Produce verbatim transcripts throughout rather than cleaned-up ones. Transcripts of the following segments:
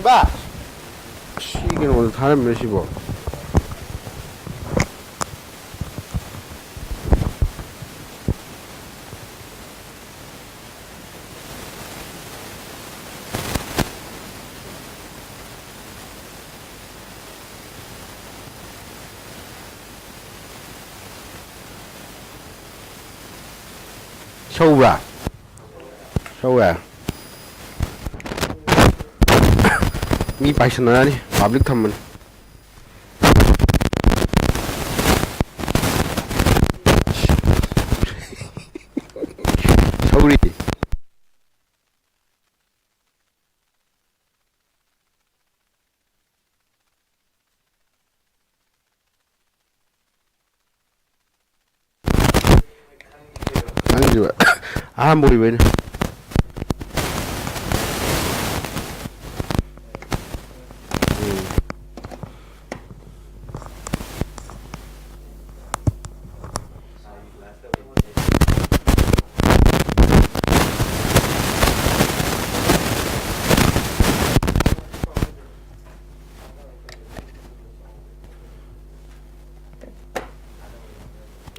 ꯕꯥ! ꯁꯤ ꯀꯩꯅꯣꯗ ꯊꯥꯔꯝꯃꯤꯔ ꯁꯤꯕꯣ? ꯁꯧꯕ꯭ꯔꯥ? ꯁꯧꯋꯦ꯫ ꯃꯤ ꯄꯥꯏꯁꯟꯅꯔꯅꯤ꯫ Public ꯊꯝꯕꯅꯤ꯫ ꯁꯧꯔꯤ꯫ ꯅꯪꯁꯨ ꯑꯍꯥꯟꯕ ꯑꯣꯏꯕꯩꯅꯦ꯫ ꯎꯝ꯫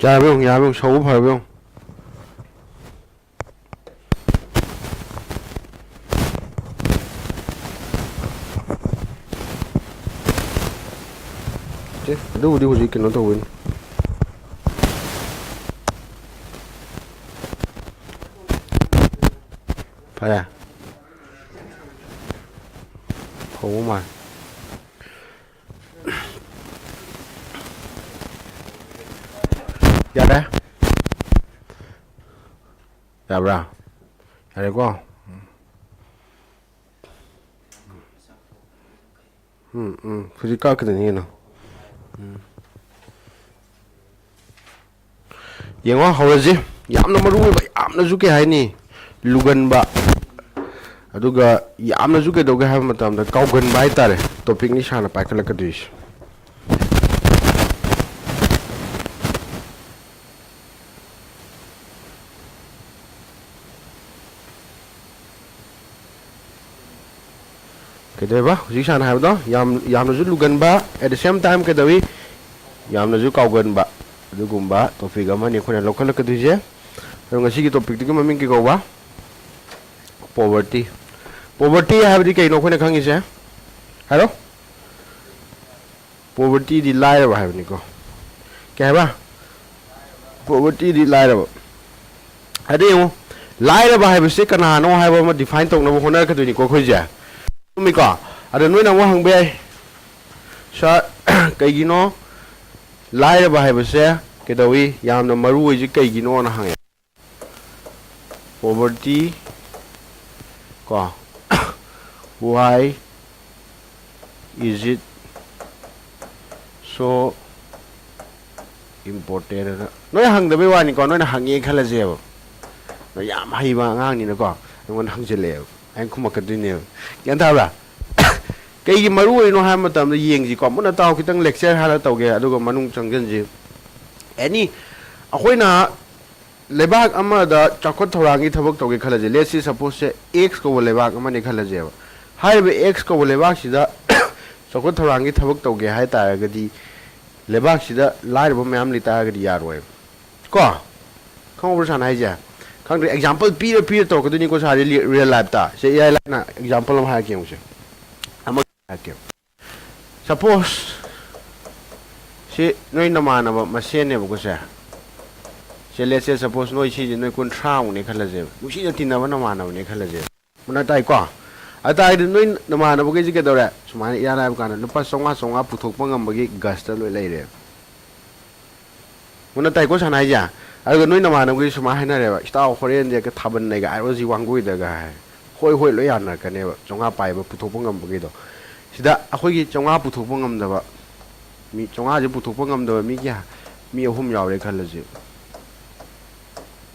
ꯌꯥꯔꯕ ꯌꯦꯡꯉꯨ, ꯌꯥꯔꯕ ꯌꯦꯡꯉꯨ, ꯁꯧꯕ ꯐꯔꯕ ꯌꯦꯡꯉꯨ꯫ ꯑꯦ, ꯑꯗꯨꯕꯨꯗꯤ ꯍꯧꯖꯤꯛ ꯀꯩꯅꯣ ꯇꯧꯕꯩꯅꯤ꯫ ꯐꯔꯦ꯫ ꯍꯧꯕ ꯃꯥꯜꯂꯦ꯫ ꯌꯥꯔꯦ꯫ ꯌꯥꯕ꯭ꯔꯥ? ꯌꯥꯔꯦꯀꯣ? ꯎꯝ, ꯎꯝ꯫ ꯍꯧꯖꯤꯛ ꯀꯛꯈꯤꯗꯣꯏꯅꯤ ꯀꯩꯅꯣ꯫ ꯎꯝ꯫ ꯌꯦꯡꯉꯣ, ꯍꯧꯔꯁꯤ꯫ ꯌꯥꯝꯅ ꯃꯔꯨ ꯑꯣꯏꯕ, ꯌꯥꯝꯅꯁꯨ, ꯀꯩ ꯍꯥꯏꯅꯤ, ꯂꯨꯒꯟꯕ, ꯑꯗꯨꯒ ꯌꯥꯝꯅꯁꯨ ꯀꯩꯗꯧꯒꯦ ꯍꯥꯏꯕ ꯃꯇꯝꯗ ꯀꯥꯎꯒꯟꯕ ꯍꯥꯏꯇꯥꯔꯦ, topic ꯅꯤ ꯁꯥꯔꯅ ꯄꯥꯏꯈꯠꯂꯛꯀꯗꯣꯏꯁꯦ꯫ ꯀꯩꯗꯧꯋꯦꯕ ꯍꯧꯖꯤꯛ ꯁꯥꯅ ꯍꯥꯏꯕꯗꯣ? ꯌꯥꯝ ꯌꯥꯝꯅꯁꯨ ꯂꯨꯒꯟꯕ, at the same time ꯀꯩꯗꯧꯏ, ꯌꯥꯝꯅꯁꯨ ꯀꯥꯎꯒꯟꯕ, ꯑꯗꯨꯒꯨꯝꯕ topic ꯑꯃꯅꯤ ꯑꯩꯈꯣꯏꯅ ꯂꯧꯈꯠꯂꯛꯀꯗꯣꯏꯁꯦ꯫ ꯑꯗꯣ ꯉꯁꯤꯒꯤ topicꯇꯨꯒꯤ ꯃꯃꯤꯡ ꯀꯩ ꯀꯧꯕ? Poverty꯫ Poverty ꯍꯥꯏꯕꯗꯤ ꯀꯩꯅꯣ ꯑꯩꯈꯣꯏꯅ ꯈꯪꯉꯤꯁꯦ? ꯍꯥꯏꯔꯣ꯫ Povertyꯗꯤ ꯂꯥꯏꯔꯕ ꯍꯥꯏꯕꯅꯤꯀꯣ꯫ ꯀꯩ ꯍꯥꯏꯕ? Povertyꯗꯤ ꯂꯥꯏꯔꯕ꯫ ꯑꯗꯩ ꯌꯦꯡꯉꯨ, ꯂꯥꯏꯔꯕ ꯍꯥꯏꯕꯁꯦ ꯀꯅꯥꯅꯣ ꯍꯥꯏꯕ ꯑꯃ define ꯇꯧꯅꯕ ꯍꯣꯠꯅꯔꯛꯀꯗꯣꯏꯅꯤꯀꯣ ꯑꯩꯈꯣꯏꯁꯦ꯫ ꯆꯨꯝꯃꯤꯀꯣ? ꯑꯗ ꯅꯣꯏꯅ ꯑꯃꯨꯛ ꯍꯪꯕ ꯌꯥꯏ, "Sir, ꯀꯩꯒꯤꯅꯣ ꯂꯥꯏꯔꯕ ꯍꯥꯏꯕꯁꯦ ꯀꯩꯗꯧꯏ, ꯌꯥꯝꯅ ꯃꯔꯨ ꯑꯣꯏꯁꯦ ꯀꯩꯒꯤꯅꯣꯅ?" ꯍꯪꯉꯦ꯫ Poverty ꯀꯣ, "Why is it so important?" ꯑꯅ ꯅꯣꯏ ꯍꯪꯗꯕꯩ ꯋꯥꯅꯤꯀꯣ, ꯅꯣꯏꯅ ꯍꯪꯉꯦ ꯈꯜꯂꯁꯦꯕ꯫ ꯅꯣꯏ ꯌꯥꯝ ꯍꯩꯕ ꯑꯉꯥꯡꯅꯤꯅꯀꯣ, ꯑꯩꯉꯣꯟꯗ ꯍꯪꯖꯤꯜꯂꯛꯑꯦꯕ, ꯑꯩꯅ ꯈꯨꯝꯃꯛꯀꯗꯣꯏꯅꯦꯕ꯫ ꯒ꯭ꯌꯥꯟ ꯇꯥꯕ꯭ꯔꯥ? ꯀꯩꯒꯤ ꯃꯔꯨ ꯑꯣꯏꯔꯤꯅꯣ ꯍꯥꯏꯕ ꯃꯇꯝꯗ ꯌꯦꯡꯁꯤꯀꯣ, ꯃꯨꯟꯅ ꯇꯥꯎ, ꯈꯤꯇꯪ lecture ꯍꯥꯟꯅ ꯇꯧꯒꯦ, ꯑꯗꯨꯒ ꯃꯅꯨꯡ ꯆꯪꯁꯤꯟꯁꯤ꯫ Any, ꯑꯩꯈꯣꯏꯅ ꯂꯩꯕꯥꯛ ꯑꯃꯗ ꯆꯥꯎꯈꯠ ꯊꯧꯔꯥꯡꯒꯤ ꯊꯕꯛ ꯇꯧꯒꯦ ꯈꯜꯂꯁꯦ, let's say, suppose say X ꯀꯧꯕ ꯂꯩꯕꯥꯛ ꯑꯃꯅꯦ ꯈꯜꯂꯁꯦꯕ꯫ ꯍꯥꯏꯔꯤꯕ X ꯀꯧꯕ ꯂꯩꯕꯥꯛꯁꯤꯗ ꯆꯥꯎꯈꯠ ꯊꯧꯔꯥꯡꯒꯤ ꯊꯕꯛ ꯇꯧꯒꯦ ꯍꯥꯏ ꯇꯥꯔꯒꯗꯤ, ꯂꯩꯕꯥꯛꯁꯤꯗ ꯂꯥꯏꯔꯕ ꯃꯌꯥꯝ ꯂꯩ ꯇꯥꯔꯒꯗꯤ ꯌꯥꯔꯣꯏꯕ꯫ ꯀꯣ? ꯈꯪꯍꯧꯕ꯭ꯔꯥ ꯁꯥꯅ ꯍꯥꯏꯁꯦ? ꯈꯪꯗ꯭ꯔꯦ, example ꯄꯤꯔ ꯄꯤꯔ ꯇꯧꯔꯛꯀꯗꯣꯏꯅꯤꯀꯣ ꯁꯥꯔꯗꯤ, real lifeꯇ꯫ ꯁꯦ, ꯏꯔꯥꯏ ꯂꯥꯏꯅ example ꯑꯃ ꯍꯥꯏꯔꯛꯀꯦ ꯌꯦꯡꯉꯨꯁꯦ꯫ ꯑꯃ ꯍꯥꯏꯔꯛꯀꯦ꯫ Suppose ꯁꯤ ꯅꯣꯏ ꯅꯃꯥꯟꯅꯕ ꯃꯁꯦꯟꯅꯦꯕꯀꯣ ꯁꯦ꯫ ꯁꯦ, let's say, suppose ꯅꯣꯏ ꯁꯤꯁꯦ ꯅꯣꯏ ꯀꯨꯟꯊ꯭ꯔꯥꯃꯨꯛꯅꯦ ꯈꯜꯂꯁꯦꯕ꯫ ꯅꯨꯡꯁꯤꯅ ꯇꯤꯟꯅꯕ ꯅꯃꯥꯟꯅꯕꯅꯦ ꯈꯜꯂꯁꯦꯕ꯫ ꯃꯨꯟꯅ ꯇꯥꯏꯀꯣ? ꯑꯗꯨ ꯇꯥꯔꯒꯗꯤ ꯅꯣꯏ ꯅꯃꯥꯟꯅꯕꯈꯩꯁꯦ ꯀꯩꯗꯧꯔꯦ? ꯁꯨꯃꯥꯏꯅ ꯏꯔꯥꯏ ꯂꯥꯏꯕ ꯀꯥꯟꯗ ꯂꯨꯄꯥ ꯆꯥꯝꯃꯉꯥ ꯆꯥꯝꯃꯉꯥ ꯄꯨꯊꯣꯛꯄ ꯉꯝꯕꯒꯤ ꯒꯁꯇ ꯂꯣꯏ ꯂꯩꯔꯦ꯫ ꯃꯨꯟꯅ ꯇꯥꯏꯀꯣ ꯁꯥꯅ ꯍꯥꯏꯁꯦ? ꯑꯗꯨꯒ ꯅꯣꯏ ꯅꯃꯥꯟꯅꯕꯈꯩ ꯁꯨꯃꯥꯏꯅ ꯍꯥꯏꯅꯔꯦꯕ, "ꯏꯇꯥꯎ, ꯍꯣꯔꯦꯟꯁꯦ ꯍꯦꯛꯇ ꯊꯥꯕꯜ ꯅꯩꯒꯥꯏꯔꯨꯔꯁꯤ ꯋꯥꯡꯒꯣꯏꯗꯒ" ꯍꯥꯏ꯫ "ꯍꯣꯏ, ꯍꯣꯏ", ꯂꯣꯏ ꯌꯥꯅꯔꯛꯀꯅꯦꯕ, ꯆꯥꯝꯃꯉꯥ ꯄꯥꯏꯕ ꯄꯨꯊꯣꯛꯄ ꯉꯝꯕꯈꯩꯗꯣ꯫ ꯁꯤꯗ ꯑꯩꯈꯣꯏꯒꯤ ꯆꯥꯝꯃꯉꯥ ꯄꯨꯊꯣꯛꯄ ꯉꯝꯗꯕ, ꯃꯤ ꯆꯥꯝꯃꯉꯥꯁꯦ ꯄꯨꯊꯣꯛꯄ ꯉꯝꯗꯕ ꯃꯤ ꯀꯌꯥ? ꯃꯤ ꯑꯍꯨꯝ ꯌꯥꯎꯔꯦ ꯈꯜꯂꯁꯦ꯫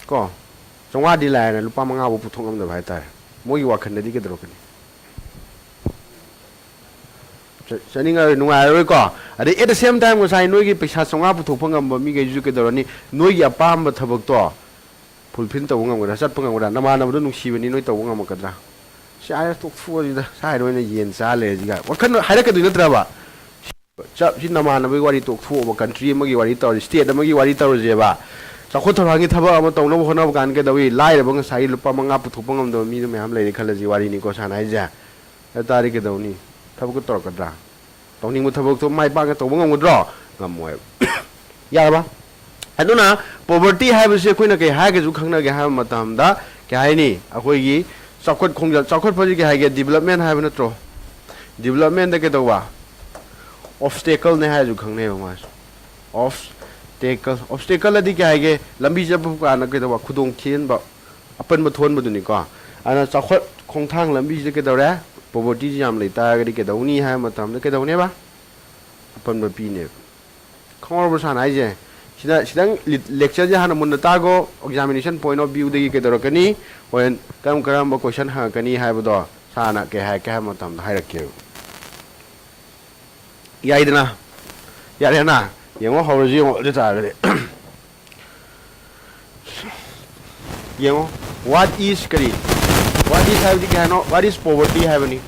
ꯀꯣ? ꯆꯥꯝꯃꯉꯥꯗꯤ ꯂꯥꯏꯔꯅ ꯂꯨꯄꯥ ꯃꯉꯥꯐꯥꯎ ꯄꯨꯊꯣꯛ ꯉꯝꯗꯕ ꯍꯥꯏꯇꯥꯔꯦ꯫ ꯃꯣꯏꯒꯤ ꯋꯥꯈꯜꯗꯗꯤ ꯀꯩꯗꯧꯔꯛꯀꯅꯤ? ꯆ-, ꯆꯠꯅꯤꯡꯉꯔꯣꯏ, ꯅꯨꯡꯉꯥꯏꯔꯔꯣꯏꯀꯣ꯫ ꯑꯗꯩ at the same time ꯉꯁꯥꯏ ꯅꯣꯏꯒꯤ ꯄꯩꯁꯥ ꯆꯥꯝꯃꯉꯥ ꯄꯨꯊꯣꯛꯄ ꯉꯝꯕ ꯃꯤꯈꯩꯁꯤꯁꯨ ꯀꯩꯗꯧꯔꯅꯤ? ꯅꯣꯏꯒꯤ ꯑꯄꯥꯝꯕ ꯊꯕꯛꯇꯣ fulfill ꯇꯧꯕ ꯉꯝꯒꯗ꯭ꯔꯥ? ꯆꯠꯄ ꯉꯝꯒꯗ꯭ꯔꯥ? ꯅꯃꯥꯟꯅꯕꯗꯣ ꯅꯨꯡꯁꯤꯕꯅꯤ, ꯅꯣꯏ ꯇꯧꯕ ꯉꯝꯃꯛꯀꯗ꯭ꯔꯥ? ꯆꯥꯔꯦ, ꯇꯣꯛꯊꯣꯛꯑꯁꯤꯗ, ꯁ꯭ꯋꯥꯏꯗ ꯑꯣꯏꯅ ꯌꯦꯟ ꯆꯥ ꯂꯩꯔꯁꯤꯒ ꯋꯥꯈꯜ ꯍꯥꯏꯔꯛꯀꯗꯣꯏ ꯅꯠꯇ꯭ꯔꯕ? ꯆꯞ, ꯁꯤ ꯅꯃꯥꯟꯅꯕꯒꯤ ꯋꯥꯔꯤ ꯇꯣꯛꯊꯣꯛꯑꯕ, ꯀꯟꯇ꯭ꯔꯤ ꯑꯃꯒꯤ ꯋꯥꯔꯤ ꯇꯧꯔꯁꯤ, ꯁ꯭ꯇꯦꯠ ꯑꯃꯒꯤ ꯋꯥꯔꯤ ꯇꯧꯔꯁꯦꯕ꯫ ꯆꯥꯎꯈꯠ ꯊꯧꯔꯥꯡꯒꯤ ꯊꯕꯛ ꯑꯃ ꯇꯧꯅꯕ ꯍꯣꯠꯅꯕ ꯀꯥꯟꯗ ꯀꯩꯗꯧꯏ? ꯂꯥꯏꯔꯕ ꯉꯁꯥꯏꯒꯤ ꯂꯨꯄꯥ ꯃꯉꯥ ꯄꯨꯊꯣꯛꯄ ꯉꯝꯗꯕ ꯃꯤꯗꯨ ꯃꯌꯥꯝ ꯂꯩꯔꯦ ꯈꯜꯂꯁꯤ, ꯋꯥꯔꯤꯅꯤꯀꯣ ꯁꯥꯟꯅ ꯍꯥꯏꯁꯦ꯫ ꯑꯗꯨ ꯇꯥꯔꯗꯤ ꯀꯩꯗꯧꯅꯤ? ꯊꯕꯛꯇꯣ ꯇꯧꯔꯛꯀꯗ꯭ꯔꯥ? ꯇꯧꯅꯤꯡꯕ ꯊꯕꯛꯇꯣ ꯃꯥꯏ ꯄꯥꯛꯅ ꯇꯧꯕ ꯉꯝꯒꯗ꯭ꯔꯣ? ꯉꯝꯃꯣꯏꯕ꯫ ꯌꯥꯔꯕ? ꯑꯗꯨꯅ poverty ꯍꯥꯏꯕꯁꯤ ꯑꯩꯈꯣꯏꯅ ꯀꯩ ꯍꯥꯏꯔꯒꯁꯨ ꯈꯪꯅꯒꯦ ꯍꯥꯏꯕ ꯃꯇꯝꯗ, ꯀꯩ ꯍꯥꯏꯅꯤ, ꯑꯩꯈꯣꯏꯒꯤ ꯆꯥꯎꯈꯠ ꯈꯣꯡꯖ-, ꯆꯥꯎꯈꯠꯄꯁꯤ ꯀꯩ ꯍꯥꯏꯒꯦ? Development ꯍꯥꯏꯕ ꯅꯠꯇ꯭ꯔꯣ? Developmentꯗ ꯀꯩꯗꯧꯕ? Obstacleꯅꯦ ꯍꯥꯏꯔꯁꯨ ꯈꯪꯅꯩꯕ ꯃꯥꯁꯨ꯫ Obstacle, obstacle ꯑꯗꯤ ꯀꯩ ꯍꯥꯏꯒꯦ? ꯂꯝꯕꯤ ꯆꯠꯄ ꯀꯥꯟꯗ ꯀꯩꯗꯧꯕ? ꯈꯨꯗꯣꯡ ꯊꯤꯍꯟꯕ, ꯑꯄꯟꯕ ꯊꯣꯛꯍꯟꯕꯗꯨꯅꯤꯀꯣ꯫ ꯑꯗꯨꯅ ꯆꯥꯎꯈꯠ ꯈꯣꯡꯊꯥꯡ ꯂꯝꯕꯤꯁꯤꯗ ꯀꯩꯗꯧꯔꯦ? Povertyꯁꯤ ꯌꯥꯝ ꯂꯩꯇꯥꯔꯒꯗꯤ ꯀꯩꯗꯧꯅꯤ ꯍꯥꯏꯕ ꯃꯇꯝꯗ ꯀꯩꯗꯧꯅꯦꯕ? ꯑꯄꯟꯕ ꯄꯤꯅꯦꯕ꯫ ꯈꯪꯍꯧꯔꯕ ꯁꯥꯅ ꯍꯥꯏꯁꯦ? ꯁꯤꯗ ꯁꯤꯗꯪ lectureꯁꯦ ꯍꯥꯟꯅ ꯃꯨꯟꯅ ꯇꯥꯒꯣ꯫ Examination point of viewꯗꯒꯤ ꯀꯩꯗꯧꯔꯛꯀꯅꯤ, ꯍꯣꯔꯦꯟ ꯀꯔꯝ ꯀꯔꯝꯕ question ꯍꯪꯉꯛꯀꯅꯤ ꯍꯥꯏꯕꯗꯣ ꯁꯥꯅ ꯀꯩ ꯍꯥꯏꯔꯛꯀꯦ ꯍꯥꯏꯕ ꯃꯇꯝꯗ ꯍꯥꯏꯔꯛꯀꯦꯕ꯫ ꯌꯥꯏꯗꯅ? ꯌꯥꯔꯦꯅ? ꯌꯦꯡꯉꯣ, ꯍꯧꯔꯁꯤ ꯌꯦꯡꯉꯣ꯫ ꯑꯗꯨ ꯇꯥꯔꯒꯗꯤ ꯌꯦꯡꯉꯣ, what is ꯀꯔꯤ? What is ꯍꯥꯏꯕꯗꯤ ꯀꯩ ꯍꯥꯏꯅꯣ? What is poverty ꯍꯥꯏꯕꯅꯤ꯫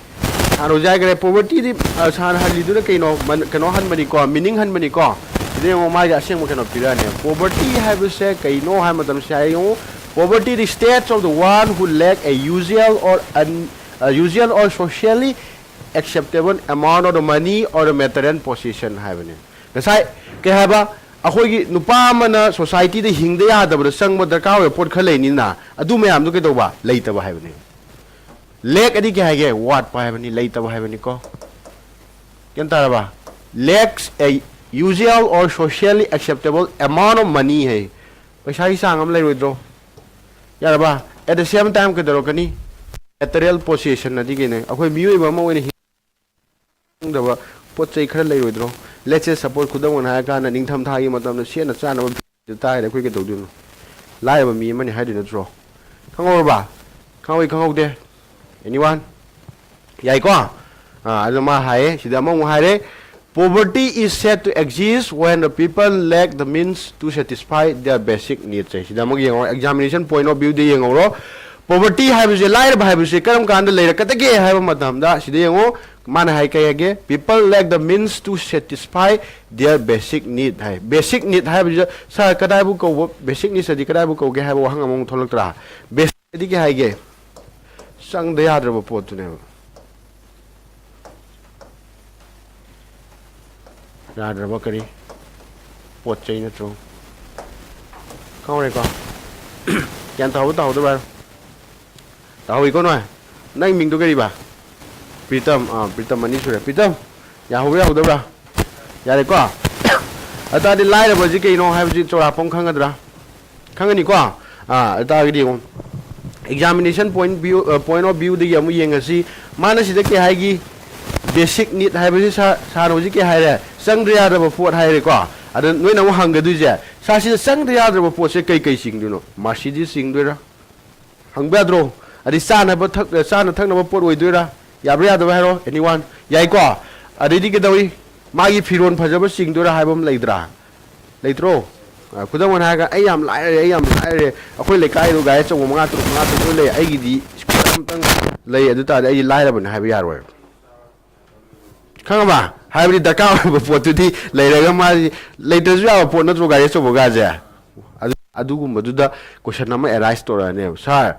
ꯁꯥꯟꯅ ꯍꯧꯖꯤꯛ ꯍꯥꯏꯈ꯭ꯔꯦ, povertyꯗꯤ, ꯑ, ꯁꯥꯟꯅ ꯍꯜꯂꯤꯗꯨꯅ ꯀꯩꯅꯣ? ꯃꯟ-, ꯀꯩꯅꯣ ꯍꯟꯕꯅꯤꯀꯣ, meaning ꯍꯟꯕꯅꯤꯀꯣ꯫ ꯁꯤꯗ ꯌꯦꯡꯉꯣ, ꯃꯥꯒꯤ ꯑꯁꯦꯡꯕ ꯀꯩꯅꯣ ꯄꯤꯔꯛꯑꯅꯤ꯫ Poverty ꯍꯥꯏꯕꯁꯦ ꯀꯩꯅꯣ ꯍꯥꯏꯕ ꯃꯇꯝꯁꯦ ꯍꯥꯏ ꯌꯦꯡꯉꯣ, poverty is the state of the one who lack a usual or un-, a usual or socially acceptable amount of the money or the material possession ꯍꯥꯏꯕꯅꯤ꯫ ꯉꯁꯥꯏ ꯀꯩ ꯍꯥꯏꯕ? ꯑꯩꯈꯣꯏꯒꯤ ꯅꯨꯄꯥ ꯑꯃꯅ societyꯗ ꯍꯤꯡꯗ ꯌꯥꯗꯕꯗ ꯆꯪꯕ ꯗꯔꯀꯥꯔ ꯑꯣꯏꯕ ꯄꯣꯠ ꯈꯔ ꯂꯩꯅꯤꯅ, ꯑꯗꯨ ꯃꯌꯥꯝꯗꯨ ꯀꯩꯗꯧꯕ? ꯂꯩꯇꯕ ꯍꯥꯏꯕꯅꯤ꯫ Lack ꯑꯗꯤ ꯀꯩ ꯍꯥꯏꯒꯦ? ꯋꯥꯠꯄ ꯍꯥꯏꯕꯅꯤ, ꯂꯩꯇꯕ ꯍꯥꯏꯕꯅꯤꯀꯣ꯫ ꯒ꯭ꯌꯥꯟ ꯇꯥꯔꯕ? Lacks a usual or socially acceptable amount of money ꯍꯥꯏ꯫ ꯄꯩꯁꯥꯒꯤ ꯆꯥꯡ ꯑꯃ ꯂꯩꯔꯣꯏꯗ꯭ꯔꯣ? ꯌꯥꯔꯕ? At the same time ꯀꯩꯗꯧꯔꯛꯀꯅꯤ? Material possession ꯑꯗꯤ ꯀꯩꯅꯣ? ꯑꯩꯈꯣꯏ ꯃꯤꯑꯣꯏꯕ ꯑꯃ ꯑꯣꯏꯅ ꯈꯪꯗꯕ ꯄꯣꯠ ꯆꯩ ꯈꯔ ꯂꯩꯔꯣꯏꯗ꯭ꯔꯣ? Let's say, suppose, ꯈꯨꯗꯝ ꯑꯣꯏꯅ ꯍꯥꯏꯔ ꯀꯥꯟꯗ, ꯅꯤꯡꯊꯝ ꯊꯥꯒꯤ ꯃꯇꯝꯗ ꯁꯦꯠꯅ ꯆꯥꯅꯕ ꯐꯤꯔꯣꯜ ꯇꯥꯏꯔꯦ, ꯑꯩꯈꯣꯏ ꯀꯩꯗꯧꯗꯣꯏꯅꯣ? ꯂꯥꯏꯔꯕ ꯃꯤ ꯑꯃꯅꯤ ꯍꯥꯏꯗꯣꯏ ꯅꯠꯇ꯭ꯔꯣ? ꯈꯪꯍꯧꯔꯕ? ꯈꯪꯍꯧꯏ, ꯈꯪꯍꯧꯗꯦ? Anyone? ꯌꯥꯏꯀꯣ? ꯑꯥ, ꯑꯗꯨ ꯃꯥ ꯍꯥꯏꯌꯦ, ꯁꯤꯗ ꯑꯃꯃꯨꯛ ꯍꯥꯏꯔꯦ, "Poverty is said to exist when the people lack the means to satisfy their basic needs" ꯍꯥꯏ꯫ ꯁꯤꯗ ꯑꯃꯨꯛ ꯌꯦꯡꯉꯧꯔꯣ, examination point of viewꯗ ꯌꯦꯡꯍꯧꯔꯣ꯫ Poverty ꯍꯥꯏꯕꯁꯦ, ꯂꯥꯏꯔꯕ ꯍꯥꯏꯕꯁꯦ ꯀꯔꯝ ꯀꯥꯟꯗ ꯂꯩꯔꯛꯀꯗꯒꯦ ꯍꯥꯏꯕ ꯃꯇꯝꯗ, ꯁꯤꯗ ꯌꯦꯡꯉꯣ, ꯃꯥꯅ ꯍꯥꯏ ꯀꯩ ꯍꯥꯏꯒꯦ? People lack the means to satisfy their basic need high. Basic need ꯍꯥꯏꯕꯁꯤꯗ, ꯁꯥꯔ, ꯀꯗꯥꯏꯕꯨ ꯀꯧꯕ, basic needs ꯑꯗꯤ ꯀꯗꯥꯏꯕꯨ ꯀꯧꯒꯦ ꯍꯥꯏꯕ ꯋꯥꯍꯪ ꯑꯃꯃꯨꯛ ꯊꯣꯛꯂꯛꯇ꯭ꯔꯥ? Basic ꯑꯗꯤ ꯀꯩ ꯍꯥꯏꯒꯦ? ꯆꯪꯗ ꯌꯥꯗ꯭ꯔꯕ ꯄꯣꯠꯇꯨꯅꯦꯕ꯫ ꯌꯥꯗ꯭ꯔꯕ ꯀꯔꯤ? ꯄꯣꯠ ꯆꯩ ꯅꯠꯇ꯭ꯔꯣ? ꯈꯪꯍꯧꯔꯦꯀꯣ? ꯒ꯭ꯌꯥꯟ ꯇꯥꯍꯧꯕ ꯇꯥꯍꯧꯗꯕ꯭ꯔꯥ? ꯇꯥꯍꯧꯏꯀꯣ ꯅꯣꯏ? ꯅꯪ ꯃꯤꯡꯗꯣ ꯀꯔꯤꯕ? ꯄ꯭ꯔꯤꯇꯝ꯫ ꯑꯥ, ꯄ꯭ꯔꯤꯇꯝ ꯑꯅꯤ ꯁꯨꯔꯦ꯫ ꯄ꯭ꯔꯤꯇꯝ, ꯌꯥꯍꯧꯕ꯭ꯔꯥ ꯌꯥꯍꯧꯗꯕ꯭ꯔꯥ? ꯌꯥꯔꯦꯀꯣ? ꯑꯗꯨ ꯇꯥꯔꯗꯤ ꯂꯥꯏꯔꯕꯁꯤ ꯀꯩꯅꯣ ꯍꯥꯏꯕꯁꯤ ꯆꯥꯎꯔꯥꯛꯄ ꯑꯃ ꯈꯪꯒꯗ꯭ꯔꯥ? ꯈꯪꯒꯅꯤꯀꯣ? ꯑꯥ, ꯑꯗꯨ ꯇꯥꯔꯒꯗꯤ ꯌꯦꯡꯉꯣ, examination point view, ꯑ, point of view ꯗꯒꯤ ꯑꯃꯨꯛ ꯌꯦꯡꯉꯁꯤ꯫ ꯃꯥꯅ ꯁꯤꯗ ꯀꯩ ꯍꯥꯏꯒꯤ? Basic need ꯍꯥꯏꯕꯁꯤ ꯁꯥ-, ꯁꯥꯔꯅ ꯍꯧꯖꯤꯛ ꯀꯩ ꯍꯥꯏꯔꯦ? ꯆꯪꯗ ꯌꯥꯗ꯭ꯔꯕ ꯄꯣꯠ ꯍꯥꯏꯔꯦꯀꯣ? ꯑꯗ ꯅꯣꯏꯅ ꯑꯃꯨꯛ ꯍꯪꯒꯗꯣꯏꯁꯦ, ꯁꯥꯔ, ꯁꯤꯗ ꯆꯪꯗ ꯌꯥꯗ꯭ꯔꯕ ꯄꯣꯠꯁꯦ ꯀꯩ ꯀꯩ ꯆꯤꯡꯗꯣꯏꯅꯣ? Mercedes ꯆꯤꯡꯗꯣꯏꯔꯥ? ꯍꯪꯕ ꯌꯥꯗ꯭ꯔꯣ? ꯑꯗꯩ ꯆꯥꯅꯕ ꯊꯛ-, ꯆꯥꯅ ꯊꯛꯅꯕ ꯄꯣꯠ ꯑꯣꯏꯗꯣꯏꯔꯥ? ꯌꯥꯕ꯭ꯔꯥ ꯌꯥꯗꯕ꯭ꯔꯥ ꯍꯥꯏꯔꯣ, anyone? ꯌꯥꯏꯀꯣ? ꯑꯗꯩꯗꯤ ꯀꯩꯗꯧꯏ? ꯃꯥꯒꯤ ꯐꯤꯔꯣꯟ ꯐꯖꯕ ꯆꯤꯡꯗꯣꯏꯔꯥ ꯍꯥꯏꯕ ꯑꯃ ꯂꯩꯗ꯭ꯔꯥ? ꯂꯩꯇ꯭ꯔꯣ? ꯑ, ꯈꯨꯗꯝ ꯑꯣꯏꯅ ꯍꯥꯏꯔꯒ, "ꯑꯩ ꯌꯥꯝ ꯂꯥꯏꯔꯔꯦ, ꯑꯩ ꯌꯥꯝ ꯂꯥꯏꯔꯔꯦ, ꯑꯩꯈꯣꯏ ꯂꯩꯀꯥꯏꯗꯣ ꯒꯥꯔꯤ ꯑꯆꯧꯕ ꯃꯉꯥ ꯇꯔꯨꯛ, ꯃꯉꯥ ꯇꯔꯨꯛ ꯂꯣꯏ ꯂꯩ, ꯑꯩꯒꯤꯗꯤ ꯁ꯭ꯀꯨꯇꯔ ꯑꯃꯇꯪ ꯂꯩ", ꯑꯗꯨ ꯇꯥꯔꯗꯤ ꯑꯩꯗꯤ ꯂꯥꯏꯔꯕꯅꯤ ꯍꯥꯏꯕ ꯌꯥꯔꯣꯏ꯫ ꯈꯪꯉꯕ? ꯍꯥꯏꯕꯗꯤ ꯗꯔꯀꯥꯔ ꯑꯣꯏꯕ ꯄꯣꯠꯇꯨꯗꯤ ꯂꯩꯔꯒ, ꯃꯥꯗꯤ ꯂꯩꯇ꯭ꯔꯁꯨ ꯌꯥꯕ ꯄꯣꯠ ꯅꯠꯇ꯭ꯔꯣ, ꯒꯥꯔꯤ ꯑꯆꯧꯕꯒꯁꯦ? ꯑꯗꯨ, ꯑꯗꯨꯒꯨꯝꯕꯗꯨꯗ question ꯑꯃ arise ꯇꯧꯔꯛꯑꯅꯦꯕ, "ꯁꯥꯔ,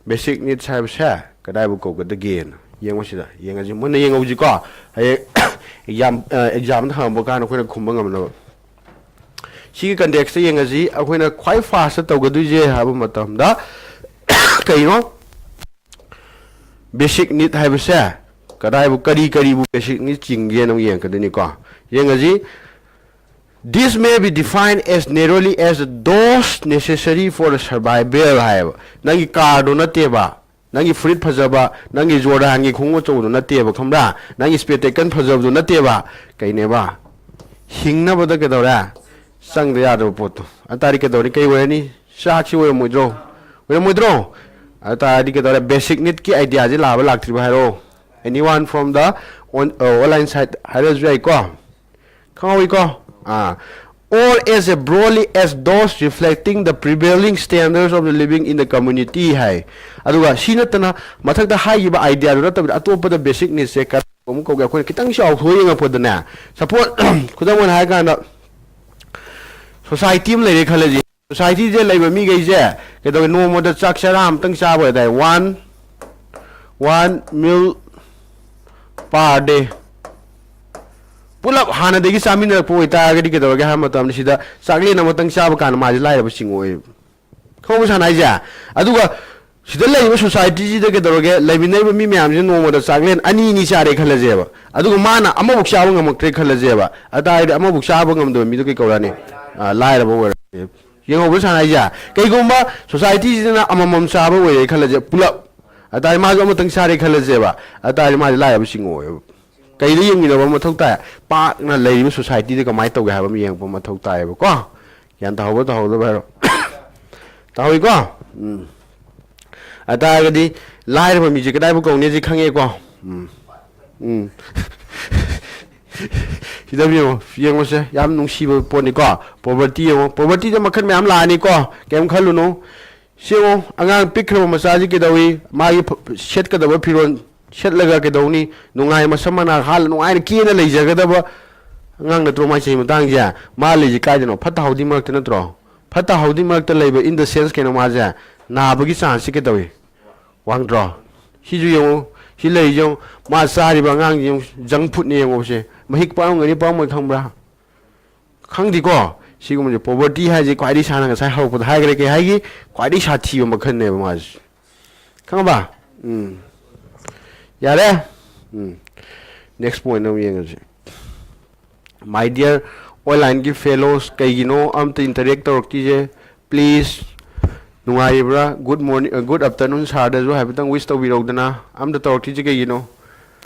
basic needs ꯍꯥꯏꯕꯁꯦ ꯀꯗꯥꯏꯕꯨ ꯀꯧꯒꯗꯒꯦꯅ?" ꯌꯦꯡꯉꯣ ꯁꯤꯗ, ꯌꯦꯡꯉꯁꯤ, ꯃꯨꯟꯅ ꯌꯦꯡꯍꯧꯁꯤꯀꯣ, ꯍꯌꯦꯡ exam, ꯑ, exam ꯗ ꯍꯪꯉꯛꯄ ꯀꯥꯟꯗ ꯑꯩꯈꯣꯏꯅ ꯈꯨꯝꯕ ꯉꯝꯅꯕ꯫ ꯁꯤꯒꯤ context ꯇ ꯌꯦꯡꯉꯁꯤ, ꯑꯩꯈꯣꯏꯅ ꯈ꯭ꯋꯥꯏ first ꯇ ꯇꯧꯒꯗꯣꯏꯁꯦ ꯍꯥꯏꯕ ꯃꯇꯝꯗ, ꯀꯩꯅꯣ? Basic need ꯍꯥꯏꯕꯁꯦ ꯀꯗꯥꯏꯕꯨ, ꯀꯔꯤ ꯀꯔꯤꯕꯨ basic need ꯆꯤꯡꯒꯦꯅ ꯑꯃꯨꯛ ꯌꯦꯡꯉꯛꯀꯗꯣꯏꯅꯤꯀꯣ꯫ ꯌꯦꯡꯉꯁꯤ, "This may be defined as narrowly as those necessary for the survival" ꯍꯥꯏꯌꯦꯕ꯫ ꯅꯪꯒꯤ car ꯗꯣ ꯅꯠꯇꯦꯕ, ꯅꯪꯒꯤ ꯐꯨꯔꯤꯠ ꯐꯖꯕ, ꯅꯪꯒꯤ Jordan ꯒꯤ ꯈꯣꯡꯎꯞ ꯑꯆꯧꯕꯗꯣ ꯅꯠꯇꯦꯕ, ꯈꯪꯕ꯭ꯔꯥ? ꯅꯪꯒꯤ spectacle ꯐꯖꯕꯗꯣ ꯅꯠꯇꯦꯕ꯫ ꯀꯩꯅꯦꯕ? ꯍꯤꯡꯅꯕꯗ ꯀꯩꯗꯧꯔꯦ? ꯆꯪꯗ ꯌꯥꯗ꯭ꯔꯕ ꯄꯣꯠꯇꯣ꯫ ꯑꯗꯨ ꯇꯥꯔꯗꯤ ꯀꯩꯗꯧꯔꯅꯤ? ꯀꯩ ꯑꯣꯏꯔꯅꯤ? ꯆꯥꯛꯁꯤ ꯑꯣꯏꯔꯝꯃꯣꯏꯗ꯭ꯔꯣ? ꯑꯣꯏꯔꯝꯃꯣꯏꯗ꯭ꯔꯣ? ꯑꯗꯨ ꯇꯥꯔꯗꯤ ꯀꯩꯗꯧꯔꯦ? Basic need ꯀꯤ idea ꯁꯤ ꯂꯥꯛꯑꯕ ꯂꯥꯛꯇ꯭ꯔꯤꯕ ꯍꯥꯏꯔꯣ? Anyone from the on-, uh, online side ꯍꯥꯏꯔꯁꯨ ꯌꯥꯏꯀꯣ? ꯈꯪꯍꯧꯋꯤꯀꯣ? ꯑꯥ, or as a broadly as those reflecting the prevailing standards of the living in the community ꯍꯥꯏ꯫ ꯑꯗꯨꯒ ꯁꯤ ꯅꯠꯇꯅ ꯃꯊꯛꯇ ꯍꯥꯏꯈꯤꯕ idea ꯗꯨ ꯅꯠꯇꯕꯤꯗ ꯑꯇꯣꯞꯄꯗ basic needs ꯁꯦ ꯀꯔꯝꯕ ꯑꯃꯨꯛ ꯀꯧꯒꯦ? ꯑꯩꯈꯣꯏꯅ ꯈꯤꯇꯪ ꯆꯥꯎꯊꯣꯛꯑ ꯌꯦꯡꯉꯛꯄꯗꯅꯦ, suppose ꯈꯨꯗꯝ ꯑꯣꯏꯅ ꯍꯥꯏꯔ ꯀꯥꯟꯗ society ꯑꯃ ꯂꯩꯔꯦ ꯈꯜꯂꯁꯤ꯫ Society ꯁꯤꯗ ꯂꯩꯕ ꯃꯤꯈꯩꯁꯦ ꯀꯩꯗꯧꯒꯦ? ꯅꯣꯡꯃꯗ ꯆꯥꯛ ꯆꯔꯥ ꯑꯃꯇꯪ ꯆꯥꯕ ꯑꯣꯏꯇꯥꯔꯦ, one one meal per day꯫ ꯄꯨꯂꯞ ꯍꯥꯟꯅꯗꯒꯤ ꯆꯥꯃꯤꯟꯅꯔꯛꯄ ꯑꯣꯏꯇꯥꯔꯒꯗꯤ ꯀꯩꯗꯧꯔꯒꯦ ꯍꯥꯏꯕ ꯃꯇꯝꯗ ꯁꯤꯗ ꯆꯥꯛꯂꯦꯟ ꯑꯃꯇꯪ ꯆꯥꯕ ꯀꯥꯟꯗ ꯃꯥꯁꯦ ꯂꯥꯏꯔꯕ ꯆꯤꯡꯉꯛꯑꯣꯏꯕ꯫ ꯈꯪꯕ ꯁꯥꯟꯅ ꯍꯥꯏꯁꯦ? ꯑꯗꯨꯒ ꯁꯤꯗ ꯂꯩꯔꯤꯕ society ꯁꯤꯗ ꯀꯩꯗꯧꯔꯒꯦ? ꯂꯩꯃꯤꯟꯅꯔꯤꯕ ꯃꯤ ꯃꯌꯥꯝꯁꯤꯅ ꯅꯣꯡꯃꯗ ꯆꯥꯛꯂꯦꯟ ꯑꯅꯤ ꯑꯅꯤ ꯆꯥꯔꯦ ꯈꯜꯂꯁꯦꯕ꯫ ꯑꯗꯨꯒ ꯃꯥꯅ ꯑꯃꯐꯥꯎ ꯆꯥꯕ ꯉꯝꯃꯛꯇ꯭ꯔꯦ ꯈꯜꯂꯁꯦꯕ꯫ ꯑꯗꯨ ꯇꯥꯔꯗꯤ ꯑꯃꯐꯥꯎ ꯆꯥꯕ ꯉꯝꯗꯕ ꯃꯤꯗꯣ ꯀꯩ ꯀꯧꯔꯛꯑꯅꯤ? ꯑ, ꯂꯥꯏꯔꯕ ꯑꯣꯏꯔꯛꯑꯅꯤ꯫ ꯌꯦꯡꯍꯧꯕ ꯁꯥꯟꯅ ꯍꯥꯏꯁꯦ? ꯀꯩꯒꯨꯝꯕ society ꯁꯤꯗꯅ ꯑꯃꯃꯝ ꯆꯥꯕ ꯑꯣꯏꯔꯦ ꯈꯜꯂꯁꯦ, ꯄꯨꯂꯞ꯫ ꯑꯗꯨ ꯇꯥꯔꯗꯤ ꯃꯥꯁꯨ ꯑꯃꯇꯪ ꯆꯥꯔꯦ ꯈꯜꯂꯁꯦꯕ꯫ ꯑꯗꯨ ꯇꯥꯔꯗꯤ ꯃꯥꯁꯦ ꯂꯥꯏꯔꯕ ꯆꯤꯡꯉꯛꯑꯣꯏꯕ꯫ ꯀꯩꯗ ꯌꯦꯡꯃꯤꯟꯅꯕ ꯃꯊꯧ ꯇꯥꯏ? ꯄꯥꯛꯅ ꯂꯩꯔꯤꯕ society ꯗ ꯀꯃꯥꯏꯅ ꯇꯧꯒꯦ ꯍꯥꯏꯕ ꯑꯃ ꯌꯦꯡꯉꯛꯄ ꯃꯊꯧ ꯇꯥꯏꯌꯦꯕꯀꯣ꯫ ꯒ꯭ꯌꯥꯟ ꯇꯥꯍꯧꯕ ꯇꯥꯍꯧꯗꯕ ꯍꯥꯏꯔꯣ꯫ ꯇꯥꯍꯧꯏꯀꯣ? ꯎꯝ꯫ ꯑꯗꯨ ꯇꯥꯔꯒꯗꯤ ꯂꯥꯏꯔꯕ ꯃꯤꯁꯦ ꯀꯗꯥꯏꯕꯨ ꯀꯧꯅꯤ ꯁꯤ ꯈꯪꯉꯦꯀꯣ? ꯎꯝ꯫ ꯎꯝ꯫ ꯁꯤꯗ ꯌꯦꯡꯉꯣ, ꯌꯦꯡꯉꯣꯁꯦ, ꯌꯥꯝ ꯅꯨꯡꯁꯤꯕ ꯄꯣꯠꯅꯤꯀꯣ꯫ Poverty ꯌꯦꯡꯉꯣ, poverty ꯗ ꯃꯈꯜ ꯃꯌꯥꯝ ꯂꯥꯛꯑꯅꯤꯀꯣ, ꯀꯩꯝ ꯈꯜꯂꯨꯅꯨ꯫ ꯁꯤ ꯌꯦꯡꯉꯣ, ꯑꯉꯥꯡ ꯄꯤꯛꯈ꯭ꯔꯕ ꯃꯆꯥꯁꯤ ꯀꯩꯗꯧꯏ? ꯃꯥꯒꯤ ꯐ-, ꯁꯦꯠꯀꯗꯕ ꯐꯤꯔꯣꯜ ꯁꯦꯠꯂꯒ ꯀꯩꯗꯧꯅꯤ? ꯅꯨꯡꯉꯥꯏ, ꯃꯁꯝ ꯃꯅꯥ ꯍꯥꯠꯂ ꯅꯨꯡꯉꯥꯏꯅ ꯀꯦꯅ ꯂꯩꯖꯒꯗꯕ ꯑꯉꯥꯡ ꯅꯠꯇ꯭ꯔꯣ ꯃꯥꯏ ꯆꯍꯤ ꯃꯇꯥꯡꯁꯦ? ꯃꯥ ꯂꯩꯁꯤ ꯀꯥꯏꯗꯅꯣ? ꯐꯠꯇ ꯍꯥꯎꯗꯤ ꯃꯔꯛꯇ ꯅꯠꯇ꯭ꯔꯣ? ꯐꯠꯇ ꯍꯥꯎꯗꯤ ꯃꯔꯛꯇ ꯂꯩꯕ in the sense ꯀꯩꯅꯣ ꯃꯥꯁꯦ? ꯅꯥꯕꯒꯤ chance ꯁꯤ ꯀꯩꯗꯧꯏ? ꯋꯥꯡꯗ꯭ꯔꯣ? ꯁꯤꯁꯨ ꯌꯦꯡꯉꯨ, ꯁꯤ ꯂꯩꯔꯤꯁꯦ ꯌꯦꯡꯉꯨ, ꯃꯥ ꯆꯥꯔꯤꯕ ꯑꯉꯥꯡꯁꯦ ꯌꯦꯡꯉꯨ, junk food ꯅꯦ ꯌꯦꯡꯉꯨ ꯁꯦ꯫ ꯃꯍꯤꯛ ꯄꯛꯑꯝꯒꯅꯤ, ꯄꯛꯑꯝꯃꯣꯏ ꯈꯪꯕ꯭ꯔꯥ? ꯈꯪꯗꯦꯀꯣ? ꯁꯤꯒꯨꯝꯕꯁꯦ poverty ꯍꯥꯏꯁꯦ ꯈ꯭ꯋꯥꯏꯗꯒꯤ ꯏꯁꯥꯅ ꯉꯁꯥꯏ ꯍꯧꯔꯛꯄꯗ ꯍꯥꯏꯈ꯭ꯔꯦ, ꯀꯩ ꯍꯥꯏꯒꯤ? ꯈ꯭ꯋꯥꯏꯗꯒꯤ ꯁꯥꯊꯤꯕ ꯃꯈꯜꯅꯦꯕ ꯃꯥꯁꯦ꯫ ꯈꯪꯉꯕ? ꯎꯝ꯫ ꯌꯥꯔꯦ? ꯎꯝ꯫ Next point ꯑꯃꯨꯛ ꯌꯦꯡꯉꯁꯤ꯫ My dear online ꯒꯤ fellows, ꯀꯩꯒꯤꯅꯣ ꯑꯝꯇ interact ꯇꯧꯔꯛꯇ꯭ꯔꯤꯁꯦ? Please, ꯅꯨꯡꯉꯥꯏꯔꯤꯕ꯭ꯔꯥ? Good morning, ꯑ, good afternoon sir ꯗꯁꯨ ꯍꯥꯏꯐꯦꯠꯇꯪ wish ꯇꯧꯕꯤꯔꯧꯗꯅ꯫ ꯑꯝꯇ ꯇꯧꯔꯛꯇ꯭ꯔꯤꯁꯦ ꯀꯩꯒꯤꯅꯣ?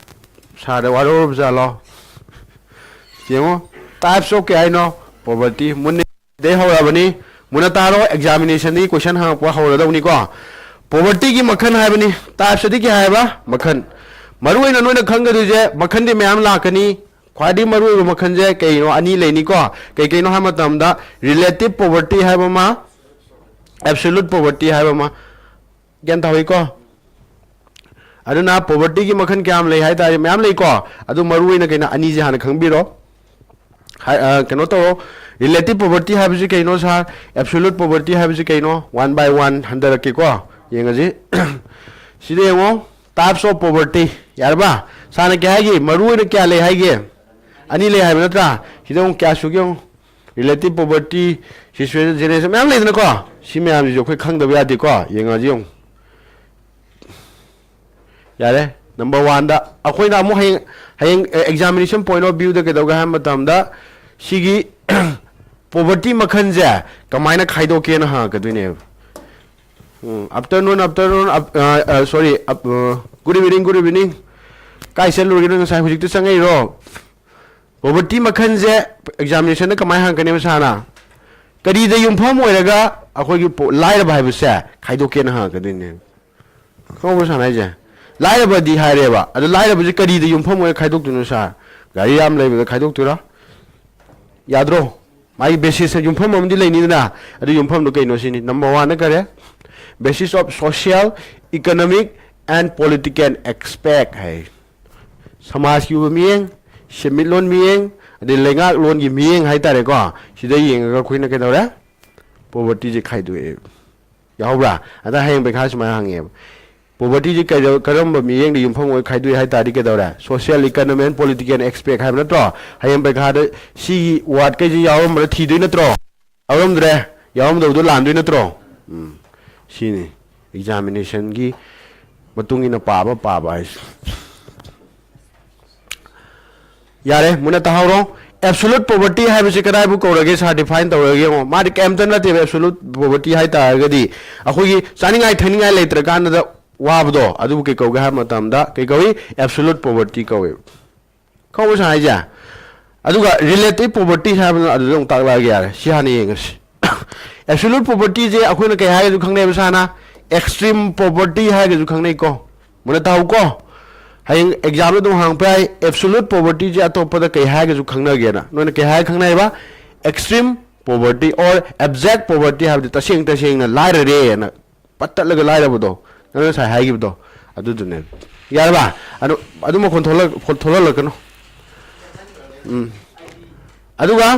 Sir ꯗ ꯋꯥꯔꯧꯔꯕ ꯖꯥꯠꯂꯣ? ꯌꯦꯡꯉꯣ, types of ꯀꯩ ꯍꯥꯏꯅꯣ? Poverty꯫ ꯃꯨꯟꯅ ꯗꯩ ꯍꯧꯔꯕꯅꯤ꯫ ꯃꯨꯟꯅ ꯇꯥꯔꯣ, examination ꯗꯒꯤ question ꯍꯪꯉꯛꯄ ꯍꯧꯔꯗꯧꯅꯤꯀꯣ꯫ Poverty ꯒꯤ ꯃꯈꯜ ꯍꯥꯏꯕꯅꯤ, types ꯑꯗꯤ ꯀꯩ ꯍꯥꯏꯕ? ꯃꯈꯜ꯫ ꯃꯔꯨ ꯑꯣꯏꯅ ꯅꯣꯏꯅ ꯈꯪꯒꯗꯣꯏꯁꯦ, ꯃꯈꯜꯗꯤ ꯃꯌꯥꯝ ꯂꯥꯛꯀꯅꯤ꯫ ꯈ꯭ꯋꯥꯏꯗꯒꯤ ꯃꯔꯨꯑꯣꯏꯕ ꯃꯈꯜꯁꯦ ꯀꯩꯅꯣ? ꯑꯅꯤ ꯂꯩꯅꯤꯀꯣ꯫ ꯀꯩ ꯀꯩꯅꯣ ꯍꯥꯏꯕ ꯃꯇꯝꯗ, relative poverty ꯍꯥꯏꯕ ꯑꯃ, absolute poverty ꯍꯥꯏꯕ ꯑꯃ꯫ ꯒ꯭ꯌꯥꯟ ꯇꯥꯍꯧꯏꯀꯣ? ꯑꯗꯨꯅ povertyꯒꯤ ꯃꯈꯜ ꯀꯌꯥꯝ ꯂꯩ ꯍꯥꯏ ꯇꯥꯔꯦ, ꯃꯌꯥꯝ ꯂꯩꯀꯣ꯫ ꯑꯗꯨ ꯃꯔꯨ ꯑꯣꯏꯅ ꯀꯩꯅꯣ, ꯑꯅꯤꯁꯦ ꯍꯥꯟꯅ ꯈꯪꯕꯤꯔꯣ꯫ ꯍꯥꯏ-, ꯑ, ꯀꯩꯅꯣ ꯇꯧꯔꯣ, relative poverty ꯍꯥꯏꯕꯁꯤ ꯀꯩꯅꯣ ꯁꯥꯔ? Absolute poverty ꯍꯥꯏꯕꯁꯤ ꯀꯩꯅꯣ? One by one ꯍꯟꯊꯔꯛꯀꯦꯀꯣ, ꯌꯦꯡꯉꯁꯤ꯫ ꯁꯤꯗ ꯌꯦꯡꯉꯣ, types of poverty꯫ ꯌꯥꯔꯕ? ꯁꯥꯔꯅ ꯀꯩ ꯍꯥꯏꯒꯦ? ꯃꯔꯨ ꯑꯣꯏꯅ ꯀꯌꯥ ꯂꯩ ꯍꯥꯏꯒꯦ? ꯑꯅꯤ ꯂꯩ ꯍꯥꯏꯕ ꯅꯠꯇ꯭ꯔꯥ? ꯁꯤꯗ ꯑꯃꯨꯛ ꯀꯌꯥ ꯁꯨꯒꯦ ꯌꯦꯡꯉꯣ꯫ Relative poverty, situational generation ꯃꯌꯥꯝ ꯂꯩꯗꯅꯀꯣ? ꯁꯤ ꯃꯌꯥꯝꯁꯤꯁꯨ ꯑꯩꯈꯣꯏ ꯈꯪꯗꯕ ꯌꯥꯗꯦꯀꯣ꯫ ꯌꯦꯡꯉꯁꯤ ꯌꯦꯡꯉꯨ꯫ ꯌꯥꯔꯦ, number oneꯗ ꯑꯩꯈꯣꯏꯅ ꯑꯃꯨꯛ ꯍꯌꯦꯡ, ꯍꯌꯦꯡ examination point of viewꯗ ꯀꯩꯗꯧꯒꯦ ꯍꯥꯏꯕ ꯃꯇꯝꯗ, ꯁꯤꯒꯤ poverty ꯃꯈꯜꯁꯦ ꯀꯃꯥꯏꯅ ꯈꯥꯏꯗꯣꯛꯀꯦꯅ ꯍꯪꯉꯛꯀꯗꯣꯏꯅꯦꯕ꯫ ꯎꯝ, afternoon, afternoon, ꯑꯞ-, ꯑ, ꯑ, sorry, ꯑꯞ-, ꯑ, good evening, good evening꯫ ꯀꯥꯏ ꯆꯠꯂꯨꯔꯒꯦ ꯅꯪ ꯉꯁꯥꯏ, ꯍꯧꯖꯤꯛꯇ ꯆꯪꯉꯛꯏꯔꯣ? Poverty ꯃꯈꯜꯁꯦ examinationꯗ ꯀꯃꯥꯏꯅ ꯍꯪꯉꯛꯀꯅꯦꯕ ꯁꯥꯔꯅ? ꯀꯔꯤꯗ ꯌꯨꯝꯐꯝ ꯑꯣꯏꯔꯒ ꯑꯩꯈꯣꯏꯒꯤ ꯄꯣ-, ꯂꯥꯏꯔꯕ ꯍꯥꯏꯕꯁꯦ ꯈꯥꯏꯗꯣꯛꯀꯦꯅ ꯍꯪꯉꯛꯀꯗꯣꯏꯅꯦꯕ꯫ ꯈꯪꯍꯧꯕ꯭ꯔꯣ ꯁꯥꯔꯅ ꯍꯥꯏꯁꯦ? ꯂꯥꯏꯔꯕꯗꯤ ꯍꯥꯏꯔꯦꯕ, ꯑꯗꯣ ꯂꯥꯏꯔꯕꯁꯤ ꯀꯔꯤꯗ ꯌꯨꯝꯐꯝ ꯑꯣꯏꯔꯒ ꯈꯥꯏꯗꯣꯛꯇꯣꯏꯅꯣ ꯁꯥꯔ? ꯒꯥꯔꯤ ꯌꯥꯝ ꯂꯩꯕꯗ ꯈꯥꯏꯗꯣꯛꯇꯣꯏꯔꯥ? ꯌꯥꯗ꯭ꯔꯣ? ꯃꯥꯒꯤ basisꯇ ꯌꯨꯝꯐꯝ ꯑꯃꯗꯤ ꯂꯩꯅꯤꯗꯅ, ꯑꯗꯨ ꯌꯨꯝꯐꯝꯗꯣ ꯀꯩꯅꯣ ꯁꯤꯅꯤ꯫ Number oneꯅ ꯀꯔꯤ? Basis of social, economic and political aspect ꯍꯥꯏ꯫ ꯁꯃꯥꯖꯀꯤ ꯑꯣꯏꯕ ꯃꯤꯠꯌꯦꯡ, ꯁꯦꯟꯃꯤꯠꯂꯣꯟ ꯃꯤꯠꯌꯦꯡ, ꯑꯗꯩ ꯂꯩꯉꯥꯛꯂꯣꯟꯒꯤ ꯃꯤꯠꯌꯦꯡ ꯍꯥꯏꯇꯥꯔꯦꯀꯣ꯫ ꯁꯤꯗ ꯌꯦꯡꯉꯒ ꯑꯩꯈꯣꯏꯅ ꯀꯩꯗꯧꯔꯦ? Povertyꯁꯦ ꯈꯥꯏꯗꯣꯛꯑꯦ꯫ ꯌꯥꯎꯕ꯭ꯔꯥ? ꯑꯗ ꯍꯌꯦꯡ ꯄꯩꯈꯥ ꯁꯨꯃꯥꯏꯅ ꯍꯪꯉꯦꯕ, povertyꯁꯤ ꯀꯩꯗꯧ-, ꯀꯔꯝꯕ ꯃꯤꯠꯌꯦꯡꯗ ꯌꯨꯝꯐꯝ ꯑꯣꯏ ꯈꯥꯏꯗꯣꯛꯏ ꯍꯥꯏ ꯇꯥꯔꯗꯤ ꯀꯩꯗꯧꯔꯦ? Social, economic and political aspect ꯍꯥꯏꯕ ꯅꯠꯇ꯭ꯔꯣ? ꯍꯌꯦꯡ ꯄꯩꯈꯥꯗ ꯁꯤꯒꯤ wordꯈꯩꯁꯤ ꯌꯥꯎꯔꯝꯕ꯭ꯔꯥ ꯊꯤꯗꯣꯏ ꯅꯠꯇ꯭ꯔꯣ? ꯌꯥꯎꯔꯝꯗ꯭ꯔꯦ? ꯌꯥꯎꯔꯝꯗꯕꯗꯣ ꯂꯥꯟꯗꯣꯏ ꯅꯠꯇ꯭ꯔꯣ? ꯎꯝ, ꯁꯤꯅꯤ examinationꯒꯤ ꯃꯇꯨꯡ ꯏꯟꯅ ꯄꯥꯕ, ꯄꯥꯕ ꯍꯥꯏꯁꯦ꯫ ꯌꯥꯔꯦ, ꯃꯨꯟꯅ ꯇꯥꯍꯧꯔꯣ꯫ Absolute poverty ꯍꯥꯏꯕꯁꯤ ꯀꯗꯥꯏꯕꯨ ꯀꯧꯔꯒꯦ? ꯁꯥꯔ define ꯇꯧꯔꯒ ꯌꯦꯡꯉꯣ꯫ ꯃꯥꯗꯤ ꯀꯩꯝꯇ ꯅꯠꯇꯦꯕ꯫ Absolute poverty ꯍꯥꯏ ꯇꯥꯔꯒꯗꯤ ꯑꯩꯈꯣꯏꯒꯤ ꯆꯥꯅꯤꯡꯉꯥꯏ ꯊꯛꯅꯤꯡꯉꯥꯏ ꯂꯩꯇ꯭ꯔꯀꯥꯟꯗ ꯋꯥꯕꯗꯣ, ꯑꯗꯨꯕꯨ ꯀꯩ ꯀꯧꯒꯦ ꯍꯥꯏꯕ ꯃꯇꯝꯗ ꯀꯩ ꯀꯧꯏ? Absolute poverty ꯀꯧꯏ꯫ ꯈꯪꯕ꯭ꯔꯣ ꯁꯥꯔ ꯍꯥꯏꯁꯦ? ꯑꯗꯨꯒ relative poverty ꯍꯥꯏꯕꯗꯨꯅ ꯑꯗꯨꯗ ꯑꯃꯨꯛ ꯇꯥꯛꯂꯛꯑꯒꯦ꯫ ꯌꯥꯔꯦ, ꯁꯤ ꯍꯥꯟꯅ ꯌꯦꯡꯉꯁꯤ꯫ Absolute povertyꯁꯦ ꯑꯩꯈꯣꯏꯅ ꯀꯩ ꯍꯥꯏꯔꯒꯁꯨ ꯈꯪꯅꯩꯕ ꯁꯥꯔꯅ? Extreme poverty ꯍꯥꯏꯔꯒꯁꯨ ꯈꯪꯅꯩꯀꯣ꯫ ꯃꯨꯟꯅ ꯇꯥꯍꯧꯀꯣ꯫ ꯍꯌꯦꯡ ꯑꯦꯛꯖꯥꯝꯗ ꯑꯗꯨꯝ ꯍꯪꯉꯛꯄ ꯌꯥꯏ, ꯑꯦꯕꯁꯣꯂꯨꯠ ꯄꯣꯕꯔꯇꯤꯁꯦ ꯑꯇꯣꯞꯄꯗ ꯀꯩ ꯍꯥꯏꯔꯒꯁꯨ ꯈꯪꯅꯒꯦꯅ꯫ ꯅꯣꯏꯅ ꯀꯩ ꯍꯥꯏꯔ ꯈꯪꯅꯩꯕ? ꯑꯦꯛꯁꯇ꯭ꯔꯤꯝ ꯄꯣꯕꯔꯇꯤ ꯑꯣꯔ ꯑꯦꯕꯖꯦꯛ ꯄꯣꯕꯔꯇꯤ ꯍꯥꯏꯕꯗꯤ ꯇꯁꯦꯡ ꯇꯁꯦꯡꯅ ꯂꯥꯏꯔꯔꯦꯅ ꯄꯠ ꯇꯠꯂꯒ ꯂꯥꯏꯔꯕꯗꯣ, ꯅꯪ ꯉꯁꯥꯏ ꯍꯥꯏꯈꯤꯕꯗꯣ, ꯑꯗꯨꯗꯨꯅꯦ꯫ ꯌꯥꯔꯕ? ꯑꯗꯨ ꯑꯗꯨ ꯃꯈꯣꯟ ꯊꯣꯛꯂꯛ- ꯊꯣꯛꯍꯜꯂꯛꯀꯅꯨ꯫ ꯎꯝ꯫ ꯑꯗꯨꯒ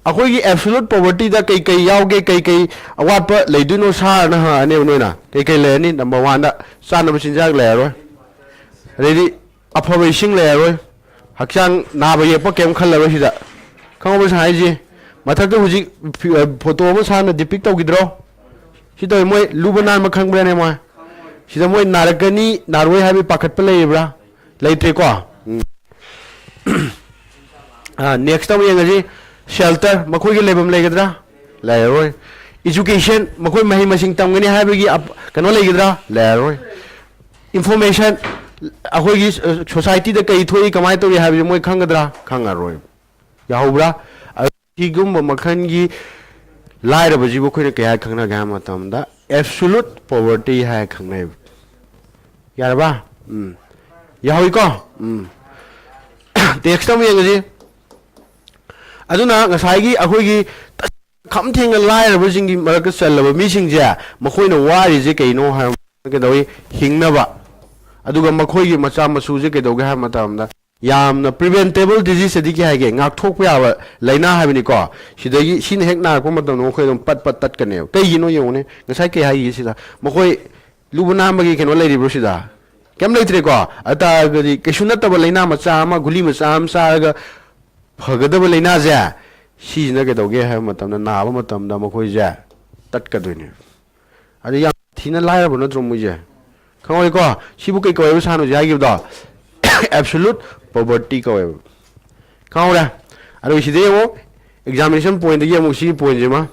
ꯑꯩꯈꯣꯏꯒꯤ ꯑꯦꯕꯁꯣꯂꯨꯠ ꯄꯣꯕꯔꯇꯤꯗ ꯀꯩ ꯀꯩ ꯌꯥꯎꯒꯦ, ꯀꯩ ꯀꯩ ꯑꯋꯥꯠꯄ ꯂꯩꯗꯣꯏꯅꯣ ꯁꯥꯔꯅ ꯍꯪꯉꯛꯑꯅꯦꯕ ꯅꯣꯏꯅ꯫ ꯀꯩ ꯀꯩ ꯂꯩꯔꯅꯤ? ꯅꯝꯕꯔ ꯋꯥꯟꯗ ꯆꯥꯅꯕ ꯆꯤꯟꯖꯥꯛ ꯂꯩꯔꯔꯣꯏ, ꯑꯗꯩꯗꯤ ꯑꯐꯕ ꯏꯁꯤꯡ ꯂꯩꯔꯔꯣꯏ, ꯍꯛꯆꯥꯡ ꯅꯥꯕ ꯌꯦꯛꯄ ꯀꯩꯝ ꯈꯜꯂꯔꯣꯏ ꯁꯤꯗ꯫ ꯈꯪꯍꯧꯕ꯭ꯔꯥ ꯁꯥꯔ ꯍꯥꯏꯁꯦ? ꯃꯊꯛꯇ ꯍꯧꯖꯤꯛ ꯐꯤ- ꯑ, ꯐꯣꯇꯣ ꯑꯃ ꯁꯥꯔꯅ ꯗꯤꯄꯤꯛ ꯇꯧꯈꯤꯗ꯭ꯔꯣ? ꯁꯤ ꯇꯧꯋꯤ, ꯃꯣꯏ ꯂꯨꯕ ꯅꯥꯟꯕ ꯈꯪꯕ꯭ꯔꯥꯅꯦ ꯃꯣꯏ? ꯁꯤꯗ ꯃꯣꯏ ꯅꯥꯔꯛꯀꯅꯤ ꯅꯥꯔꯣꯏ ꯍꯥꯏꯕꯒꯤ ꯄꯥꯈꯠꯄ ꯂꯩꯔꯤꯕ꯭ꯔꯥ? ꯂꯩꯇ꯭ꯔꯦꯀꯣ? ꯎꯝ꯫ ꯅꯦꯛꯁꯇ ꯑꯃꯨꯛ ꯌꯦꯡꯉꯁꯤ, ꯁꯦꯜꯇꯔ, ꯃꯈꯣꯏꯒꯤ ꯂꯩꯐꯝ ꯂꯩꯒꯗ꯭ꯔꯥ? ꯂꯩꯔꯔꯣꯏ꯫ ꯏꯖꯨꯀꯦꯁꯟ, ꯃꯈꯣꯏ ꯃꯍꯩ ꯃꯁꯤꯡ ꯇꯝꯒꯅꯤ ꯍꯥꯏꯕꯒꯤ ꯑꯞ- ꯀꯩꯅꯣ ꯂꯩꯒꯗ꯭ꯔꯥ? ꯂꯩꯔꯔꯣꯏ꯫ ꯏꯟꯐꯣꯔꯃꯦꯁꯟ, ꯑꯩꯈꯣꯏꯒꯤ ꯁꯣꯁꯥꯏꯇꯤꯗ ꯀꯔꯤ ꯊꯣꯛꯏ, ꯀꯃꯥꯏꯅ ꯇꯧꯏ ꯍꯥꯏꯕꯁꯤ ꯃꯣꯏ ꯈꯪꯒꯗ꯭ꯔꯥ? ꯈꯪꯉꯔꯣꯏ꯫ ꯌꯥꯍꯧꯕ꯭ꯔꯥ? ꯑꯗꯨ ꯁꯤꯒꯨꯝꯕ ꯃꯈꯜꯒꯤ ꯂꯥꯏꯔꯕꯁꯤꯕꯨ ꯑꯩꯈꯣꯏꯅ ꯀꯩ ꯍꯥꯏ ꯈꯪꯅꯒꯦ ꯍꯥꯏꯕ ꯃꯇꯝꯗ, ꯑꯦꯕꯁꯣꯂꯨꯠ ꯄꯣꯕꯔꯇꯤ ꯍꯥꯏ ꯈꯪꯅꯩꯕ꯫ ꯌꯥꯔꯕ? ꯎꯝ꯫ ꯌꯥꯍꯧꯏꯀꯣ? ꯎꯝ꯫ ꯇꯦꯛꯁꯇ ꯑꯃꯨꯛ ꯌꯦꯡꯉꯁꯤ꯫ ꯑꯗꯨꯅ ꯉꯁꯥꯏꯒꯤ ꯑꯩꯈꯣꯏꯒꯤ ꯈꯝ ꯊꯦꯡꯅ ꯂꯥꯏꯔꯕꯁꯤꯡꯒꯤ ꯃꯔꯛꯇ ꯆꯜꯂꯕ ꯃꯤꯁꯤꯡꯁꯦ, ꯃꯈꯣꯏꯅ ꯋꯥꯔꯤꯁꯦ ꯀꯩꯅꯣ ꯍꯥꯏꯕ ꯀꯩꯗꯧꯏ? ꯍꯤꯡꯅꯕ꯫ ꯑꯗꯨꯒ ꯃꯈꯣꯏꯒꯤ ꯃꯆꯥ ꯃꯁꯨꯁꯦ ꯀꯩꯗꯧꯒꯦ ꯍꯥꯏꯕ ꯃꯇꯝꯗ, ꯌꯥꯝꯅ ꯄ꯭ꯔꯤꯚꯦꯟꯇꯦꯕꯜ ꯗꯤꯖꯤꯖ ꯑꯗꯤ ꯀꯩ ꯍꯥꯏꯒꯦ? ꯉꯥꯛꯊꯣꯛꯄ ꯌꯥꯕ ꯂꯥꯏꯅꯥ ꯍꯥꯏꯕꯅꯤꯀꯣ꯫ ꯁꯤꯗꯒꯤ, ꯁꯤꯅ ꯍꯦꯛ ꯅꯥꯔꯛꯄ ꯃꯇꯝꯗ ꯃꯈꯣꯏ ꯑꯗꯨꯝ ꯄꯠ ꯄꯠ ꯇꯠꯀꯅꯦꯕ꯫ ꯀꯩꯒꯤꯅꯣ ꯌꯦꯡꯉꯨꯅꯦ, ꯉꯁꯥꯏ ꯀꯩ ꯍꯥꯏꯒꯦ ꯁꯤꯗ? ꯃꯈꯣꯏ ꯂꯨꯕ ꯅꯥꯟꯕꯒꯤ ꯀꯩꯅꯣ ꯂꯩꯔꯤꯕ꯭ꯔꯣ ꯁꯤꯗ? ꯀꯩꯝ ꯂꯩꯇ꯭ꯔꯦꯀꯣ꯫ ꯑꯗꯨ ꯇꯥꯔꯒꯗꯤ ꯀꯩꯁꯨ ꯅꯠꯇꯕ ꯂꯥꯏꯅꯥ ꯃꯆꯥ ꯑꯃ, ꯒꯨꯂꯤ ꯃꯆꯥ ꯑꯃ ꯆꯥꯔꯒ ꯐꯒꯗꯕ ꯂꯥꯏꯅꯥꯁꯦ, ꯁꯤꯁꯤꯅ ꯀꯩꯗꯧꯒꯦ ꯍꯥꯏꯕ ꯃꯇꯝꯗ, ꯅꯥꯕ ꯃꯇꯝꯗ ꯃꯈꯣꯏꯁꯦ ꯇꯠꯀꯗꯣꯏꯅꯦ꯫ ꯑꯗꯨ ꯌꯥꯝ ꯊꯤꯅ ꯂꯥꯏꯔꯕ ꯅꯠꯇ꯭ꯔꯣ ꯃꯣꯏꯁꯦ? ꯈꯪꯍꯧꯔꯦꯀꯣ? ꯁꯤꯕꯨ ꯀꯩ ꯀꯧꯋꯦꯕ ꯁꯥꯔꯅ ꯍꯧꯖꯤꯛ ꯍꯥꯏꯈꯤꯕꯗꯣ? Absolute poverty ꯀꯧꯋꯦꯕ꯫ ꯈꯪꯍꯧꯔꯦ? ꯑꯗꯨꯒ ꯁꯤꯗ ꯌꯦꯡꯉꯣ, ꯑꯦꯛꯖꯥꯃꯤꯅꯦꯁꯟ ꯄꯣꯏꯟꯗꯒꯤ ꯑꯃꯨꯛ ꯁꯤꯒꯤ ꯄꯣꯏꯟꯁꯤꯃ,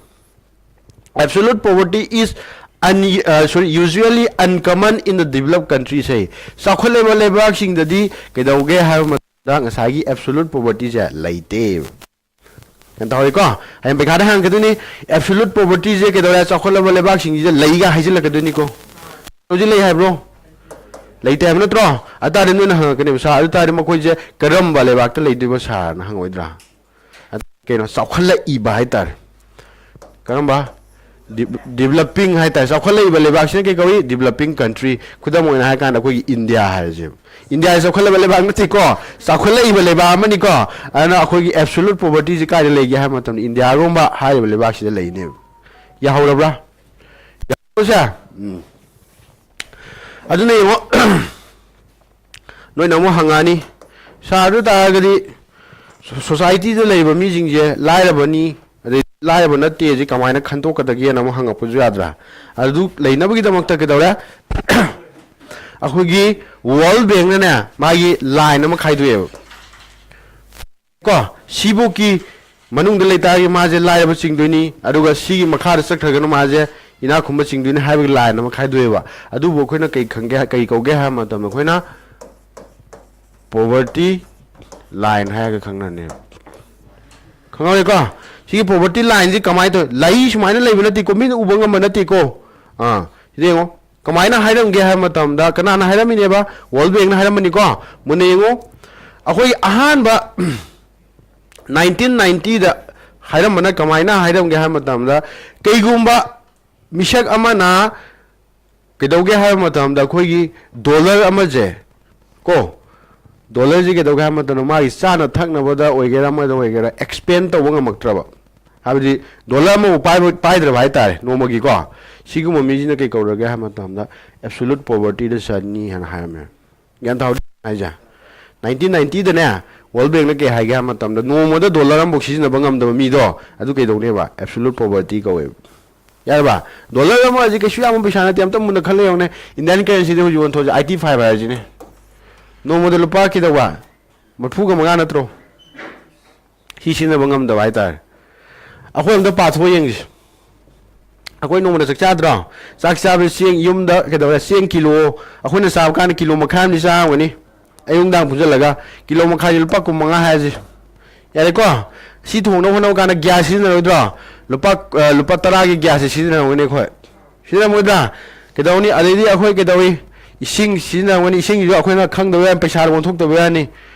absolute poverty is un- uh, sorry, usually uncommon in the developed countries ꯍꯥꯏ꯫ ꯆꯥꯎꯈꯠꯂꯕ ꯂꯩꯕꯥꯛꯁꯤꯡꯗꯗꯤ ꯀꯩꯗꯧꯒꯦ ꯍꯥꯏꯕ ꯃꯇꯝꯗ ꯉꯁꯥꯏꯒꯤ ꯑꯦꯕꯁꯣꯂꯨꯠ ꯄꯣꯕꯔꯇꯤꯁꯦ ꯂꯩꯇꯦ꯫ ꯒ꯭ꯌꯥꯟ ꯇꯥꯍꯧꯔꯤꯀꯣ? ꯍꯌꯦꯡ ꯄꯩꯈꯥꯗ ꯍꯪꯉꯛꯀꯗꯣꯏꯅꯤ, ꯑꯦꯕꯁꯣꯂꯨꯠ ꯄꯣꯕꯔꯇꯤꯁꯦ ꯀꯩꯗꯧꯔꯦ, ꯆꯥꯎꯈꯠꯂꯕ ꯂꯩꯕꯥꯛꯁꯤꯡꯁꯤꯗ ꯂꯩꯒ ꯍꯥꯏꯖꯤꯜꯂꯛꯀꯗꯣꯏꯅꯤꯀꯣ꯫ ꯍꯧꯖꯤꯛ ꯂꯩ ꯍꯥꯏꯕ꯭ꯔꯣ? ꯂꯩꯇꯦ ꯍꯥꯏꯕ ꯅꯠꯇ꯭ꯔꯣ? ꯑꯗꯨ ꯇꯥꯔꯗꯤ ꯅꯣꯏꯅ ꯍꯪꯉꯛꯀꯅꯦꯕ, "ꯁꯥꯔ, ꯑꯗꯨ ꯇꯥꯔꯗꯤ ꯃꯈꯣꯏꯁꯦ ꯀꯔꯝꯕ ꯂꯩꯕꯥꯛꯇ ꯂꯩꯗꯣꯏꯕ ꯁꯥꯔꯅ?" ꯍꯪꯉꯣꯏꯗ꯭ꯔꯥ? ꯑꯗ ꯀꯩꯅꯣ, ꯆꯥꯎꯈꯠꯂꯛꯏꯕ ꯍꯥꯏꯇꯥꯔꯦ꯫ ꯀꯔꯝꯕ? ꯗꯤꯕꯂꯞꯄꯤꯡ ꯍꯥꯏꯇꯥꯔꯦ꯫ ꯆꯥꯎꯈꯠꯂꯛꯏꯕ ꯂꯩꯕꯥꯛꯁꯤꯅ ꯀꯩ ꯀꯧꯏ? Developing country. ꯈꯨꯗꯝ ꯑꯣꯏꯅ ꯍꯥꯏꯔꯀꯥꯟꯗ ꯑꯩꯈꯣꯏꯒꯤ ꯏꯟꯗꯤꯌꯥ ꯍꯥꯏꯔꯁꯦꯕ꯫ ꯏꯟꯗꯤꯌꯥꯁꯤ ꯆꯥꯎꯈꯠꯂꯕ ꯂꯩꯕꯥꯛ ꯅꯠꯇꯦꯀꯣ, ꯆꯥꯎꯈꯠꯂꯛꯏꯕ ꯂꯩꯕꯥꯛ ꯑꯃꯅꯤꯀꯣ꯫ ꯑꯗꯨꯅ ꯑꯩꯈꯣꯏꯒꯤ ꯑꯦꯕꯁꯣꯂꯨꯠ ꯄꯣꯕꯔꯇꯤꯁꯤ ꯀꯥꯏꯗ ꯂꯩꯒꯦ ꯍꯥꯏꯕ ꯃꯇꯝꯗ ꯏꯟꯗꯤꯌꯥꯒꯨꯝꯕ ꯍꯥꯏꯔꯤꯕ ꯂꯩꯕꯥꯛꯁꯤꯗ ꯂꯩꯅꯦꯕ꯫ ꯌꯥꯍꯧꯔꯕ꯭ꯔꯥ? ꯌꯥꯍꯧꯔꯁꯦ? ꯎꯝ꯫ ꯑꯗꯨꯅ ꯌꯦꯡꯉꯣ, ꯅꯣꯏꯅ ꯑꯃꯨꯛ ꯍꯪꯉꯛꯑꯅꯤ, "ꯁꯥꯔ, ꯑꯗꯨ ꯇꯥꯔꯒꯗꯤ ꯁꯣ-, ꯁꯣꯁꯥꯏꯇꯤꯗ ꯂꯩꯔꯤꯕ ꯃꯤꯁꯤꯡꯁꯦ ꯂꯥꯏꯔꯕꯅꯤ, ꯑꯗꯩ ꯂꯥꯏꯔꯕ ꯅꯠꯇꯦ, ꯑꯁꯤ ꯀꯃꯥꯏꯅ ꯈꯟꯗꯣꯛꯀꯗꯒꯦꯅ?" ꯑꯃꯨꯛ ꯍꯪꯉꯛꯄꯁꯨ ꯌꯥꯗ꯭ꯔꯥ? ꯑꯗꯨ ꯂꯩꯅꯕꯒꯤꯗꯃꯛꯇ ꯀꯩꯗꯧꯔꯦ? ꯑꯩꯈꯣꯏꯒꯤ ꯋꯥꯔꯜ ꯕꯦꯡꯅꯅꯦ, ꯃꯥꯒꯤ ꯂꯥꯏꯟ ꯑꯃ ꯈꯥꯏꯗꯣꯛꯑꯦꯕ꯫ ꯀꯣ, ꯁꯤꯕꯨꯛꯀꯤ ꯃꯅꯨꯡꯗ ꯂꯩꯇꯥꯔꯗꯤ ꯃꯥꯁꯦ ꯂꯥꯏꯔꯕ ꯆꯤꯡꯗꯣꯏꯅꯤ, ꯑꯗꯨꯒ ꯁꯤꯒꯤ ꯃꯈꯥꯗ ꯆꯠꯈ꯭ꯔꯒꯅ ꯃꯥꯁꯦ ꯏꯅꯥꯛ ꯈꯨꯟꯕ ꯆꯤꯡꯗꯣꯏꯅꯤ ꯍꯥꯏꯕꯒꯤ ꯂꯥꯏꯟ ꯑꯃ ꯈꯥꯏꯗꯣꯛꯑꯦꯕ꯫ ꯑꯗꯨꯕꯨ ꯑꯩꯈꯣꯏꯅ ꯀꯩ ꯈꯪꯒꯦ, ꯀꯩ ꯀꯧꯒꯦ ꯍꯥꯏꯕ ꯃꯇꯝꯗ ꯑꯩꯈꯣꯏꯅ ꯄꯣꯕꯔꯇꯤ ꯂꯥꯏꯟ ꯍꯥꯏꯔꯒ ꯈꯪꯅꯅꯦꯕ꯫ ꯈꯪꯍꯧꯔꯦꯀꯣ? ꯁꯤꯒꯤ ꯄꯣꯕꯔꯇꯤ ꯂꯥꯏꯟꯁꯤ ꯀꯃꯥꯏꯅ ꯇꯧ-, ꯂꯩ ꯁꯨꯃꯥꯏꯅ ꯂꯩꯕ ꯅꯠꯇꯦꯀꯣ, ꯃꯤꯅ ꯎꯕ ꯉꯝꯕ ꯅꯠꯇꯦꯀꯣ꯫ ꯑꯥ, ꯁꯤꯗ ꯌꯦꯡꯉꯣ꯫ ꯀꯃꯥꯏꯅ ꯍꯥꯏꯔꯝꯒꯦ ꯍꯥꯏꯕ ꯃꯇꯝꯗ, ꯀꯅꯥꯅ ꯍꯥꯏꯔꯝꯃꯤꯅꯦꯕ? ꯋꯥꯔꯜ ꯕꯦꯡꯅ ꯍꯥꯏꯔꯝꯕꯅꯤꯀꯣ꯫ ꯃꯨꯟꯅ ꯌꯦꯡꯉꯨ꯫ ꯑꯩꯈꯣꯏꯒꯤ ꯑꯍꯥꯟꯕ ꯅꯥꯏꯟꯇꯤꯟ ꯅꯥꯏꯟꯇꯤꯗ ꯍꯥꯏꯔꯝꯕꯅ ꯀꯃꯥꯏꯅ ꯍꯥꯏꯔꯝꯒꯦ ꯍꯥꯏꯕ ꯃꯇꯝꯗ, ꯀꯩꯒꯨꯝꯕ ꯃꯤꯁꯛ ꯑꯃꯅ ꯀꯩꯗꯧꯒꯦ ꯍꯥꯏꯕ ꯃꯇꯝꯗ, ꯑꯩꯈꯣꯏꯒꯤ ꯗꯣꯂꯔ ꯑꯃꯁꯦ ꯀꯣ, ꯗꯣꯂꯔꯁꯤ ꯀꯩꯗꯧꯒꯦ ꯍꯥꯏꯕ ꯃꯇꯝꯗ, ꯃꯥꯒꯤ ꯆꯥꯅ ꯊꯛꯅꯕꯗ ꯑꯣꯏꯒꯦꯔꯥ, ꯑꯃꯗ ꯑꯣꯏꯒꯦꯔꯥ, ꯑꯦꯛꯁꯄꯦꯟ ꯇꯧꯕ ꯉꯝꯃꯛꯇ꯭ꯔꯕ, ꯍꯥꯏꯕꯗꯤ ꯗꯣꯂꯔ ꯑꯃꯕꯨ ꯄꯥꯏꯕ, ꯄꯥꯏꯗ꯭ꯔꯕ ꯍꯥꯏꯇꯥꯔꯦ, ꯅꯣꯡꯃꯒꯤꯀꯣ, ꯁꯤꯒꯨꯝꯕ ꯃꯤꯁꯤꯅ ꯀꯩ ꯀꯧꯔꯒꯦ ꯍꯥꯏꯕ ꯃꯇꯝꯗ, ꯑꯦꯕꯁꯣꯂꯨꯠ ꯄꯣꯕꯔꯇꯤꯗ ꯆꯟꯅꯤ ꯍꯥꯏꯅ ꯍꯥꯏꯔꯝꯃꯦ꯫ ꯒ꯭ꯌꯥꯟ ꯇꯥꯍꯧꯗꯦ ꯍꯥꯏꯁꯦ? ꯅꯥꯏꯟꯇꯤꯟ ꯅꯥꯏꯟꯇꯤꯗꯅꯦ, ꯋꯥꯔꯜ ꯕꯦꯡꯅ ꯀꯩ ꯍꯥꯏꯒꯦ ꯍꯥꯏꯕ ꯃꯇꯝꯗ, ꯅꯣꯡꯃꯗ ꯗꯣꯂꯔ ꯑꯃꯐꯥꯎ ꯁꯤꯖꯤꯟꯅꯕ ꯉꯝꯗꯕ ꯃꯤꯗꯣ, ꯑꯗꯨ ꯀꯩꯗꯧꯅꯦꯕ? Absolute poverty ꯀꯧꯋꯦꯕ꯫ ꯌꯥꯔꯕ? ꯗꯣꯂꯔ ꯑꯃ ꯍꯧꯖꯤꯛ ꯀꯩꯁꯨ ꯌꯥꯝꯕ ꯄꯩꯁꯥ ꯅꯠꯇꯦ, ꯑꯝꯇ ꯃꯨꯟꯅ ꯈꯜꯂ ꯌꯦꯡꯉꯨꯅꯦ꯫ ꯏꯟꯗꯤꯌꯥꯟ ꯀꯔꯦꯟꯁꯤꯗ ꯍꯧꯖꯤꯛ ꯑꯣꯟꯊꯣꯛꯑꯁꯦ, ꯑꯥꯏꯇꯤ ꯐꯥꯏꯚ ꯍꯥꯏꯔꯁꯤꯅꯦ꯫ ꯅꯣꯡꯃꯗ ꯂꯨꯄꯥ ꯀꯩꯗꯧꯕ? ꯃꯔꯤꯐꯨꯒ ꯃꯉꯥ ꯅꯠꯇ꯭ꯔꯣ? ꯁꯤ ꯁꯤꯖꯤꯟꯅꯕ ꯉꯝꯗꯕ ꯍꯥꯏꯇꯥꯔꯦ꯫ ꯑꯩꯈꯣꯏ ꯑꯝꯇ ꯄꯥꯊꯣꯛꯑ ꯌꯦꯡꯁꯤ꯫ ꯑꯩꯈꯣꯏ ꯅꯣꯡꯃꯗ ꯆꯥꯛ ꯆꯥꯗ꯭ꯔꯣ? ꯆꯥꯛ ꯆꯥꯕꯁꯤ ꯆꯦꯡ ꯌꯨꯝꯗ ꯀꯩꯗꯧꯔꯦ? ꯆꯦꯡ ꯀꯤꯂꯣ, ꯑꯩꯈꯣꯏꯅ ꯆꯥꯕ ꯀꯥꯟꯗ ꯀꯤꯂꯣ ꯃꯈꯥꯏ ꯑꯃꯗꯤ ꯆꯥꯔꯝꯒꯅꯤ꯫ ꯑꯌꯨꯛ ꯅꯨꯡꯗꯥꯡ ꯄꯨꯟꯁꯤꯜꯂꯒ ꯀꯤꯂꯣ ꯃꯈꯥꯏꯁꯦ ꯂꯨꯄꯥ ꯀꯨꯟ ꯃꯉꯥ ꯍꯥꯏꯔꯁꯤ꯫ ꯌꯥꯔꯦꯀꯣ? ꯁꯤ ꯊꯣꯡꯅꯕ ꯍꯣꯠꯅꯕ ꯀꯥꯟꯗ ꯒ꯭ꯌꯥꯁ ꯁꯤꯖꯤꯟꯅꯔꯣꯏꯗ꯭ꯔꯣ? ꯂꯨꯄꯥ, ꯑ, ꯂꯨꯄꯥ ꯇꯔꯥꯒꯤ ꯒ꯭ꯌꯥꯁꯁꯦ ꯁꯤꯖꯤꯟꯅꯔꯝꯒꯅꯤ ꯑꯩꯈꯣꯏ꯫ ꯁꯤꯖꯤꯟꯅꯔꯝꯃꯣꯏꯗ꯭ꯔꯥ? ꯀꯩꯗꯧꯅꯤ? ꯑꯗꯩꯗꯤ ꯑꯩꯈꯣꯏ ꯀꯩꯗꯧꯏ? ꯏꯁꯤꯡ ꯁꯤꯖꯤꯟꯅꯔꯝꯒꯅꯤ, ꯏꯁꯤꯡꯁꯤꯁꯨ ꯑꯩꯈꯣꯏꯅ ꯈꯪꯗꯕ ꯌꯥꯅꯤ, ꯄꯩꯁꯥꯗ ꯑꯣꯟꯊꯣꯛꯇꯕ ꯌꯥꯅꯤ,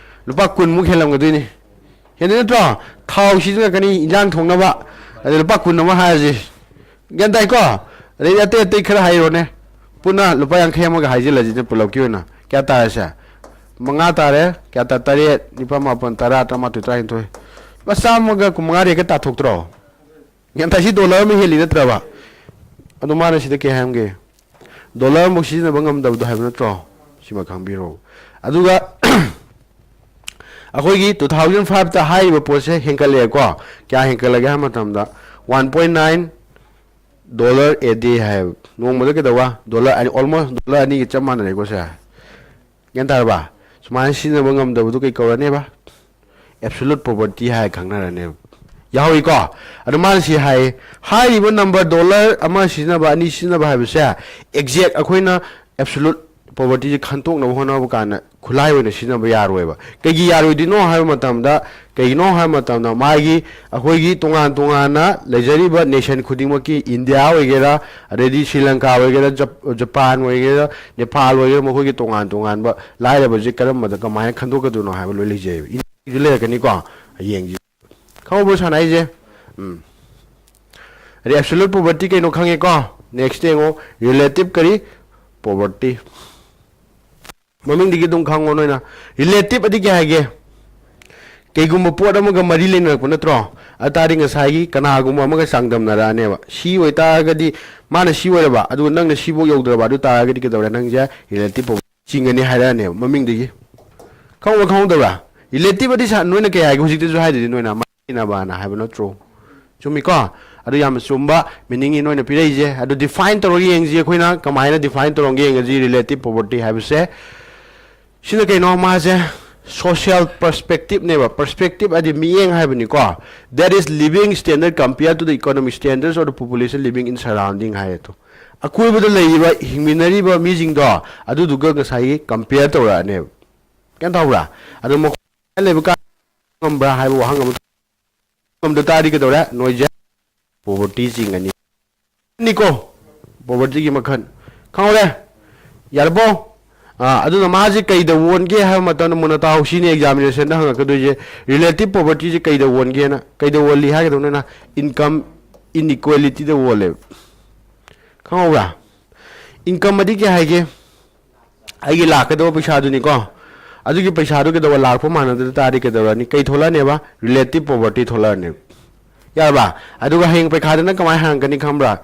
ꯂꯨꯄꯥ ꯀꯨꯟꯃꯨꯛ ꯍꯦꯜꯂꯝꯒꯗꯣꯏꯅꯤ꯫ ꯍꯦꯟꯗꯣꯏ ꯅꯠꯇ꯭ꯔꯣ? ꯊꯥꯎ ꯁꯤꯖꯤꯟꯅꯔꯛꯀꯅꯤ, ꯏꯟꯖꯥꯡ ꯊꯣꯡꯅꯕ, ꯑꯗ ꯂꯨꯄꯥ ꯀꯨꯟ ꯑꯃ ꯍꯥꯏꯔꯁꯤ꯫ ꯒ꯭ꯌꯥꯟ ꯇꯥꯏꯀꯣ? ꯑꯗꯩꯗꯤ ꯑꯇꯩ ꯑꯇꯩ ꯈꯔ ꯍꯥꯏꯔꯣꯅꯦ꯫ ꯄꯨꯟꯅ ꯂꯨꯄꯥ ꯌꯥꯡꯈꯩ ꯑꯃꯒ ꯍꯥꯏꯖꯤꯜꯂꯁꯤꯅꯦ ꯄꯨꯂꯞꯀꯤ ꯑꯣꯏꯅ꯫ ꯀꯌꯥ ꯇꯥꯔꯦꯁꯦ? ꯃꯉꯥ ꯇꯥꯔꯦ꯫ ꯀꯌꯥ ꯇꯥ? ꯇꯔꯦꯠ, ꯅꯤꯄꯥꯜ, ꯃꯥꯄꯜ, ꯇꯔꯥ, ꯇꯔꯥꯃꯥꯊꯣꯏ, ꯇꯔꯥꯅꯤꯊꯣꯏ꯫ ꯂꯨꯄꯥ ꯆꯥꯝꯃꯒ ꯀꯨꯟꯃꯉꯥꯗꯤ ꯍꯦꯛꯇ ꯇꯥꯊꯣꯛꯇ꯭ꯔꯣ? ꯒ꯭ꯌꯥꯟ ꯇꯥꯏ? ꯁꯤ ꯗꯣꯂꯔ ꯑꯃ ꯍꯦꯜꯂꯤ ꯅꯠꯇ꯭ꯔꯕ? ꯑꯗꯣ ꯃꯥꯅ ꯁꯤꯗ ꯀꯩ ꯍꯥꯏꯔꯝꯒꯦ? ꯗꯣꯂꯔ ꯑꯃꯨꯛ ꯁꯤꯖꯤꯟꯅꯕ ꯉꯝꯗꯕꯗꯣ ꯍꯥꯏꯕ ꯅꯠꯇ꯭ꯔꯣ? ꯁꯤꯃ ꯈꯪꯕꯤꯔꯣ꯫ ꯑꯗꯨꯒ ꯑꯩꯈꯣꯏꯒꯤ two thousand five ꯇ ꯍꯥꯏꯔꯤꯕ ꯄꯣꯠꯁꯦ ꯍꯦꯟꯀꯠꯂꯛꯑꯦꯀꯣ꯫ ꯀꯌꯥ ꯍꯦꯟꯀꯠꯂꯒꯦ ꯍꯥꯏꯕ ꯃꯇꯝꯗ, one point nine dollar a day ꯍꯥꯏꯌꯦꯕ꯫ ꯅꯣꯡꯃꯗ ꯀꯩꯗꯧꯕ? ꯗꯣꯂꯔ ꯑꯅꯤ, almost ꯗꯣꯂꯔ ꯑꯅꯤꯒ ꯆꯞ ꯃꯥꯟꯅꯔꯦꯀꯣ ꯁꯦ꯫ ꯒ꯭ꯌꯥꯟ ꯇꯥꯔꯕ? ꯁꯨꯃꯥꯏꯅ ꯁꯤꯖꯤꯟꯅꯕ ꯉꯝꯗꯕꯗꯨ ꯀꯩ ꯀꯧꯔꯅꯦꯕ? Absolute poverty ꯍꯥꯏꯔ ꯈꯪꯅꯔꯅꯦꯕ꯫ ꯌꯥꯎꯏꯀꯣ? ꯑꯗꯣ ꯃꯥꯅ ꯁꯤ ꯍꯥꯏ, ꯍꯥꯏꯔꯤꯕ ꯅꯝꯕꯔ ꯗꯣꯂꯔ ꯑꯃ ꯁꯤꯖꯤꯟꯅꯕ, ꯑꯅꯤ ꯁꯤꯖꯤꯟꯅꯕ ꯍꯥꯏꯕꯁꯦ exact ꯑꯩꯈꯣꯏꯅ absolute poverty ꯁꯦ ꯈꯟꯇꯣꯛꯅꯕ ꯍꯣꯠꯅꯕ ꯀꯥꯟꯗ ꯈꯨꯠꯂꯥꯏ ꯑꯣꯏꯅ ꯁꯤꯖꯤꯟꯅꯕ ꯌꯥꯔꯣꯏꯕ꯫ ꯀꯩꯒꯤ ꯌꯥꯔꯣꯏꯗꯣꯏꯅꯣ ꯍꯥꯏꯕ ꯃꯇꯝꯗ, ꯀꯩꯒꯤꯅꯣ ꯍꯥꯏꯕ ꯃꯇꯝꯗ ꯃꯥꯒꯤ, ꯑꯩꯈꯣꯏꯒꯤ ꯇꯣꯉꯥꯟ ꯇꯣꯉꯥꯟꯅ ꯂꯩꯖꯔꯤꯕ nation ꯈꯨꯗꯤꯡꯃꯛꯀꯤ, ꯏꯟꯗꯤꯌꯥ ꯑꯣꯏꯒꯦꯔꯥ, ꯑꯗꯩꯗꯤ ꯁ꯭ꯔꯤ ꯂꯪꯀꯥ ꯑꯣꯏꯒꯦꯔꯥ, ꯖꯞ-, ꯖꯄꯥꯟ ꯑꯣꯏꯒꯦꯔꯥ, ꯅꯦꯄꯥꯜ ꯑꯣꯏꯒꯦꯔꯥ, ꯃꯈꯣꯏꯒꯤ ꯇꯣꯉꯥꯟ ꯇꯣꯉꯥꯟꯕ ꯂꯥꯏꯔꯕꯁꯦ ꯀꯔꯝꯕꯗ ꯀꯃꯥꯏꯅ ꯈꯟꯗꯣꯛꯀꯗꯣꯏꯅꯣ ꯍꯥꯏꯕ ꯂꯣꯏ ꯂꯩꯖꯩꯑꯕ꯫ ꯏꯟꯗꯤꯌꯥꯒꯤꯁꯨ ꯂꯩꯔꯛꯀꯅꯤꯀꯣ, ꯌꯦꯡꯁꯤ꯫ ꯈꯪꯍꯧꯕ꯭ꯔꯣ ꯁꯥꯟꯅ ꯍꯥꯏꯁꯦ? ꯎꯝ꯫ ꯑꯗꯩ absolute poverty ꯀꯩꯅꯣ ꯈꯪꯉꯦꯀꯣ? Next ꯌꯦꯡꯉꯣ, relative ꯀꯔꯤ? Poverty꯫ ꯃꯃꯤꯡꯗꯒꯤ ꯑꯗꯨꯝ ꯈꯪꯉꯣ ꯅꯣꯏꯅ꯫ Relative ꯑꯗꯤ ꯀꯩ ꯍꯥꯏꯒꯦ? ꯀꯩꯒꯨꯝꯕ ꯄꯣꯠ ꯑꯃꯒ ꯃꯔꯤ ꯂꯩꯅꯔꯛꯄ ꯅꯠꯇ꯭ꯔꯣ? ꯑꯗꯨ ꯇꯥꯔꯗꯤ ꯉꯁꯥꯏꯒꯤ ꯀꯅꯥꯒꯨꯝꯕ ꯑꯃꯒ ꯆꯥꯡꯗꯝꯅꯔꯛꯑꯅꯦꯕ꯫ ꯁꯤ ꯑꯣꯏꯇꯥꯔꯒꯗꯤ, ꯃꯥꯅ ꯁꯤ ꯑꯣꯏꯔꯕ, ꯑꯗꯨꯒ ꯅꯪꯅ ꯁꯤꯐꯧ ꯌꯧꯗ꯭ꯔꯕ, ꯑꯗꯨ ꯇꯥꯔꯒꯗꯤ ꯀꯩꯗꯧꯔꯦ? ꯅꯪꯁꯦ relative poverty ꯆꯤꯡꯒꯅꯤ ꯍꯥꯏꯔꯛꯑꯅꯦꯕ ꯃꯃꯤꯡꯗꯒꯤ꯫ ꯈꯪꯕ꯭ꯔꯥ ꯈꯪꯍꯧꯗꯕ꯭ꯔꯥ? Relative ꯑꯗꯤ ꯁꯥ-, ꯅꯣꯏꯅ ꯀꯩ ꯍꯥꯏꯒꯦ? ꯍꯧꯖꯤꯛꯇꯁꯨ ꯍꯥꯏꯗꯨꯗꯤ ꯅꯣꯏꯅ ꯃꯔꯤ ꯂꯩꯅꯕꯅ ꯍꯥꯏꯕ ꯅꯠꯇ꯭ꯔꯣ? ꯆꯨꯝꯃꯤꯀꯣ? ꯑꯗꯨ ꯌꯥꯝꯅ ꯆꯨꯝꯕ meaning ꯅꯤ ꯅꯣꯏꯅ ꯄꯤꯔꯛꯏꯁꯦ꯫ ꯑꯗꯨ define ꯇꯧꯔꯒ ꯌꯦꯡꯁꯤ ꯑꯩꯈꯣꯏꯅ ꯀꯃꯥꯏꯅ define ꯇꯧꯔꯝꯒꯦ ꯌꯦꯡꯉꯁꯤ relative poverty ꯍꯥꯏꯕꯁꯦ꯫ ꯁꯤꯅ ꯀꯩꯅꯣ? ꯃꯥꯁꯦ social perspective ꯅꯦꯕ꯫ Perspective ꯍꯥꯏꯗꯤ ꯃꯤꯠꯌꯦꯡ ꯍꯥꯏꯕꯅꯤꯀꯣ꯫ That is living standard compared to the economic standards of the population living in surrounding ꯍꯥꯏꯌꯦ ꯑꯗꯣ꯫ ꯑꯀꯣꯏꯕꯗ ꯂꯩꯔꯤꯕ, ꯍꯤꯡꯃꯤꯟꯅꯔꯤꯕ ꯃꯤꯁꯤꯡꯗꯣ ꯑꯗꯨꯗꯨꯒ ꯉꯁꯥꯏꯒꯤ compare ꯇꯧꯔꯛꯑꯅꯦꯕ꯫ ꯒ꯭ꯌꯥꯟ ꯇꯥꯕ꯭ꯔꯥ? ꯑꯗꯣ ꯃꯈꯣꯏ ꯂꯩꯕ ꯀꯥꯟ ꯉꯝꯕ꯭ꯔꯥ ꯍꯥꯏꯕ ꯋꯥꯍꯪ ꯑꯃ ꯉꯝꯗ ꯇꯥꯔꯗꯤ ꯀꯩꯗꯧꯔꯦ? ꯅꯣꯏꯁꯦ poverty ꯆꯤꯡꯉꯅꯤ꯫ ꯅꯤꯀꯣ, poverty ꯒꯤ ꯃꯈꯜ ꯈꯪꯍꯧꯔꯦ꯫ ꯌꯥꯔꯕꯣ? ꯑꯥ, ꯑꯗꯨꯅ ꯃꯥꯁꯦ ꯀꯩꯗ ꯑꯣꯟꯒꯦ ꯍꯥꯏꯕ ꯃꯇꯝꯗ, ꯃꯨꯟꯅ ꯇꯥꯍꯧ, ꯁꯤꯅꯤ examination ꯗ ꯍꯪꯉꯛꯀꯗꯣꯏꯁꯦ꯫ Relative poverty ꯁꯦ ꯀꯩꯗ ꯑꯣꯟꯒꯦꯅ, ꯀꯩꯗ ꯑꯣꯜꯂꯤ ꯍꯥꯏꯒꯗꯧꯅꯤꯅ? Income inequality ꯗ ꯑꯣꯜꯂꯦꯕ꯫ ꯈꯪꯍꯧꯕ꯭ꯔꯥ? Income ꯑꯗꯤ ꯀꯩ ꯍꯥꯏꯒꯦ? ꯑꯩꯒꯤ ꯂꯥꯛꯀꯗꯕ ꯄꯩꯁꯥꯗꯨꯅꯤꯀꯣ꯫ ꯑꯗꯨꯒꯤ ꯄꯩꯁꯥꯗꯨ ꯀꯩꯗꯧꯕ, ꯂꯥꯛꯄ ꯃꯥꯟꯅꯗ ꯇꯥꯔꯗꯤ ꯀꯩꯗꯧꯔꯅꯤ? ꯀꯩ ꯊꯣꯛꯂꯛꯑꯅꯦꯕ? Relative poverty ꯊꯣꯛꯂꯛꯑꯅꯦꯕ꯫ ꯌꯥꯔꯕ? ꯑꯗꯨꯒ ꯍꯌꯦꯡ ꯄꯩꯈꯥꯗꯅ ꯀꯃꯥꯏꯅ ꯍꯪꯉꯛꯀꯅꯤ ꯈꯪꯕ꯭ꯔꯥ?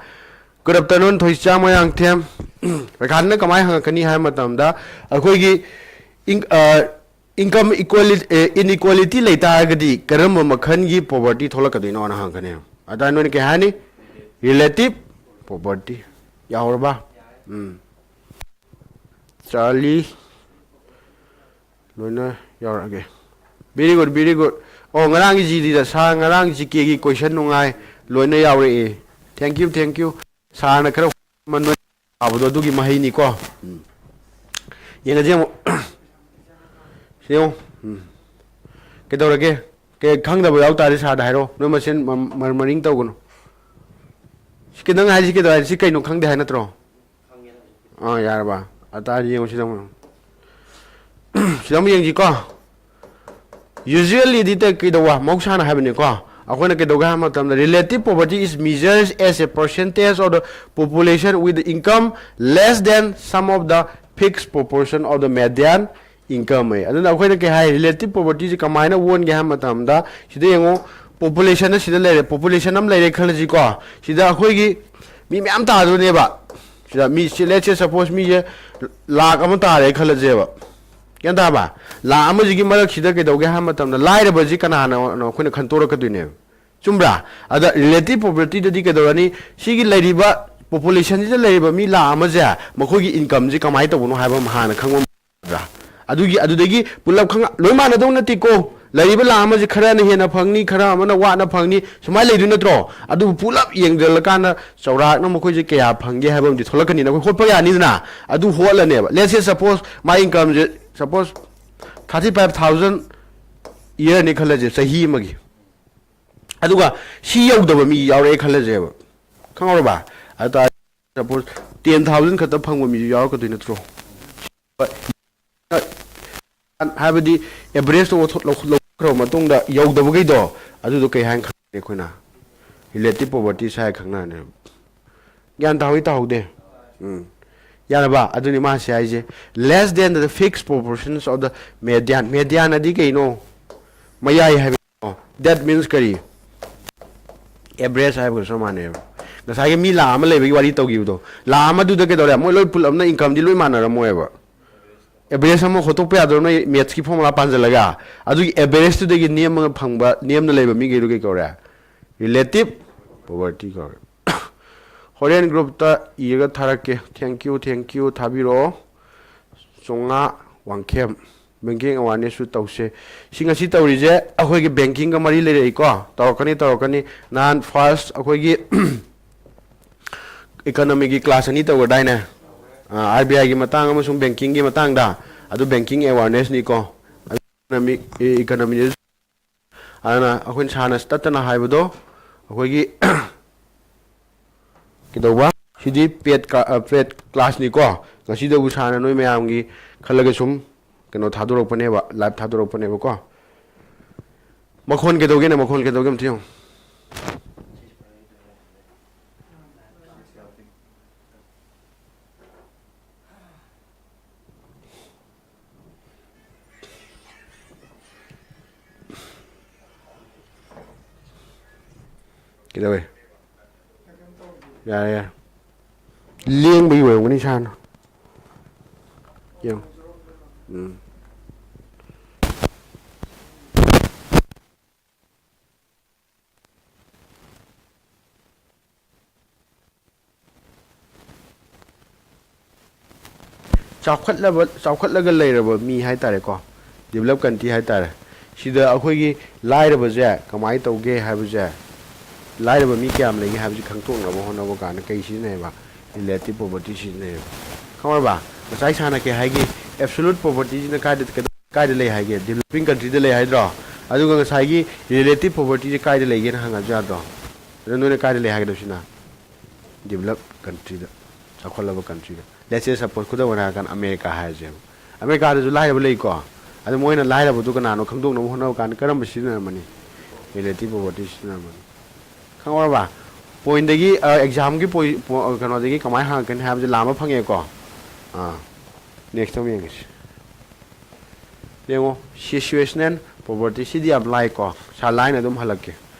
Good afternoon, ꯊꯣꯏꯆꯥ Moirangthem. ꯄꯩꯈꯥꯗꯅ ꯀꯃꯥꯏꯅ ꯍꯪꯉꯛꯀꯅꯤ ꯍꯥꯏꯕ ꯃꯇꯝꯗ, ꯑꯩꯈꯣꯏꯒꯤ ꯏꯟ-, ꯑ, income equality, ꯑꯦ, inequality ꯂꯩ ꯇꯥꯔꯒꯗꯤ ꯀꯔꯝꯕ ꯃꯈꯜꯒꯤ poverty ꯊꯣꯛꯂꯛꯀꯗꯣꯏꯅꯣꯅ ꯍꯪꯉꯛꯀꯅꯤ꯫ ꯑꯗ ꯅꯣꯏꯅ ꯀꯩ ꯍꯥꯏꯅꯤ? Relative poverty꯫ ꯌꯥꯍꯧꯔꯕ? ꯎꯝ꯫ ꯆꯥꯔꯂꯤ꯫ ꯂꯣꯏꯅ ꯌꯥꯎꯔꯛꯑꯒꯦ꯫ Very good, very good꯫ ꯑꯣ, ꯉꯔꯥꯡꯒꯤ ꯖꯤꯗꯤꯗ ꯁꯥꯔ, ꯉꯔꯥꯡ ꯖꯤ ꯀꯦꯒꯤ question ꯅꯨꯡꯉꯥꯏ, ꯂꯣꯏꯅ ꯌꯥꯎꯔꯛꯑꯦ꯫ Thank you, thank you꯫ ꯁꯥꯔꯅ ꯈꯔ ꯍꯣꯠꯅꯕꯗꯣ ꯑꯗꯨꯒꯤ ꯃꯍꯩꯅꯤꯀꯣ꯫ ꯎꯝ꯫ ꯌꯦꯡꯉꯁꯤ ꯑꯃꯨꯛ꯫ ꯁꯤ ꯌꯦꯡꯉꯨ꯫ ꯎꯝ꯫ ꯀꯩꯗꯧꯔꯒꯦ? ꯀꯩ ꯈꯪꯗꯕ ꯌꯥꯎ ꯇꯥꯔꯗꯤ ꯁꯥꯔꯗ ꯍꯥꯏꯔꯛꯑꯣ꯫ ꯅꯣꯏ ꯃꯁꯦꯟ ꯃ-, murmuring ꯇꯧꯒꯅꯨ꯫ ꯁꯤ ꯀꯩ-, ꯅꯪ ꯍꯥꯏꯁꯤ ꯀꯩꯗꯧ ꯍꯥꯏ-, ꯁꯤ ꯀꯩꯅꯣ ꯈꯪꯗꯦ ꯍꯥꯏ ꯅꯠꯇ꯭ꯔꯣ? ꯑꯥ, ꯌꯥꯔꯕ? ꯑꯇꯥꯗꯤ ꯌꯦꯡꯉꯨ ꯁꯤꯗ ꯑꯃꯨꯛ꯫ ꯁꯤꯗ ꯑꯃꯨꯛ ꯌꯦꯡꯁꯤꯀꯣ꯫ Usually ꯗꯤ ꯇ-, ꯀꯩꯗꯧꯕ? ꯃꯍꯧꯁꯥꯅ ꯍꯥꯏꯕꯅꯤꯀꯣ꯫ ꯑꯩꯈꯣꯏꯅ ꯀꯩꯗꯧꯒꯦ ꯍꯥꯏꯕ ꯃꯇꯝꯗ, relative poverty is measured as a percentage of the population with income less than some of the fixed proportion of the median income ꯑꯌꯦ꯫ ꯑꯗꯨꯅ ꯑꯩꯈꯣꯏꯅ ꯀꯩ ꯍꯥꯏ, relative poverty ꯁꯤ ꯀꯃꯥꯏꯅ ꯑꯣꯟꯒꯦ ꯍꯥꯏꯕ ꯃꯇꯝꯗ, ꯁꯤꯗ ꯌꯦꯡꯉꯣ, population ꯁꯤꯗ ꯂꯩꯔꯦ, population ꯑꯃ ꯂꯩꯔꯦ ꯈꯜꯂꯁꯤꯀꯣ꯫ ꯁꯤꯗ ꯑꯩꯈꯣꯏꯒꯤ ꯃꯤ ꯃꯌꯥꯝ ꯇꯥꯗꯣꯏꯅꯦꯕ꯫ ꯁꯤꯗ ꯃꯤ, ꯁꯤ, let's say, suppose ꯃꯤꯁꯦ ꯂꯥꯛ ꯑꯃ ꯇꯥꯔꯦ ꯈꯜꯂꯁꯦꯕ꯫ ꯒ꯭ꯌꯥꯟ ꯇꯥꯕ? ꯂꯥꯛ ꯑꯃꯁꯤꯒꯤ ꯃꯔꯛꯁꯤꯗ ꯀꯩꯗꯧꯒꯦ ꯍꯥꯏꯕ ꯃꯇꯝꯗ, ꯂꯥꯏꯔꯕꯁꯤ ꯀꯅꯥꯅꯣ ꯑꯩꯈꯣꯏꯅ ꯈꯟꯇꯣꯔꯛꯀꯗꯣꯏꯅꯦꯕ꯫ ꯆꯨꯝꯕ꯭ꯔꯥ? ꯑꯗ relative poverty ꯗꯗꯤ ꯀꯩꯗꯧꯔꯅꯤ? ꯁꯤꯒꯤ ꯂꯩꯔꯤꯕ population ꯁꯤꯗ ꯂꯩꯔꯤꯕ ꯃꯤ ꯂꯥꯛ ꯑꯃꯁꯦ, ꯃꯈꯣꯏꯒꯤ income ꯁꯤ ꯀꯃꯥꯏꯅ ꯇꯧꯕꯅꯣ ꯍꯥꯏꯕ ꯑꯃ ꯍꯥꯟꯅ ꯈꯪꯕ ꯑꯃ ꯗ꯭ꯔꯥ? ꯑꯗꯨꯒꯤ, ꯑꯗꯨꯗꯒꯤ ꯄꯨꯂꯞ ꯈꯪ-, ꯂꯣꯏ ꯃꯥꯟꯅꯗꯧ ꯅꯠꯇꯦꯀꯣ꯫ ꯂꯩꯔꯤꯕ ꯂꯥꯛ ꯑꯃꯁꯦ ꯈꯔꯅ ꯍꯦꯟꯅ ꯐꯪꯅꯤ, ꯈꯔ ꯑꯃꯅ ꯋꯥꯠꯅ ꯐꯪꯅꯤ, ꯁꯨꯃꯥꯏꯅ ꯂꯩꯗꯣꯏ ꯅꯠꯇ꯭ꯔꯣ? ꯑꯗꯨꯕꯨ ꯄꯨꯂꯞ ꯌꯦꯡꯁꯤꯜꯂꯀꯥꯟꯗ ꯆꯥꯎꯔꯥꯛꯅ ꯃꯈꯣꯏꯁꯦ ꯀꯌꯥ ꯐꯪꯒꯦ ꯍꯥꯏꯕ ꯑꯃꯗꯤ ꯊꯣꯛꯂꯛꯀꯅꯤꯅ ꯑꯩꯈꯣꯏ ꯍꯣꯠꯄ ꯌꯥꯅꯤꯗꯅ꯫ ꯑꯗꯨ ꯍꯣꯠꯂꯅꯦꯕ꯫ Let's say, suppose, my income say, suppose, thirty five thousand year ꯅꯤ ꯈꯜꯂꯁꯦ, ꯆꯍꯤ ꯑꯃꯒꯤ꯫ ꯑꯗꯨꯒ ꯁꯤ ꯌꯧꯗꯕ ꯃꯤ ꯌꯥꯎꯔꯛꯑꯦ ꯈꯜꯂꯁꯦꯕ꯫ ꯈꯪꯍꯧꯔꯕ? ꯑꯗꯨ ꯇꯥꯔꯗꯤ, suppose, ꯇꯦꯟ ꯊꯥꯎꯖꯟ ꯈꯛꯇ ꯐꯪꯕ ꯃꯤꯁꯨ ꯌꯥꯎꯔꯛꯀꯗꯣꯏ ꯅꯠꯇ꯭ꯔꯣ? ꯍꯥꯏꯕꯗꯤ ꯑꯦꯚꯔꯦꯖꯇꯣ ꯂꯧꯊꯣꯛꯈ꯭ꯔꯕ ꯃꯇꯨꯡꯗ ꯌꯧꯗꯕꯈꯩꯗꯣ, ꯑꯗꯨꯗꯣ ꯀꯩ ꯍꯥꯏꯅ ꯈꯪꯅꯤ ꯑꯩꯈꯣꯏꯅ? ꯔꯤꯂꯦꯇꯤꯚ ꯄꯣꯚꯔꯇꯤꯁ ꯍꯥꯏꯔ ꯈꯪꯅꯔꯅꯦꯕ꯫ ꯒ꯭ꯌꯥꯟ ꯇꯥꯍꯧꯏ ꯇꯥꯍꯧꯗꯦ? ꯎꯝ꯫ ꯌꯥꯔꯕ? ꯑꯗꯨꯅꯤ ꯃꯥꯁꯦ ꯍꯥꯏꯁꯦ, less than the fixed proportions of the median. Median ꯑꯗꯤ ꯀꯩꯅꯣ? ꯃꯌꯥꯏ ꯍꯥꯏꯕ꯫ That means ꯀꯔꯤ? ꯑꯦꯚꯔꯦꯖ ꯍꯥꯏꯕꯒ ꯆꯞ ꯃꯥꯟꯅꯩꯕ꯫ ꯉꯁꯥꯏꯒꯤ ꯃꯤ ꯂꯥꯛ ꯑꯃ ꯂꯩꯕꯒꯤ ꯋꯥꯔꯤ ꯇꯧꯈꯤꯕꯗꯣ, ꯂꯥꯛ ꯑꯃꯗꯨꯗ ꯀꯩꯗꯧꯔꯦ? ꯃꯣꯏ ꯂꯣꯏ ꯄꯨꯂꯞꯅ ꯏꯟꯀꯝꯗꯤ ꯂꯣꯏ ꯃꯥꯟꯅꯔꯝꯃꯣꯏꯕ꯫ ꯑꯦꯚꯔꯦꯖ ꯑꯃ ꯍꯣꯠꯇꯣꯛꯄ ꯌꯥꯗ꯭ꯔꯣ ꯅꯣꯏ ꯃꯦꯠꯁꯀꯤ ꯐꯣꯔꯃꯨꯂꯥ ꯄꯥꯟꯁꯤꯜꯂꯒ? ꯑꯗꯨꯒꯤ ꯑꯦꯚꯔꯦꯖꯇꯨꯗꯒꯤ ꯅꯦꯝꯃꯒ ꯐꯪꯕ, ꯅꯦꯝꯅ ꯂꯩꯕ ꯃꯤꯈꯩꯗꯨ ꯀꯩ ꯀꯧꯔꯦ? ꯔꯤꯂꯦꯇꯤꯚ ꯄꯣꯚꯔꯇꯤ ꯀꯧꯔꯦ꯫ ꯍꯣꯔꯦꯟ ꯒ꯭ꯔꯨꯞꯇ ꯏꯔꯒ ꯊꯥꯔꯛꯀꯦ꯫ Thank you, thank you, ꯊꯥꯕꯤꯔꯛꯑꯣ꯫ ꯆꯣꯉꯥ ꯋꯥꯡꯈꯦꯝ꯫ ꯕꯦꯡꯀꯤꯡ ꯑꯦꯋꯥꯔꯅꯦꯁꯁꯨ ꯇꯧꯁꯦ꯫ ꯁꯤ ꯉꯁꯤ ꯇꯧꯔꯤꯁꯦ ꯑꯩꯈꯣꯏꯒꯤ ꯕꯦꯡꯀꯤꯡꯒ ꯃꯔꯤ ꯂꯩꯔꯛꯏꯀꯣ꯫ ꯇꯧꯔꯛꯀꯅꯤ, ꯇꯧꯔꯛꯀꯅꯤ꯫ ꯅꯍꯥꯟ ꯐꯥꯔꯁ ꯑꯩꯈꯣꯏꯒꯤ ꯏꯀꯣꯅꯣꯃꯤꯒꯤ ꯀ꯭ꯂꯥꯁ ꯑꯅꯤ ꯇꯧꯒ꯭ꯔꯗꯥꯏꯅꯦ? ꯑꯥꯔ ꯕꯤ ꯑꯥꯏꯒꯤ ꯃꯇꯥꯡ ꯑꯃꯁꯨꯡ ꯕꯦꯡꯀꯤꯡꯒꯤ ꯃꯇꯥꯡꯗ꯫ ꯑꯗꯨ ꯕꯦꯡꯀꯤꯡ ꯑꯦꯋꯥꯔꯅꯦꯁꯅꯤꯀꯣ꯫ ꯏꯀꯣꯅꯣꯃꯤ, ꯏꯀꯣꯅꯣꯃꯤ ꯑꯗꯨꯅ ꯑꯩꯈꯣꯏꯅ ꯁꯥꯔꯅ ꯇꯠꯇꯅ ꯍꯥꯏꯕꯗꯣ, ꯑꯩꯈꯣꯏꯒꯤ ꯀꯩꯗꯧꯕ? ꯁꯤꯗꯤ ꯄꯦꯠ ꯀ-, ꯑ, ꯄꯦꯠ ꯀ꯭ꯂꯥꯁꯅꯤꯀꯣ꯫ ꯉꯁꯤꯗꯕꯨ ꯁꯥꯔꯅ ꯅꯣꯏ ꯃꯌꯥꯝꯒꯤ ꯈꯜꯂꯒ ꯁꯨꯝ ꯀꯩꯅꯣ ꯊꯥꯗꯣꯔꯛꯄꯅꯦꯕ, ꯂꯥꯏꯚ ꯊꯥꯗꯣꯔꯛꯄꯅꯦꯕꯀꯣ꯫ ꯃꯈꯣꯟ ꯀꯩꯗꯧꯒꯦꯅꯦ? ꯃꯈꯣꯟ ꯀꯩꯗꯧꯒꯦ ꯑꯝꯇ ꯌꯦꯡꯉꯨ꯫ ꯀꯩꯗꯧꯋꯦ? ꯌꯥꯔꯦ, ꯌꯥꯔꯦ꯫ ꯂꯦꯡꯕꯒꯤ ꯑꯣꯏꯔꯝꯒꯅꯤ ꯁꯥꯔꯅ꯫ ꯌꯦꯡꯉꯨ꯫ ꯎꯝ꯫ ꯆꯥꯎꯈꯠꯂꯕ, ꯆꯥꯎꯈꯠꯂꯒ ꯂꯩꯔꯕ ꯃꯤ ꯍꯥꯏ ꯇꯥꯔꯦꯀꯣ, ꯗꯤꯕꯂꯞ ꯀꯟꯇ꯭ꯔꯤ ꯍꯥꯏ ꯇꯥꯔꯦ, ꯁꯤꯗ ꯑꯩꯈꯣꯏꯒꯤ ꯂꯥꯏꯔꯕꯁꯦ ꯀꯃꯥꯏꯅ ꯇꯧꯒꯦ ꯍꯥꯏꯕꯁꯦ, ꯂꯥꯏꯔꯕ ꯃꯤ ꯀꯌꯥꯝ ꯂꯩꯒꯦ ꯍꯥꯏꯕꯁꯤ ꯈꯪꯗꯣꯛꯅꯕ ꯍꯣꯠꯅꯕ ꯀꯥꯟꯗ ꯀꯩ ꯁꯤꯖꯤꯟꯅꯩꯌꯦꯕ? ꯔꯤꯂꯦꯇꯤꯚ ꯄꯣꯚꯔꯇꯤ ꯁꯤꯖꯤꯟꯅꯩꯌꯦꯕ꯫ ꯈꯪꯉꯕ? ꯉꯁꯥꯏ ꯁꯥꯔꯅ ꯀꯩ ꯍꯥꯏꯒꯦ? ꯑꯦꯕꯁꯣꯂꯨꯠ ꯄꯣꯚꯔꯇꯤꯁꯤꯅ ꯀꯥꯏꯗ, ꯀꯥꯏꯗ ꯂꯩ ꯍꯥꯏꯒꯦ? ꯗꯤꯕꯂꯞꯄꯤꯡ ꯀꯟꯇ꯭ꯔꯤꯗ ꯂꯩ ꯍꯥꯏꯗ꯭ꯔꯣ? ꯑꯗꯨꯒ ꯉꯁꯥꯏꯒꯤ ꯔꯤꯂꯦꯇꯤꯚ ꯄꯣꯚꯔꯇꯤꯁꯦ ꯀꯥꯏꯗ ꯂꯩꯒꯦꯅ ꯍꯪꯉꯁꯨ ꯌꯥꯗ꯭ꯔꯣ? ꯑꯗꯣ ꯅꯣꯏꯅ ꯀꯥꯏꯗ ꯂꯩ ꯍꯥꯏꯒꯗꯕꯁꯤꯅ? ꯗꯤꯕꯂꯞ ꯀꯟꯇ꯭ꯔꯤꯗ꯫ ꯆꯥꯎꯈꯠꯂꯕ ꯀꯟꯇ꯭ꯔꯤꯗ꯫ Let's say suppose, ꯈꯨꯗꯝ ꯑꯣꯏꯅ ꯍꯥꯏꯔꯀꯥꯟꯗ ꯑꯃꯦꯔꯤꯀꯥ ꯍꯥꯏꯔꯁꯦꯕ꯫ ꯑꯃꯦꯔꯤꯀꯥꯗꯁꯨ ꯂꯥꯏꯔꯕ ꯂꯩꯀꯣ꯫ ꯑꯗꯣ ꯃꯣꯏꯅ ꯂꯥꯏꯔꯕꯗꯨ ꯀꯅꯥꯅꯣ ꯈꯪꯗꯣꯛꯅꯕ ꯍꯣꯠꯅꯕ ꯀꯥꯟꯗ ꯀꯔꯝꯕ ꯁꯤꯖꯤꯟꯅꯔꯝꯃꯅꯤ? Relative poverty ꯁꯤꯖꯤꯟꯅꯔꯝꯃꯅꯤ꯫ ꯈꯪꯍꯧꯔꯕ? ꯄꯣꯏꯟꯗꯒꯤ ꯑꯦꯛꯖꯥꯝꯒꯤ ꯄꯣꯏ ꯄꯣ- ꯀꯩꯅꯣꯗꯒꯤ ꯀꯃꯥꯏꯅ ꯍꯪꯉꯛꯀꯅꯤ ꯍꯥꯏꯕꯁꯦ ꯂꯥꯝꯕ ꯐꯪꯉꯦꯀꯣ꯫ ꯑꯥ, ꯅꯦꯛꯁꯇ ꯑꯃꯨꯛ ꯌꯦꯡꯉꯁꯤ꯫ ꯌꯦꯡꯉꯣ, situational poverty ꯁꯤꯗꯤ ꯌꯥꯝ ꯂꯥꯏꯀꯣ꯫ ꯁꯥ ꯂꯥꯏꯅ ꯑꯗꯨꯝ ꯍꯜꯂꯛꯀꯦ꯫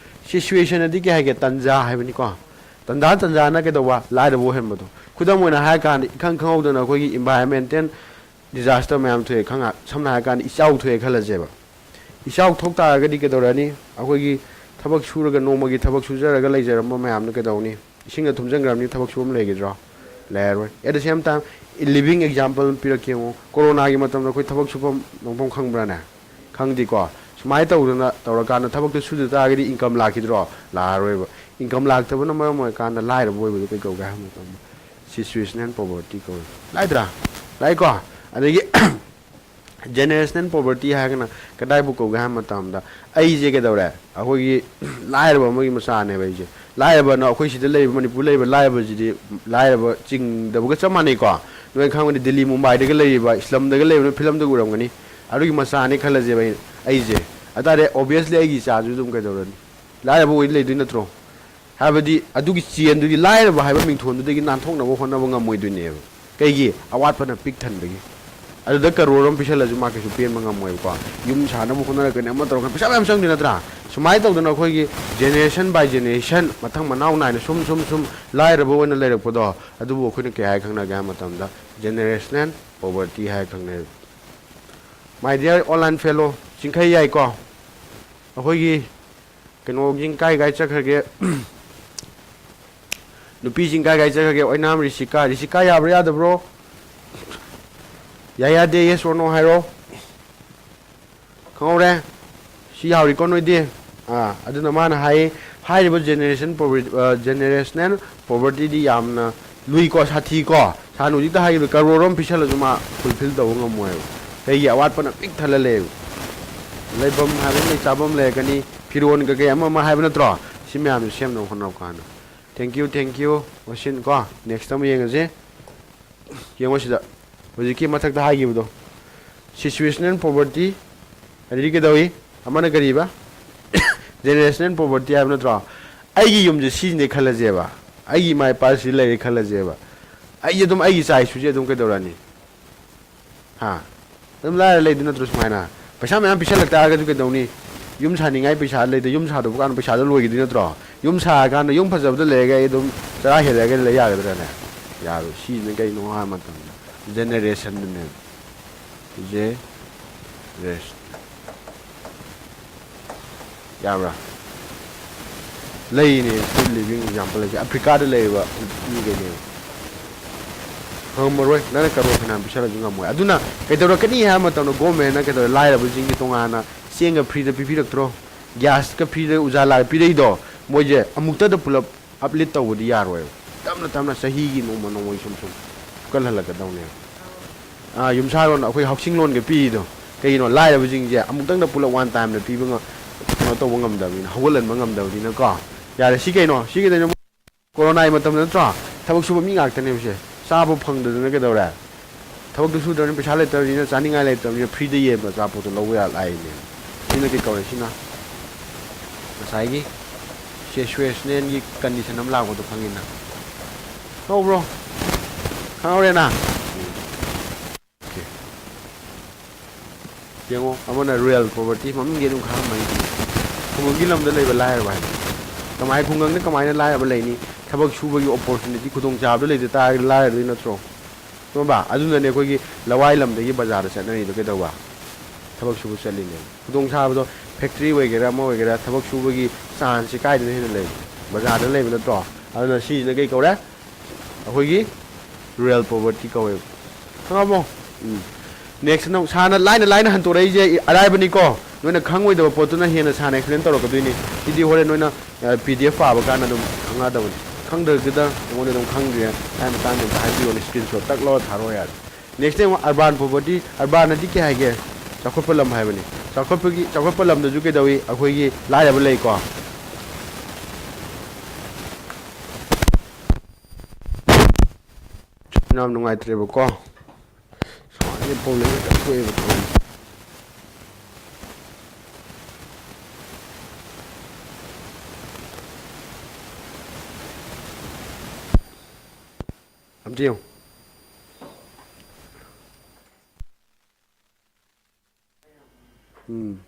Situation ꯑꯗꯤ ꯀꯩ ꯍꯥꯏꯒꯦ? ꯇꯟꯖꯥ ꯍꯥꯏꯕꯅꯤꯀꯣ꯫ ꯇꯟꯖꯥ ꯇꯟꯖꯥꯅ ꯀꯩꯗꯧꯕ? ꯂꯥꯏꯔꯕ ꯑꯣꯏꯍꯟꯕꯗꯣ꯫ ꯈꯨꯗꯝ ꯑꯣꯏꯅ ꯍꯥꯏꯔꯀꯥꯟꯗ, ꯏꯈꯪ ꯈꯪꯍꯧꯗꯅ ꯑꯩꯈꯣꯏꯒꯤ environmental disaster ꯃꯌꯥꯝ ꯊꯣꯛꯑꯦ꯫ ꯈꯪꯉ ꯁꯝꯅ ꯍꯥꯏꯔꯀꯥꯟꯗ ꯏꯆꯥꯎ ꯊꯣꯛꯑꯦ ꯈꯜꯂꯁꯦꯕ꯫ ꯏꯆꯥꯎ ꯊꯣꯛ ꯇꯥꯔꯒꯗꯤ ꯀꯩꯗꯧꯔꯅꯤ? ꯑꯩꯈꯣꯏꯒꯤ ꯊꯕꯛ ꯁꯨꯔꯒ, ꯅꯣꯡꯃꯒꯤ ꯊꯕꯛ ꯁꯨꯖꯔꯒ ꯂꯩꯖꯔꯝꯕ ꯃꯌꯥꯝꯗꯣ ꯀꯩꯗꯧꯅꯤ? ꯏꯁꯤꯡꯗ ꯊꯨꯝꯖꯤꯟꯈ꯭ꯔꯕꯅꯤ, ꯊꯕꯛ ꯁꯨꯐꯝ ꯂꯩꯒꯗ꯭ꯔꯣ? ꯂꯩꯔꯔꯣꯏ꯫ At the same time, living example ꯑꯃ ꯄꯤꯔꯛꯀꯦ ꯌꯦꯡꯉꯣ꯫ ꯀꯣꯔꯣꯅꯥꯒꯤ ꯃꯇꯝꯗ ꯑꯩꯈꯣꯏ ꯊꯕꯛ ꯁꯨꯐꯝ ꯅꯣꯝꯐꯝ ꯈꯪꯕ꯭ꯔꯥꯅꯦ? ꯈꯪꯗꯦꯀꯣ꯫ ꯁꯨꯃꯥꯏꯅ ꯇꯧꯗꯅ ꯇꯧꯔꯀꯥꯟꯗ ꯊꯕꯛꯇꯣ ꯁꯨꯗ ꯇꯥꯔꯒꯗꯤ income ꯂꯥꯛꯈꯤꯗ꯭ꯔꯣ? ꯂꯥꯛꯑꯔꯣꯏꯕ꯫ Income ꯂꯥꯛꯇꯕꯅ ꯃꯔꯝ ꯑꯣꯏꯔꯀꯥꯟꯗ ꯂꯥꯏꯔꯕ ꯑꯣꯏꯕꯗꯣ ꯀꯩ ꯀꯧꯒꯦ ꯍꯥꯏꯕ ꯃꯇꯝꯗ situational poverty ꯀꯧꯏ꯫ ꯂꯥꯏꯗ꯭ꯔꯥ? ꯂꯥꯏꯀꯣ? ꯑꯗꯒꯤ generational poverty ꯍꯥꯏꯔꯒꯅ ꯀꯗꯥꯏꯕꯨ ꯀꯧꯒꯦ ꯍꯥꯏꯕ ꯃꯇꯝꯗ, ꯑꯩꯁꯦ ꯀꯩꯗꯧꯔꯦ? ꯑꯩꯈꯣꯏꯒꯤ ꯂꯥꯏꯔꯕ ꯑꯃꯒꯤ ꯃꯆꯥꯅꯦꯕ ꯑꯩꯁꯦ꯫ ꯂꯥꯏꯔꯕꯅ ꯑꯩꯈꯣꯏ ꯁꯤꯗ ꯂꯩꯔꯤꯕ, ꯃꯅꯤꯄꯨꯔ ꯂꯩꯔꯤꯕ ꯂꯥꯏꯔꯕꯁꯤꯗꯤ ꯂꯥꯏꯔꯕ ꯆꯤꯡꯗꯕꯒ ꯆꯞ ꯃꯥꯟꯅꯩꯀꯣ꯫ ꯅꯣꯏ ꯈꯪꯕꯅꯤ, ꯗꯤꯜꯂꯤ, ꯃꯨꯝꯕꯥꯏꯗꯒ ꯂꯩꯔꯤꯕ, slumꯗꯒ ꯂꯩꯕ, ꯅꯣꯏ filmꯗꯒ ꯎꯔꯝꯒꯅꯤ꯫ ꯑꯗꯨꯒꯤ ꯃꯆꯥꯅꯦ ꯈꯜꯂꯁꯦꯕ ꯑꯩ, ꯑꯩꯁꯦ꯫ ꯑꯗꯨ ꯇꯥꯔꯗꯤ obviously ꯑꯩꯒꯤ ꯏꯆꯥꯁꯨ ꯑꯗꯨꯝ ꯀꯩꯗꯧꯔꯅꯤ? ꯂꯥꯏꯔꯕ ꯑꯣꯏ ꯂꯩꯗꯣꯏ ꯅꯠꯇ꯭ꯔꯣ? ꯍꯥꯏꯕꯗꯤ ꯑꯗꯨꯒꯤ chainꯗꯨꯗꯤ, ꯂꯥꯏꯔꯕ ꯍꯥꯏꯕ ꯃꯤꯡꯊꯣꯟꯗꯨꯗꯒꯤ ꯅꯥꯟꯊꯣꯛꯅꯕ ꯍꯣꯠꯅꯕ ꯉꯝꯃꯣꯏꯗꯣꯏꯅꯦꯕ꯫ ꯀꯩꯒꯤ? ꯑꯋꯥꯠꯄꯅ ꯄꯤꯛ ꯊꯟꯕꯒꯤ꯫ ꯑꯗꯨꯗ ꯀꯔꯣꯔ ꯑꯃ ꯄꯤꯁꯜꯂꯁꯨ ꯃꯥ ꯀꯩꯁꯨ ꯄꯦꯟꯕ ꯉꯝꯃꯣꯏꯕꯀꯣ꯫ ꯌꯨꯝ ꯁꯥꯅꯕ ꯍꯣꯠꯅꯔꯛꯀꯅꯤ, ꯑꯃ ꯇꯧꯔꯛꯀꯅꯤ, ꯄꯩꯁꯥ ꯃꯌꯥꯝ ꯆꯪꯗꯣꯏ ꯅꯠꯇ꯭ꯔꯥ? ꯁꯨꯃꯥꯏꯅ ꯇꯧꯗꯅ ꯑꯩꯈꯣꯏꯒꯤ generation by generation, ꯃꯊꯪ ꯃꯅꯥꯎ ꯅꯥꯏꯅ ꯁꯨꯝ ꯁꯨꯝ ꯁꯨꯝ ꯂꯥꯏꯔꯕ ꯑꯣꯏꯅ ꯂꯩꯔꯛꯄꯗꯣ, ꯑꯗꯨꯕꯨ ꯑꯩꯈꯣꯏꯅ ꯀꯩ ꯍꯥꯏ ꯈꯪꯅꯒꯦ ꯍꯥꯏꯕ ꯃꯇꯝꯗ, generational poverty ꯍꯥꯏ ꯈꯪꯅꯩ꯫ My dear online fellow, ꯆꯤꯡꯈꯩ ꯌꯥꯏꯀꯣ? ꯑꯩꯈꯣꯏꯒꯤ ꯀꯩꯅꯣꯁꯤꯡ ꯀꯥꯏ ꯀꯥꯏ ꯆꯠꯈ꯭ꯔꯒꯦ? ꯅꯨꯄꯤꯁꯤꯡ ꯀꯥꯏ ꯀꯥꯏ ꯆꯠꯈ꯭ꯔꯒꯦ? ꯑꯣꯏꯅꯥꯝ ꯔꯤꯁꯤꯀꯥ, ꯔꯤꯁꯤꯀꯥ ꯌꯥꯕ꯭ꯔꯥ ꯌꯥꯗꯕ꯭ꯔꯣ? ꯌꯥꯏ ꯌꯥꯗꯦ, yes or no ꯍꯥꯏꯔꯣ꯫ ꯈꯪꯍꯧꯔꯦ? ꯁꯤ ꯌꯥꯎꯔꯤꯀꯣ ꯅꯣꯏꯗꯤ? ꯑꯥ, ꯑꯗꯨꯅ ꯃꯥꯅ ꯍꯥꯏ, ꯍꯥꯏꯔꯤꯕ generation poverty, ꯑ, generational povertyꯗꯤ ꯌꯥꯝꯅ ꯂꯨꯏꯀꯣ, ꯁꯥꯊꯤꯀꯣ꯫ ꯁꯥꯅ ꯍꯧꯖꯤꯛꯇ ꯍꯥꯏꯈꯤꯕ ꯀꯔꯣꯔ ꯑꯃ ꯄꯤꯁꯜꯂꯁꯨ ꯃꯥ fulfill ꯇꯧꯕ ꯉꯝꯃꯣꯏꯕ꯫ ꯀꯩꯒꯤ? ꯑꯋꯥꯠꯄꯅ ꯄꯤꯛ ꯊꯜꯂ ꯂꯩꯌꯦꯕ꯫ ꯂꯩꯐꯝ ꯍꯥꯏꯕ ꯑꯃ ꯂꯩ, ꯆꯥꯐꯝ ꯂꯩꯔꯛꯀꯅꯤ, ꯐꯤꯔꯣꯟ ꯀꯩꯀꯩ ꯑꯃ ꯑꯃ ꯍꯥꯏꯕ ꯅꯠꯇ꯭ꯔꯣ? ꯁꯤ ꯃꯌꯥꯝꯁꯦ ꯁꯦꯝꯅꯕ ꯍꯣꯠꯅꯧ ꯀꯥꯟꯗ꯫ Thank you, thank you, ꯃꯁꯤꯟ ꯀꯣ꯫ Next ꯑꯃ ꯌꯦꯡꯉꯁꯦ꯫ ꯌꯦꯡꯉꯣ ꯁꯤꯗ꯫ ꯍꯧꯖꯤꯛꯀꯤ ꯃꯊꯛꯇ ꯍꯥꯏꯈꯤꯕꯗꯣ꯫ Situational poverty, ꯑꯗꯨꯗꯤ ꯀꯩꯗꯧꯏ? ꯑꯃꯅ ꯀꯔꯤꯕ? Generational poverty ꯍꯥꯏꯕ ꯅꯠꯇ꯭ꯔꯣ? ꯑꯩꯒꯤ ꯌꯨꯝꯁꯦ ꯁꯤꯅꯦ ꯈꯜꯂꯁꯦꯕ꯫ ꯑꯩꯒꯤ ꯏꯃꯥ ꯏꯄꯥ ꯁꯤ ꯂꯩꯔꯦ ꯈꯜꯂꯁꯦꯕ꯫ ꯑꯩꯁꯦ ꯑꯗꯨꯝ ꯑꯩꯒꯤ ꯏꯆꯥ ꯏꯁꯨꯁꯦ ꯑꯗꯨꯝ ꯀꯩꯗꯧꯔꯅꯤ? ꯍꯥ? ꯑꯗꯨꯝ ꯂꯥꯏꯔ ꯂꯩꯗꯣꯏ ꯅꯠꯇ꯭ꯔꯣ ꯁꯨꯃꯥꯏꯅ? ꯄꯩꯁꯥ ꯃꯌꯥꯝ ꯄꯤꯁꯜꯂꯛ ꯇꯥꯔꯒꯁꯨ ꯀꯩꯗꯧꯅꯤ? ꯌꯨꯝ ꯁꯥꯅꯤꯡꯉꯥꯏ ꯄꯩꯁꯥ ꯂꯩꯇ, ꯌꯨꯝ ꯁꯥꯗꯧꯕ ꯀꯥꯟꯗ ꯄꯩꯁꯥꯗꯣ ꯂꯣꯏꯈꯤꯗꯣꯏ ꯅꯠꯇ꯭ꯔꯣ? ꯌꯨꯝ ꯁꯥꯔꯀꯥꯟꯗ ꯌꯨꯝ ꯐꯖꯕꯗ ꯂꯩꯔꯒ ꯑꯩ ꯑꯗꯨꯝ ꯆꯔꯥ ꯍꯦꯜꯂꯒ ꯂꯩ ꯌꯥꯒꯗ꯭ꯔꯥꯅꯦ? ꯌꯥꯔꯣꯏ꯫ ꯁꯤꯁꯤꯅ ꯀꯩꯅꯣ ꯍꯥꯏꯕ ꯃꯇꯝꯗ, generationꯗꯨꯅꯦꯕ꯫ Generation꯫ ꯌꯥꯕ꯭ꯔꯥ? ꯂꯩꯅꯦ, still living example ꯍꯥꯏꯁꯦ ꯑꯐ꯭ꯔꯤꯀꯥꯗ ꯂꯩꯔꯤꯕ ꯃꯤꯈꯩꯅꯦꯕ꯫ ꯉꯝꯃꯔꯣꯏ, ꯅꯪꯅ ꯀꯔꯣꯔ ꯐꯅꯌꯥꯝ ꯄꯤꯁꯜꯂꯁꯨ ꯉꯝꯃꯣꯏ꯫ ꯑꯗꯨꯅ ꯀꯩꯗꯧꯔꯛꯀꯅꯤ ꯍꯥꯏꯕ ꯃꯇꯝꯗ, ꯒꯣꯔꯃꯦꯟꯅ ꯀꯩꯗꯧꯔꯦ, ꯂꯥꯏꯔꯕꯁꯤꯡꯒꯤ ꯇꯣꯉꯥꯟꯅ ꯆꯦꯡꯒ ꯐ꯭ꯔꯤꯗ ꯄꯤꯕꯤꯔꯛꯇ꯭ꯔꯣ? ꯒ꯭ꯌꯥꯁꯀ ꯐ꯭ꯔꯤꯗ ꯎꯖꯥꯂꯥꯒ ꯄꯤꯔꯛꯏꯗꯣ, ꯃꯣꯏꯁꯦ ꯑꯃꯨꯛꯇꯗ ꯄꯨꯂꯞ uplift ꯇꯧꯕꯗꯤ ꯌꯥꯔꯣꯏꯕ꯫ ꯇꯞꯅ ꯇꯞꯅ ꯆꯍꯤꯒꯤ ꯅꯣꯡꯃ ꯅꯣꯡꯃꯒꯤ ꯁꯨꯝ ꯁꯨꯝ ꯐꯨꯀꯠꯍꯜꯂꯛꯀꯗꯧꯅꯦꯕ꯫ ꯑꯥ, ꯌꯨꯝꯁꯥꯔꯣꯟ ꯑꯩꯈꯣꯏ housing loanꯒ ꯄꯤꯔꯤꯗꯣ ꯀꯩꯒꯤꯅꯣ? ꯂꯥꯏꯔꯕꯁꯤꯡꯁꯦ ꯑꯃꯨꯛꯇꯪꯗ ꯄꯨꯂꯞ one timeꯗ ꯄꯤꯕ ꯉ-, ꯀꯩꯅꯣ ꯇꯧꯕ ꯉꯝꯗꯕꯅꯤꯅ, ꯍꯧꯒꯠꯍꯟꯕ ꯉꯝꯗꯕꯅꯤꯅꯀꯣ꯫ ꯌꯥꯔꯦ, ꯁꯤ ꯀꯩꯅꯣ? ꯁꯤ ꯀꯩꯗꯧꯅꯣ? ꯀꯣꯔꯣꯅꯥꯒꯤ ꯃꯇꯝꯗ ꯅꯠꯇ꯭ꯔꯣ? ꯊꯕꯛ ꯁꯨꯕ ꯃꯤ ꯉꯥꯛꯇꯅꯦꯕꯁꯦ꯫ ꯆꯥꯕ ꯐꯪꯗꯗꯅ ꯀꯩꯗꯧꯔꯦ? ꯊꯕꯛꯇꯨ ꯁꯨꯗ꯭ꯔꯕꯅꯤꯅ, ꯄꯩꯁꯥ ꯂꯩꯇ꯭ꯔꯕꯅꯤꯅ, ꯆꯥꯅꯤꯡꯉꯥꯏ ꯂꯩꯇ꯭ꯔꯕꯅꯤꯅ, ꯐ꯭ꯔꯤꯗ ꯌꯦꯟꯕ ꯑꯆꯥꯄꯣꯠꯇꯣ ꯂꯧꯕ ꯌꯥ ꯂꯥꯛꯏꯅꯦ꯫ ꯁꯤꯅ ꯀꯩ ꯀꯧꯔꯦ? ꯁꯤꯅ ꯉꯁꯥꯏꯒꯤ ꯁꯤꯆꯨꯋꯦꯁꯅꯦꯜꯒꯤ ꯀꯟꯗꯤꯁꯟ ꯑꯃ ꯂꯥꯛꯄꯗꯣ ꯈꯪꯉꯤꯅ? ꯈꯪꯍꯧꯕ꯭ꯔꯣ? ꯈꯪꯍꯧꯔꯦꯅ? ꯌꯦꯡꯉꯣ, ꯑꯃꯅ ꯔꯨꯔꯦꯜ ꯄꯣꯕꯔꯇꯤ, ꯃꯃꯤꯡꯗꯤ ꯑꯗꯨꯝ ꯈꯪꯉꯝꯃꯅꯤ꯫ ꯈꯨꯡꯒꯪꯒꯤ ꯂꯝꯗ ꯂꯩꯕ ꯂꯥꯏꯔꯕ ꯍꯥꯏꯕ꯫ ꯀꯃꯥꯏ, ꯈꯨꯡꯒꯪꯗ ꯀꯃꯥꯏꯅ ꯂꯥꯏꯔꯕ ꯂꯩꯅꯤ? ꯊꯕꯛ ꯁꯨꯕꯒꯤ ꯑꯣꯄꯣꯔꯆꯨꯅꯤꯇꯤ, ꯈꯨꯗꯣꯡꯆꯥꯕꯗꯣ ꯂꯩꯇ ꯇꯥꯔꯒꯗꯤ ꯂꯥꯏꯔꯗꯣꯏ ꯅꯠꯇ꯭ꯔꯣ? ꯆꯨꯝꯕ? ꯑꯗꯨꯅꯅꯦ ꯑꯩꯈꯣꯏꯒꯤ ꯂꯋꯥꯏ ꯂꯝꯗꯒꯤ ꯕꯖꯥꯔꯗ ꯆꯠꯅꯔꯤꯗꯣ ꯀꯩꯗꯧꯕ? ꯊꯕꯛ ꯁꯨꯕ ꯆꯠꯂꯤꯅꯦ꯫ ꯈꯨꯗꯣꯡꯆꯥꯕꯗꯣ, ꯐꯦꯛꯇ꯭ꯔꯤ ꯑꯣꯏꯒꯦꯔꯥ, ꯑꯃ ꯑꯣꯏꯒꯦꯔꯥ, ꯊꯕꯛ ꯁꯨꯕꯒꯤ ꯆꯥꯟꯁꯁꯦ ꯀꯥꯏꯗꯅ ꯍꯦꯟꯅ ꯂꯩ? ꯕꯖꯥꯔꯗ ꯂꯩꯕ ꯅꯠꯇ꯭ꯔꯣ? ꯑꯗꯨꯅ ꯁꯤꯁꯤꯅ ꯀꯩ ꯀꯧꯔꯦ? ꯑꯩꯈꯣꯏꯒꯤ ꯔꯨꯔꯦꯜ ꯄꯣꯕꯔꯇꯤ ꯀꯧꯋꯦꯕ꯫ ꯈꯪꯉꯕꯣ? ꯎꯝ꯫ Next, ꯅꯪ ꯁꯥꯔꯅ ꯂꯥꯏꯅ ꯂꯥꯏꯅ ꯍꯟꯇꯣꯔꯛꯏꯁꯦ ꯑꯔꯥꯏꯕꯅꯤꯀꯣ꯫ ꯅꯣꯏꯅ ꯈꯪꯉꯣꯏꯗꯕ ꯄꯣꯠꯇꯨꯅ ꯍꯦꯟꯅ ꯁꯥꯔꯅ explain ꯇꯧꯔꯛꯀꯗꯣꯏꯅꯤ꯫ ꯁꯤꯗꯤ ꯍꯣꯔꯦꯟ ꯅꯣꯏꯅ, ꯑ, P D F ꯄꯥꯕ ꯀꯥꯟꯗ ꯑꯗꯨꯝ ꯈꯪꯉꯛꯑꯗꯕꯅꯤ꯫ ꯈꯪꯗ꯭ꯔꯒꯗ ꯑꯩꯉꯣꯟꯗ ꯑꯗꯨꯝ ꯈꯪꯗ꯭ꯔꯦ ꯍꯥꯏ ꯃꯇꯥꯡꯗ ꯑꯝꯇ ꯍꯥꯏꯕꯤꯔꯣꯅꯦ, screenshot ꯇꯛ ꯂꯧꯔ ꯊꯥꯔꯛꯑꯣ ꯌꯥꯔꯦ꯫ Next ꯌꯦꯡꯉꯣ, urban poverty꯫ Urban ꯑꯗꯤ ꯀꯩ ꯍꯥꯏꯒꯦ? ꯆꯥꯎꯈꯠꯄ ꯂꯝ ꯍꯥꯏꯕꯅꯤ꯫ ꯆꯥꯎꯈꯠꯄꯒꯤ, ꯆꯥꯎꯈꯠꯄ ꯂꯝꯗꯁꯨ ꯀꯩꯗꯧꯏ? ꯑꯩꯈꯣꯏꯒꯤ ꯂꯥꯏꯔꯕ ꯂꯩꯀꯣ꯫ ꯌꯥꯝ ꯅꯨꯡꯉꯥꯏꯇ꯭ꯔꯦꯕꯀꯣ꯫ ꯁꯨꯃꯥꯏꯅ ꯄꯣꯂꯩꯁꯦ ꯇꯛꯊꯣꯛꯑꯦꯕ ꯇꯧꯔꯤꯁꯦ꯫ ꯑꯝꯇ ꯌꯦꯡꯉꯨ꯫ ꯎꯝ꯫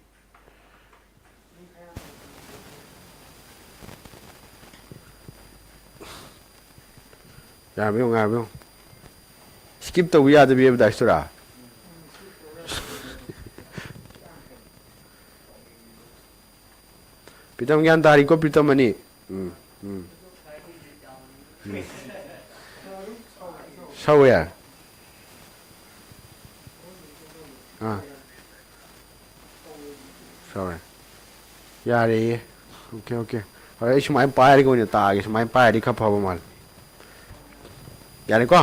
ꯌꯥꯔꯕ ꯌꯦꯡꯉꯨ, ꯌꯥꯔꯕ ꯌꯦꯡꯉꯨ꯫ Skip ꯇꯧꯕ ꯌꯥꯗꯕꯤ advertise ꯇꯨꯔꯥ? ꯄ꯭ꯔꯤꯇꯝ ꯒ꯭ꯌꯥꯟ ꯇꯥꯔꯤꯀꯣ, ꯄ꯭ꯔꯤꯇꯝ ꯑꯅꯤ? ꯎꯝ, ꯎꯝ꯫ ꯎꯝ꯫ ꯁꯧꯋꯦ꯫ ꯑꯥ꯫ ꯁꯧꯔꯦ꯫ ꯌꯥꯔꯦꯌꯦ꯫ Okay, okay꯫ ꯍꯣꯏ, ꯑꯩ ꯁꯨꯃꯥꯏꯅ ꯄꯥꯏꯔꯒ ꯑꯣꯏꯅ ꯇꯥꯛꯑꯒꯦ꯫ ꯁꯨꯃꯥꯏꯅ ꯄꯥꯏꯔꯗꯤ ꯈꯔ ꯐꯕ ꯃꯥꯜꯂꯦ꯫ ꯌꯥꯔꯦꯀꯣ?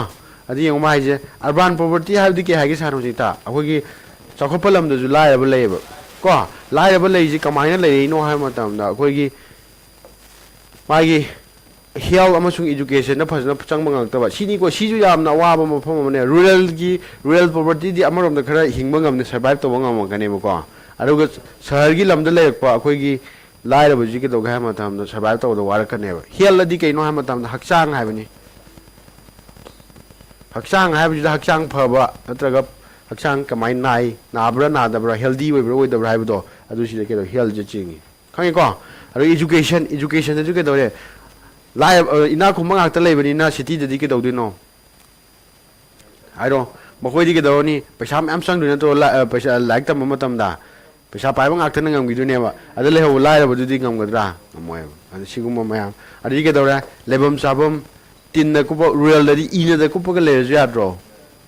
ꯑꯗꯨ ꯌꯦꯡꯉꯨ, ꯃꯥ ꯍꯥꯏꯁꯦ, urban poverty ꯍꯥꯏꯕꯗꯤ ꯀꯩ ꯍꯥꯏꯒꯦ ꯁꯥꯔ ꯍꯧꯖꯤꯛꯇ? ꯑꯩꯈꯣꯏꯒꯤ ꯆꯥꯎꯈꯠꯄ ꯂꯝꯗꯁꯨ ꯂꯥꯏꯔꯕ ꯂꯩꯌꯦꯕ꯫ ꯀꯣ? ꯂꯥꯏꯔꯕ ꯂꯩꯁꯤ ꯀꯃꯥꯏꯅ ꯂꯩꯔꯛꯏꯅꯣ ꯍꯥꯏꯕ ꯃꯇꯝꯗ, ꯑꯩꯈꯣꯏꯒꯤ ꯃꯥꯒꯤ health ꯑꯃꯁꯨꯡ educationꯗ ꯐꯖꯅ ꯆꯪꯕ ꯉꯝꯃꯛꯇꯕ꯫ ꯁꯤꯅꯤꯀꯣ, ꯁꯤꯁꯨ ꯌꯥꯝꯅ ꯑꯋꯥꯕ ꯃꯐꯝ ꯑꯃꯅꯦ꯫ Ruralꯒꯤ, rural povertyꯗꯤ ꯑꯃꯔꯣꯝꯗ ꯈꯔ ꯍꯤꯡꯕ ꯉꯝꯅ, survive ꯇꯧꯕ ꯉꯝꯃꯛꯀꯅꯦꯕꯀꯣ꯫ ꯑꯗꯨꯒ ꯁꯍꯔꯒꯤ ꯂꯝꯗ ꯂꯩꯔꯛꯄ ꯑꯩꯈꯣꯏꯒꯤ ꯂꯥꯏꯔꯕꯁꯤ ꯀꯩꯗꯧꯒꯦ ꯍꯥꯏꯕ ꯃꯇꯝꯗ survive ꯇꯧꯕꯗ ꯋꯥꯔꯛꯀꯅꯦꯕ꯫ Healthꯑꯗꯤ ꯀꯩꯅꯣ ꯍꯥꯏꯕ ꯃꯇꯝꯗ ꯍꯛꯆꯥꯡ ꯍꯥꯏꯕꯅꯤ꯫ ꯍꯛꯆꯥꯡ ꯍꯥꯏꯕꯁꯤꯗ ꯍꯛꯆꯥꯡ ꯐꯕ ꯅꯠꯇ꯭ꯔꯒ ꯍꯛꯆꯥꯡ ꯀꯃꯥꯏꯅ ꯅꯥꯏ, ꯅꯥꯕ꯭ꯔꯥ ꯅꯥꯗꯕ꯭ꯔꯥ, healthy ꯑꯣꯏꯕ꯭ꯔꯥ ꯑꯣꯏꯗꯕ꯭ꯔꯥ ꯍꯥꯏꯕꯗꯣ, ꯑꯗꯨ ꯁꯤꯗ ꯀꯩꯗꯧ, healthꯁꯦ ꯆꯤꯡꯉꯤ꯫ ꯈꯪꯉꯤꯀꯣ? ꯑꯗꯨꯒ education, educationꯗꯁꯨ ꯀꯩꯗꯧꯔꯦ? ꯂꯥꯏꯔ-, ꯑ, ꯏꯅꯥꯛ ꯈꯨꯟꯕ ꯉꯥꯛꯇ ꯂꯩꯕꯅꯤꯅ cityꯗꯗꯤ ꯀꯩꯗꯧꯗꯣꯏꯅꯣ? ꯍꯥꯏꯔꯣ꯫ ꯃꯈꯣꯏꯗꯤ ꯀꯩꯗꯧꯔꯅꯤ? ꯄꯩꯁꯥ ꯃꯌꯥꯝ ꯆꯪꯗꯣꯏ ꯅꯠꯇ꯭ꯔꯣ? ꯂꯥ-, ꯑ, ꯄꯩꯁꯥ, ꯂꯥꯏꯔꯤꯛ ꯇꯝꯕ ꯃꯇꯝꯗ ꯄꯩꯁꯥ ꯄꯥꯏꯕ ꯉꯥꯛꯇꯅ ꯉꯝꯈꯤꯗꯣꯏꯅꯦꯕ꯫ ꯑꯗ ꯂꯩꯍꯧꯕ ꯂꯥꯏꯔꯕꯗꯨꯗꯤ ꯉꯝꯒꯗ꯭ꯔꯥ? ꯉꯝꯃꯣꯏꯕ꯫ ꯑꯗ ꯁꯤꯒꯨꯝꯕ ꯃꯌꯥꯝ꯫ ꯑꯗꯒꯤ ꯀꯩꯗꯧꯔꯦ? ꯂꯩꯐꯝ ꯆꯥꯐꯝ ꯇꯤꯟꯅ ꯀꯨꯞꯄ, ruralꯗꯗꯤ ꯏꯅꯗ ꯀꯨꯞꯄꯒ ꯂꯩꯔꯁꯨ ꯌꯥꯗ꯭ꯔꯣ?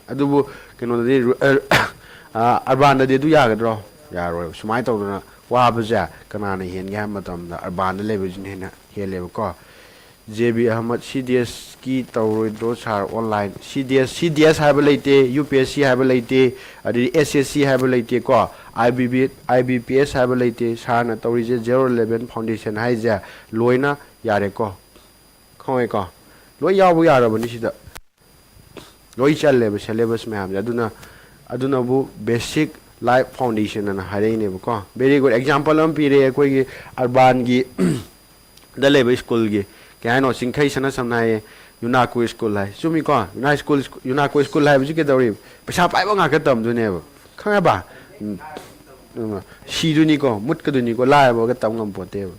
ꯑꯗꯨꯕꯨ ꯀꯩꯅꯣꯗꯗꯤ, ꯔꯨ-, ꯑ, ꯑ, urbanꯗꯗꯤ ꯑꯗꯨ ꯌꯥꯒꯗ꯭ꯔꯣ? ꯌꯥꯔꯣꯏꯕ꯫ ꯁꯨꯃꯥꯏꯅ ꯇꯧꯗꯅ ꯋꯥꯕꯁꯦ ꯀꯅꯥꯅ ꯍꯦꯟꯒꯦ ꯍꯥꯏꯕ ꯃꯇꯝꯗ urbanꯗ ꯂꯩꯕꯁꯤꯅ ꯍꯦꯟꯅ ꯍꯦꯜꯂꯦꯕꯀꯣ꯫ ꯖꯦ ꯕꯤ ꯑꯍꯃꯗ, CDSꯀꯤ ꯇꯧꯔꯣꯏꯗ꯭ꯔꯣ ꯁꯥꯔ online? CDS, CDS ꯍꯥꯏꯕ ꯂꯩꯇꯦ, UPSC ꯍꯥꯏꯕ ꯂꯩꯇꯦ, ꯑꯗꯩꯗꯤ SSC ꯍꯥꯏꯕ ꯂꯩꯇꯦꯀꯣ, IBB, IBPS ꯍꯥꯏꯕ ꯂꯩꯇꯦ꯫ ꯁꯥꯔꯅ ꯇꯧꯔꯤꯁꯦ zero eleven foundation ꯍꯥꯏꯁꯦ ꯂꯣꯏꯅ ꯌꯥꯔꯦꯀꯣ꯫ ꯈꯪꯉꯦꯀꯣ? ꯂꯣꯏ ꯌꯥꯎꯕ ꯌꯥꯔꯕꯅꯤ ꯁꯤꯗ꯫ ꯂꯣꯏ ꯆꯜꯂꯦꯕ syllabus ꯃꯌꯥꯝꯁꯦ꯫ ꯑꯗꯨꯅ ꯑꯗꯨꯅꯕꯨ basic life foundation ꯑꯅ ꯍꯥꯏꯔꯛꯏꯅꯦꯕꯀꯣ꯫ Very good. Example ꯑꯃ ꯄꯤꯔꯦ ꯑꯩꯈꯣꯏꯒꯤ ꯑꯔꯕꯥꯟꯒꯤ ꯗ ꯂꯩꯕ ꯁ꯭ꯀꯨꯜꯒꯤ, ꯀꯩ ꯍꯥꯏꯅꯣ, ꯆꯤꯡꯈꯩ ꯁꯅ ꯁꯝꯅ ꯍꯥꯏꯌꯦ, ꯌꯨꯅꯥꯀꯣ ꯁ꯭ꯀꯨꯜ ꯍꯥꯏ꯫ ꯆꯨꯝꯃꯤꯀꯣ? ꯌꯨꯅꯥ ꯁ꯭ꯀꯨꯜ, ꯌꯨꯅꯥꯀꯣ ꯁ꯭ꯀꯨꯜ ꯍꯥꯏꯕꯁꯤ ꯀꯩꯗꯧꯔꯤ? ꯄꯩꯁꯥ ꯄꯥꯏꯕ ꯉꯥꯛꯇ ꯇꯝꯗꯣꯏꯅꯦꯕ꯫ ꯈꯪꯉꯕ? ꯎꯝ꯫ ꯎꯝ꯫ ꯁꯤꯗꯣꯏꯅꯤꯀꯣ, ꯃꯨꯠꯀꯗꯣꯏꯅꯤꯀꯣ, ꯂꯥꯏꯔꯕꯒ ꯇꯝ ꯉꯝꯄꯣꯠꯇꯦꯕ꯫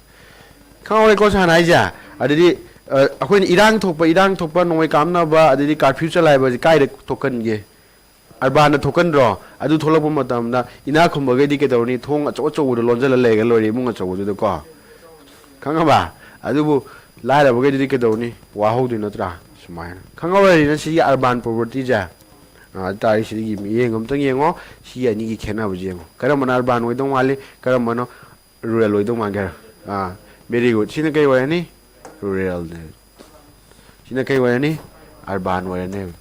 ꯈꯪꯍꯧꯔꯦꯀꯣ ꯁꯥꯅ ꯍꯥꯏꯁꯦ? ꯑꯗꯨꯗꯤ, ꯑ, ꯑꯩꯈꯣꯏꯅ ꯏꯔꯥꯡ ꯊꯣꯛꯄ, ꯏꯔꯥꯡ ꯊꯣꯛꯄ, ꯅꯣꯡꯃꯩ ꯀꯥꯞꯅꯕ, ꯑꯗꯩꯗꯤ ꯀꯥꯔꯐ꯭ꯌꯨ ꯆꯂꯥꯏꯕꯁꯦ ꯀꯥꯏꯗ ꯊꯣꯛꯀꯟꯒꯦ? ꯑꯔꯕꯥꯟꯗ ꯊꯣꯛꯀꯟꯗ꯭ꯔꯣ? ꯑꯗꯨ ꯊꯣꯛꯂꯛꯄ ꯃꯇꯝꯗ ꯏꯅꯥꯛ ꯈꯨꯟꯕꯈꯩꯗꯤ ꯀꯩꯗꯧꯔꯅꯤ? ꯊꯣꯡ ꯑꯆꯧ ꯑꯆꯧꯕꯗ ꯂꯣꯟꯁꯤꯜꯂ ꯂꯩꯔꯒ ꯂꯣꯏꯔꯦ, ꯏꯃꯨꯡ ꯑꯆꯧꯕꯗꯨꯗꯀꯣ꯫ ꯈꯪꯉꯕ? ꯑꯗꯨꯕꯨ ꯂꯥꯏꯔꯕꯈꯩꯗꯨꯗꯤ ꯀꯩꯗꯧꯔꯅꯤ? ꯋꯥꯍꯧꯗꯣꯏ ꯅꯠꯇ꯭ꯔꯥ? ꯁꯨꯃꯥꯏꯅ꯫ ꯈꯪꯍꯧꯔꯅꯤꯅ ꯁꯤꯒꯤ ꯑꯔꯕꯥꯟ ꯄ꯭ꯔꯣꯄꯔꯇꯤꯁꯦ꯫ ꯑ, ꯑꯗꯨ ꯇꯥꯔꯗꯤ ꯁꯤꯒꯤ ꯃꯤꯠꯌꯦꯡ ꯑꯝꯇꯪ ꯌꯦꯡꯉꯣ꯫ ꯁꯤꯒꯤ ꯑꯅꯤꯒꯤ ꯈꯦꯠꯅꯕꯁꯦ ꯌꯦꯡꯉꯣ꯫ ꯀꯔꯝꯕꯅ ꯑꯔꯕꯥꯟ ꯑꯣꯏꯗꯧ ꯃꯥꯜꯂꯤ? ꯀꯔꯝꯕꯅ ꯔꯨꯔꯦꯜ ꯑꯣꯏꯗꯧ ꯃꯥꯟꯒꯦ? ꯑꯥ, very good. ꯁꯤꯅ ꯀꯩ ꯑꯣꯏꯔꯅꯤ? ꯔꯨꯔꯦꯜꯅꯦ꯫ ꯁꯤꯅ ꯀꯩ ꯑꯣꯏꯔꯅꯤ? ꯑꯔꯕꯥꯟ ꯑꯣꯏꯔꯅꯦꯕ꯫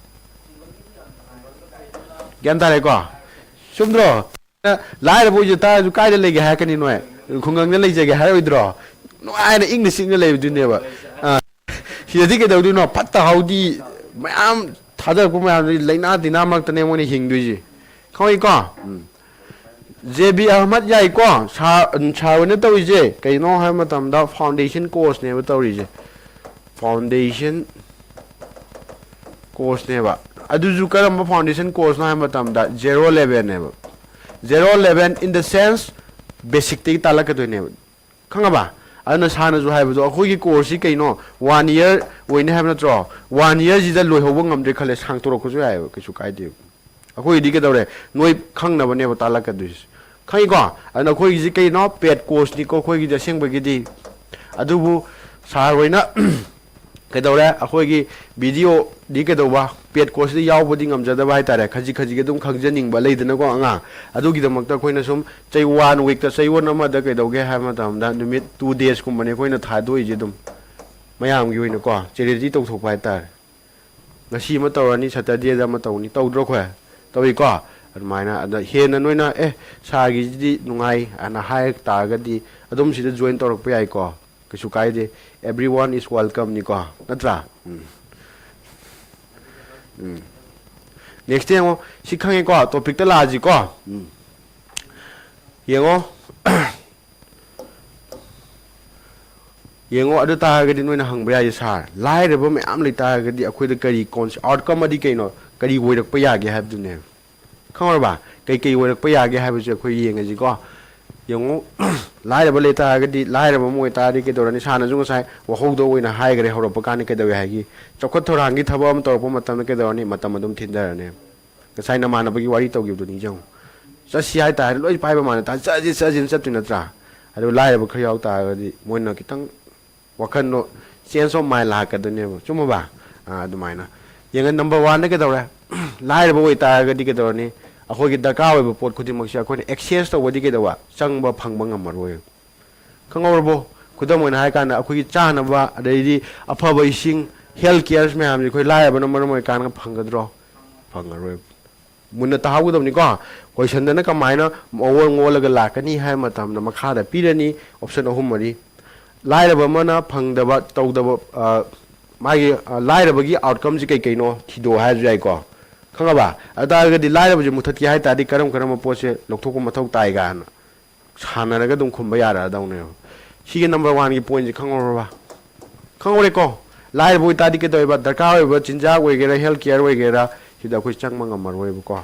ꯒ꯭ꯌꯥꯟ ꯇꯥꯔꯦꯀꯣ? ꯆꯨꯝꯗ꯭ꯔꯣ? ꯂꯥꯏꯔꯕ ꯑꯣꯏꯖ ꯇꯥꯔꯁꯨ ꯀꯥꯏꯗ ꯂꯩꯒꯦ ꯍꯥꯏꯔꯛꯀꯅꯤ ꯅꯣꯏ? ꯈꯨꯡꯒꯪꯗ ꯂꯩꯖꯒꯦ ꯍꯥꯏꯔꯛꯑꯣꯏꯗ꯭ꯔꯣ? ꯅꯨꯡꯉꯥꯏꯅ ꯏꯪꯅ ꯆꯤꯛꯅ ꯂꯩꯕꯗꯨꯅꯦꯕ꯫ ꯑꯥ, ꯁꯤꯗꯗꯤ ꯀꯩꯗꯧꯗꯣꯏꯅꯣ? ꯐꯠꯇ ꯍꯥꯎꯗꯤ ꯃꯌꯥꯝ ꯊꯥꯗꯔꯛꯄ ꯃꯌꯥꯝꯗꯨꯗꯤ ꯂꯩꯅꯥ ꯇꯤꯟꯅꯥ ꯃꯔꯛꯇꯅꯦ ꯃꯣꯏꯅ ꯍꯤꯡꯗꯣꯏꯁꯦ꯫ ꯈꯪꯉꯤꯀꯣ? ꯎꯝ꯫ ꯖꯦ ꯕꯤ ꯑꯍꯃꯗ ꯌꯥꯏꯀꯣ? ꯁꯥꯔ, ꯁꯥꯔ ꯍꯣꯏꯅ ꯇꯧꯔꯤꯁꯦ ꯀꯩꯅꯣ ꯍꯥꯏꯕ ꯃꯇꯝꯗ foundation courseꯅꯦꯕ ꯇꯧꯔꯤꯁꯦ꯫ Foundation courseꯅꯦꯕ꯫ ꯑꯗꯨꯁꯨ ꯀꯔꯝꯕ foundation courseꯅꯣ ꯍꯥꯏꯕ ꯃꯇꯝꯗ zero elevenꯅꯦꯕ꯫ Zero eleven in the sense basicꯇꯒꯤ ꯇꯥꯜꯂꯛꯀꯗꯣꯏꯅꯦꯕ꯫ ꯈꯪꯉꯕ? ꯑꯗꯨꯅ ꯁꯥꯔꯅꯁꯨ ꯍꯥꯏꯕꯗꯣ ꯑꯩꯈꯣꯏꯒꯤ courseꯁꯤ ꯀꯩꯅꯣ one year ꯑꯣꯏꯅꯤ ꯍꯥꯏꯕ ꯅꯠꯇ꯭ꯔꯣ? One yearꯁꯤꯗ ꯂꯣꯏꯍꯧꯕ ꯉꯝꯗ꯭ꯔꯦ ꯈꯜꯂꯦ, ꯁꯥꯡꯇꯣꯔꯛꯄꯁꯨ ꯌꯥꯏꯑꯕ, ꯀꯩꯁꯨ ꯀꯥꯏꯗꯦꯕ꯫ ꯑꯩꯈꯣꯏꯒꯤꯗꯤ ꯀꯩꯗꯧꯔꯦ? ꯅꯣꯏ ꯈꯪꯅꯕꯅꯦꯕ ꯇꯥꯛꯂꯛꯀꯗꯣꯏꯁꯦ꯫ ꯈꯪꯉꯤꯀꯣ? ꯑꯗꯨꯅ ꯑꯩꯈꯣꯏꯒꯤꯁꯤ ꯀꯩꯅꯣ? Paid courseꯅꯤꯀꯣ ꯑꯩꯈꯣꯏꯒꯤꯗꯤ ꯑꯁꯦꯡꯕꯒꯤꯗꯤ꯫ ꯑꯗꯨꯕꯨ ꯁꯥꯔ ꯍꯣꯏꯅ ꯀꯩꯗꯧꯔꯦ? ꯑꯩꯈꯣꯏꯒꯤ videoꯗꯤ ꯀꯩꯗꯧꯕ? Paid courseꯁꯤꯗ ꯌꯥꯎꯕꯗꯤ ꯉꯝꯖꯗꯕ ꯍꯥꯏꯇꯥꯔꯦ꯫ ꯈꯖꯤꯛ ꯈꯖꯤꯛ ꯑꯗꯨꯝ ꯈꯪꯖꯅꯤꯡꯕ ꯂꯩꯗꯅꯀꯣ ꯑꯉꯥꯡ꯫ ꯑꯗꯨꯒꯤꯗꯃꯛꯇ ꯑꯩꯈꯣꯏꯅ ꯁꯨꯝ ꯆꯩ one weekꯇ, ꯆꯌꯣꯜ ꯑꯃꯗ ꯀꯩꯗꯧꯒꯦ ꯍꯥꯏꯕ ꯃꯇꯝꯗ ꯅꯨꯃꯤꯠ two daysꯀꯨꯝꯕꯅꯦ ꯑꯩꯈꯣꯏꯅ ꯊꯥꯗꯣꯛꯏꯁꯦ ꯑꯗꯨꯝ꯫ ꯃꯌꯥꯝꯒꯤ ꯑꯣꯏꯅꯀꯣ, charity ꯇꯧꯊꯣꯛꯄ ꯍꯥꯏꯇꯥꯔꯦ꯫ ꯉꯁꯤ ꯑꯃ ꯇꯧꯔꯅꯤ, Saturdayꯗ ꯑꯃ ꯇꯧꯅꯤ, ꯇꯧꯗ꯭ꯔꯣ ꯑꯩꯈꯣꯏ? ꯇꯧꯏꯀꯣ? ꯑꯗꯨꯃꯥꯏꯅ꯫ ꯑꯗ ꯍꯦꯟꯅ ꯅꯣꯏꯅ, "ꯑꯦ, ꯁꯥꯔꯒꯤꯁꯤꯗꯤ ꯅꯨꯡꯉꯥꯏ" ꯑꯅ ꯍꯥꯏꯔꯛ ꯇꯥꯔꯒꯗꯤ ꯑꯗꯨꯝ ꯁꯤꯗ join ꯇꯧꯔꯛꯄ ꯌꯥꯏꯀꯣ, ꯀꯩꯁꯨ ꯀꯥꯏꯗꯦ꯫ Everyone is welcomeꯅꯤꯀꯣ, ꯅꯠꯇ꯭ꯔꯥ? ꯎꯝ꯫ ꯎꯝ꯫ Next ꯌꯦꯡꯉꯣ, ꯁꯤ ꯈꯪꯉꯦꯀꯣ, topic ꯇ ꯂꯥꯛꯑꯁꯤꯀꯣ꯫ ꯌꯦꯡꯉꯣ꯫ ꯌꯦꯡꯉꯣ, ꯑꯗꯨ ꯇꯥꯔꯒꯗꯤ ꯅꯣꯏꯅ ꯍꯪꯕ ꯌꯥꯏꯁꯦ, "ꯁꯥꯔ, ꯂꯥꯏꯔꯕ ꯃꯌꯥꯝ ꯂꯩ ꯇꯥꯔꯒꯗꯤ ꯑꯩꯈꯣꯏꯗ ꯀꯔꯤ ꯀꯣꯟꯁ-, outcome ꯑꯗꯤ ꯀꯩꯅꯣ? ꯀꯔꯤ ꯑꯣꯏꯔꯛꯄ ꯌꯥꯒꯦ?" ꯍꯥꯏꯕꯗꯨꯅꯦ꯫ ꯈꯪꯉꯕ? ꯀꯩꯀꯩ ꯑꯣꯏꯔꯛꯄ ꯌꯥꯒꯦ ꯍꯥꯏꯕꯁꯦ ꯑꯩꯈꯣꯏ ꯌꯦꯡꯉꯁꯤꯀꯣ꯫ ꯌꯦꯡꯉꯨ, ꯂꯥꯏꯔꯕ ꯂꯩ ꯇꯥꯔꯒꯗꯤ, ꯂꯥꯏꯔꯕ ꯑꯃ ꯑꯣꯏ ꯇꯥꯔꯗꯤ ꯀꯩꯗꯧꯔꯅꯤ? ꯁꯥꯔꯅꯁꯨ ꯉꯁꯥꯏ ꯋꯥꯍꯧꯗ ꯑꯣꯏꯅ ꯍꯥꯏꯈ꯭ꯔꯦ, ꯍꯧꯔꯛꯄ ꯀꯥꯟꯗ ꯀꯩꯗꯧꯏ ꯍꯥꯏꯒꯦ? ꯆꯥꯎꯈꯠ ꯊꯧꯔꯥꯡꯒꯤ ꯊꯕꯛ ꯑꯃ ꯇꯧꯔꯛꯄ ꯃꯇꯝꯗ ꯀꯩꯗꯧꯔꯅꯤ? ꯃꯇꯝ ꯑꯗꯨꯝ ꯊꯤꯟꯊꯔꯅꯤ꯫ ꯉꯁꯥꯏ ꯅꯃꯥꯟꯅꯕꯒꯤ ꯋꯥꯔꯤ ꯇꯧꯈꯤꯕꯗꯨ ꯅꯤꯡꯁꯤꯡꯉꯨ꯫ ꯆꯠꯁꯤ ꯍꯥꯏ ꯇꯥꯔꯗꯤ ꯂꯣꯏ ꯄꯥꯏꯕ ꯃꯥꯟꯅ ꯇꯥ-, "ꯆꯠꯁꯤ, ꯆꯠꯁꯤꯅ" ꯆꯠꯇꯣꯏ ꯅꯠꯇ꯭ꯔꯥ? ꯑꯗꯨ ꯂꯥꯏꯔꯕ ꯈꯔ ꯌꯥꯎ ꯇꯥꯔꯒꯗꯤ ꯃꯣꯏꯅ ꯈꯤꯇꯪ ꯋꯥꯈꯜꯗꯣ change of mind ꯂꯥꯛꯀꯗꯣꯏꯅꯦꯕ꯫ ꯆꯨꯝꯃꯕ? ꯑꯥ, ꯑꯗꯨꯃꯥꯏꯅ꯫ ꯌꯦꯡꯉ number one ꯗ ꯀꯩꯗꯧꯔꯦ? ꯂꯥꯏꯔꯕ ꯑꯣꯏꯇꯥꯔꯒꯗꯤ ꯀꯩꯗꯧꯔꯅꯤ? ꯑꯩꯈꯣꯏꯒꯤ ꯗꯔꯀꯥꯔ ꯑꯣꯏꯕ ꯄꯣꯠ ꯈꯨꯗꯤꯡꯃꯛꯁꯦ ꯑꯩꯈꯣꯏꯅ access ꯇꯧꯕꯗꯤ ꯀꯩꯗꯧꯕ? ꯆꯪꯕ ꯐꯪꯕ ꯉꯝꯃꯔꯣꯏ꯫ ꯈꯪꯍꯧꯔꯕꯣ? ꯈꯨꯗꯝ ꯑꯣꯏꯅ ꯍꯥꯏꯔꯀꯥꯟꯗ ꯑꯩꯈꯣꯏꯒꯤ ꯆꯥꯅꯕ, ꯑꯗꯩꯗꯤ ꯑꯐꯕ ꯏꯁꯤꯡ, health cares ꯃꯌꯥꯝꯁꯦ ꯑꯩꯈꯣꯏ ꯂꯥꯏꯔꯕꯅ ꯃꯔꯝ ꯑꯣꯏꯔꯀꯥꯟꯗ ꯐꯪꯒꯗ꯭ꯔꯣ? ꯐꯪꯉꯔꯣꯏ꯫ ꯃꯨꯟꯅ ꯇꯥꯍꯧꯒꯗꯕꯅꯤꯀꯣ꯫ Question ꯗꯅ ꯀꯃꯥꯏꯅ ꯃꯑꯣꯡ ꯑꯣꯜꯂꯒ ꯂꯥꯛꯀꯅꯤ ꯍꯥꯏꯕ ꯃꯇꯝꯗ ꯃꯈꯥꯗ ꯄꯤꯔꯅꯤ option ꯑꯍꯨꯝ ꯃꯔꯤ꯫ ꯂꯥꯏꯔꯕ ꯑꯃꯅ ꯐꯪꯗꯕ, ꯇꯧꯗꯕ, ꯑ, ꯃꯥꯒꯤ, ꯑ, ꯂꯥꯏꯔꯕꯒꯤ outcome ꯁꯤ ꯀꯩ ꯀꯩꯅꯣ ꯊꯤꯗꯣꯛꯑꯣ ꯍꯥꯏꯔꯁꯨ ꯌꯥꯏꯀꯣ꯫ ꯈꯪꯉꯕ? ꯑꯗꯨ ꯇꯥꯔꯒꯗꯤ ꯂꯥꯏꯔꯕꯁꯦ ꯃꯨꯊꯠꯀꯦ ꯍꯥꯏ ꯇꯥꯔꯗꯤ ꯀꯔꯝ ꯀꯔꯝꯕ ꯄꯣꯠꯁꯦ ꯂꯧꯊꯣꯛꯄ ꯃꯊꯧ ꯇꯥꯏ ꯀꯥꯏꯅ ꯁꯥꯟꯅꯔꯒ ꯑꯗꯨꯝ ꯈꯨꯝꯕ ꯌꯥꯔꯛꯑꯗꯧꯅꯦꯕ꯫ ꯁꯤꯒꯤ number one ꯒꯤ point ꯁꯦ ꯈꯪꯍꯧꯔꯕ? ꯈꯪꯍꯧꯔꯦꯀꯣ? ꯂꯥꯏꯔꯕ ꯑꯣꯏꯇꯥꯔꯗꯤ ꯀꯩꯗꯧꯋꯦꯕ? ꯗꯔꯀꯥꯔ ꯑꯣꯏꯕ ꯆꯤꯟꯖꯥꯛ ꯑꯣꯏꯒꯦꯔꯥ, health care ꯑꯣꯏꯒꯦꯔꯥ, ꯁꯤꯗ ꯑꯩꯈꯣꯏ ꯆꯪꯕ ꯉꯝꯃꯔꯣꯏꯕꯀꯣ꯫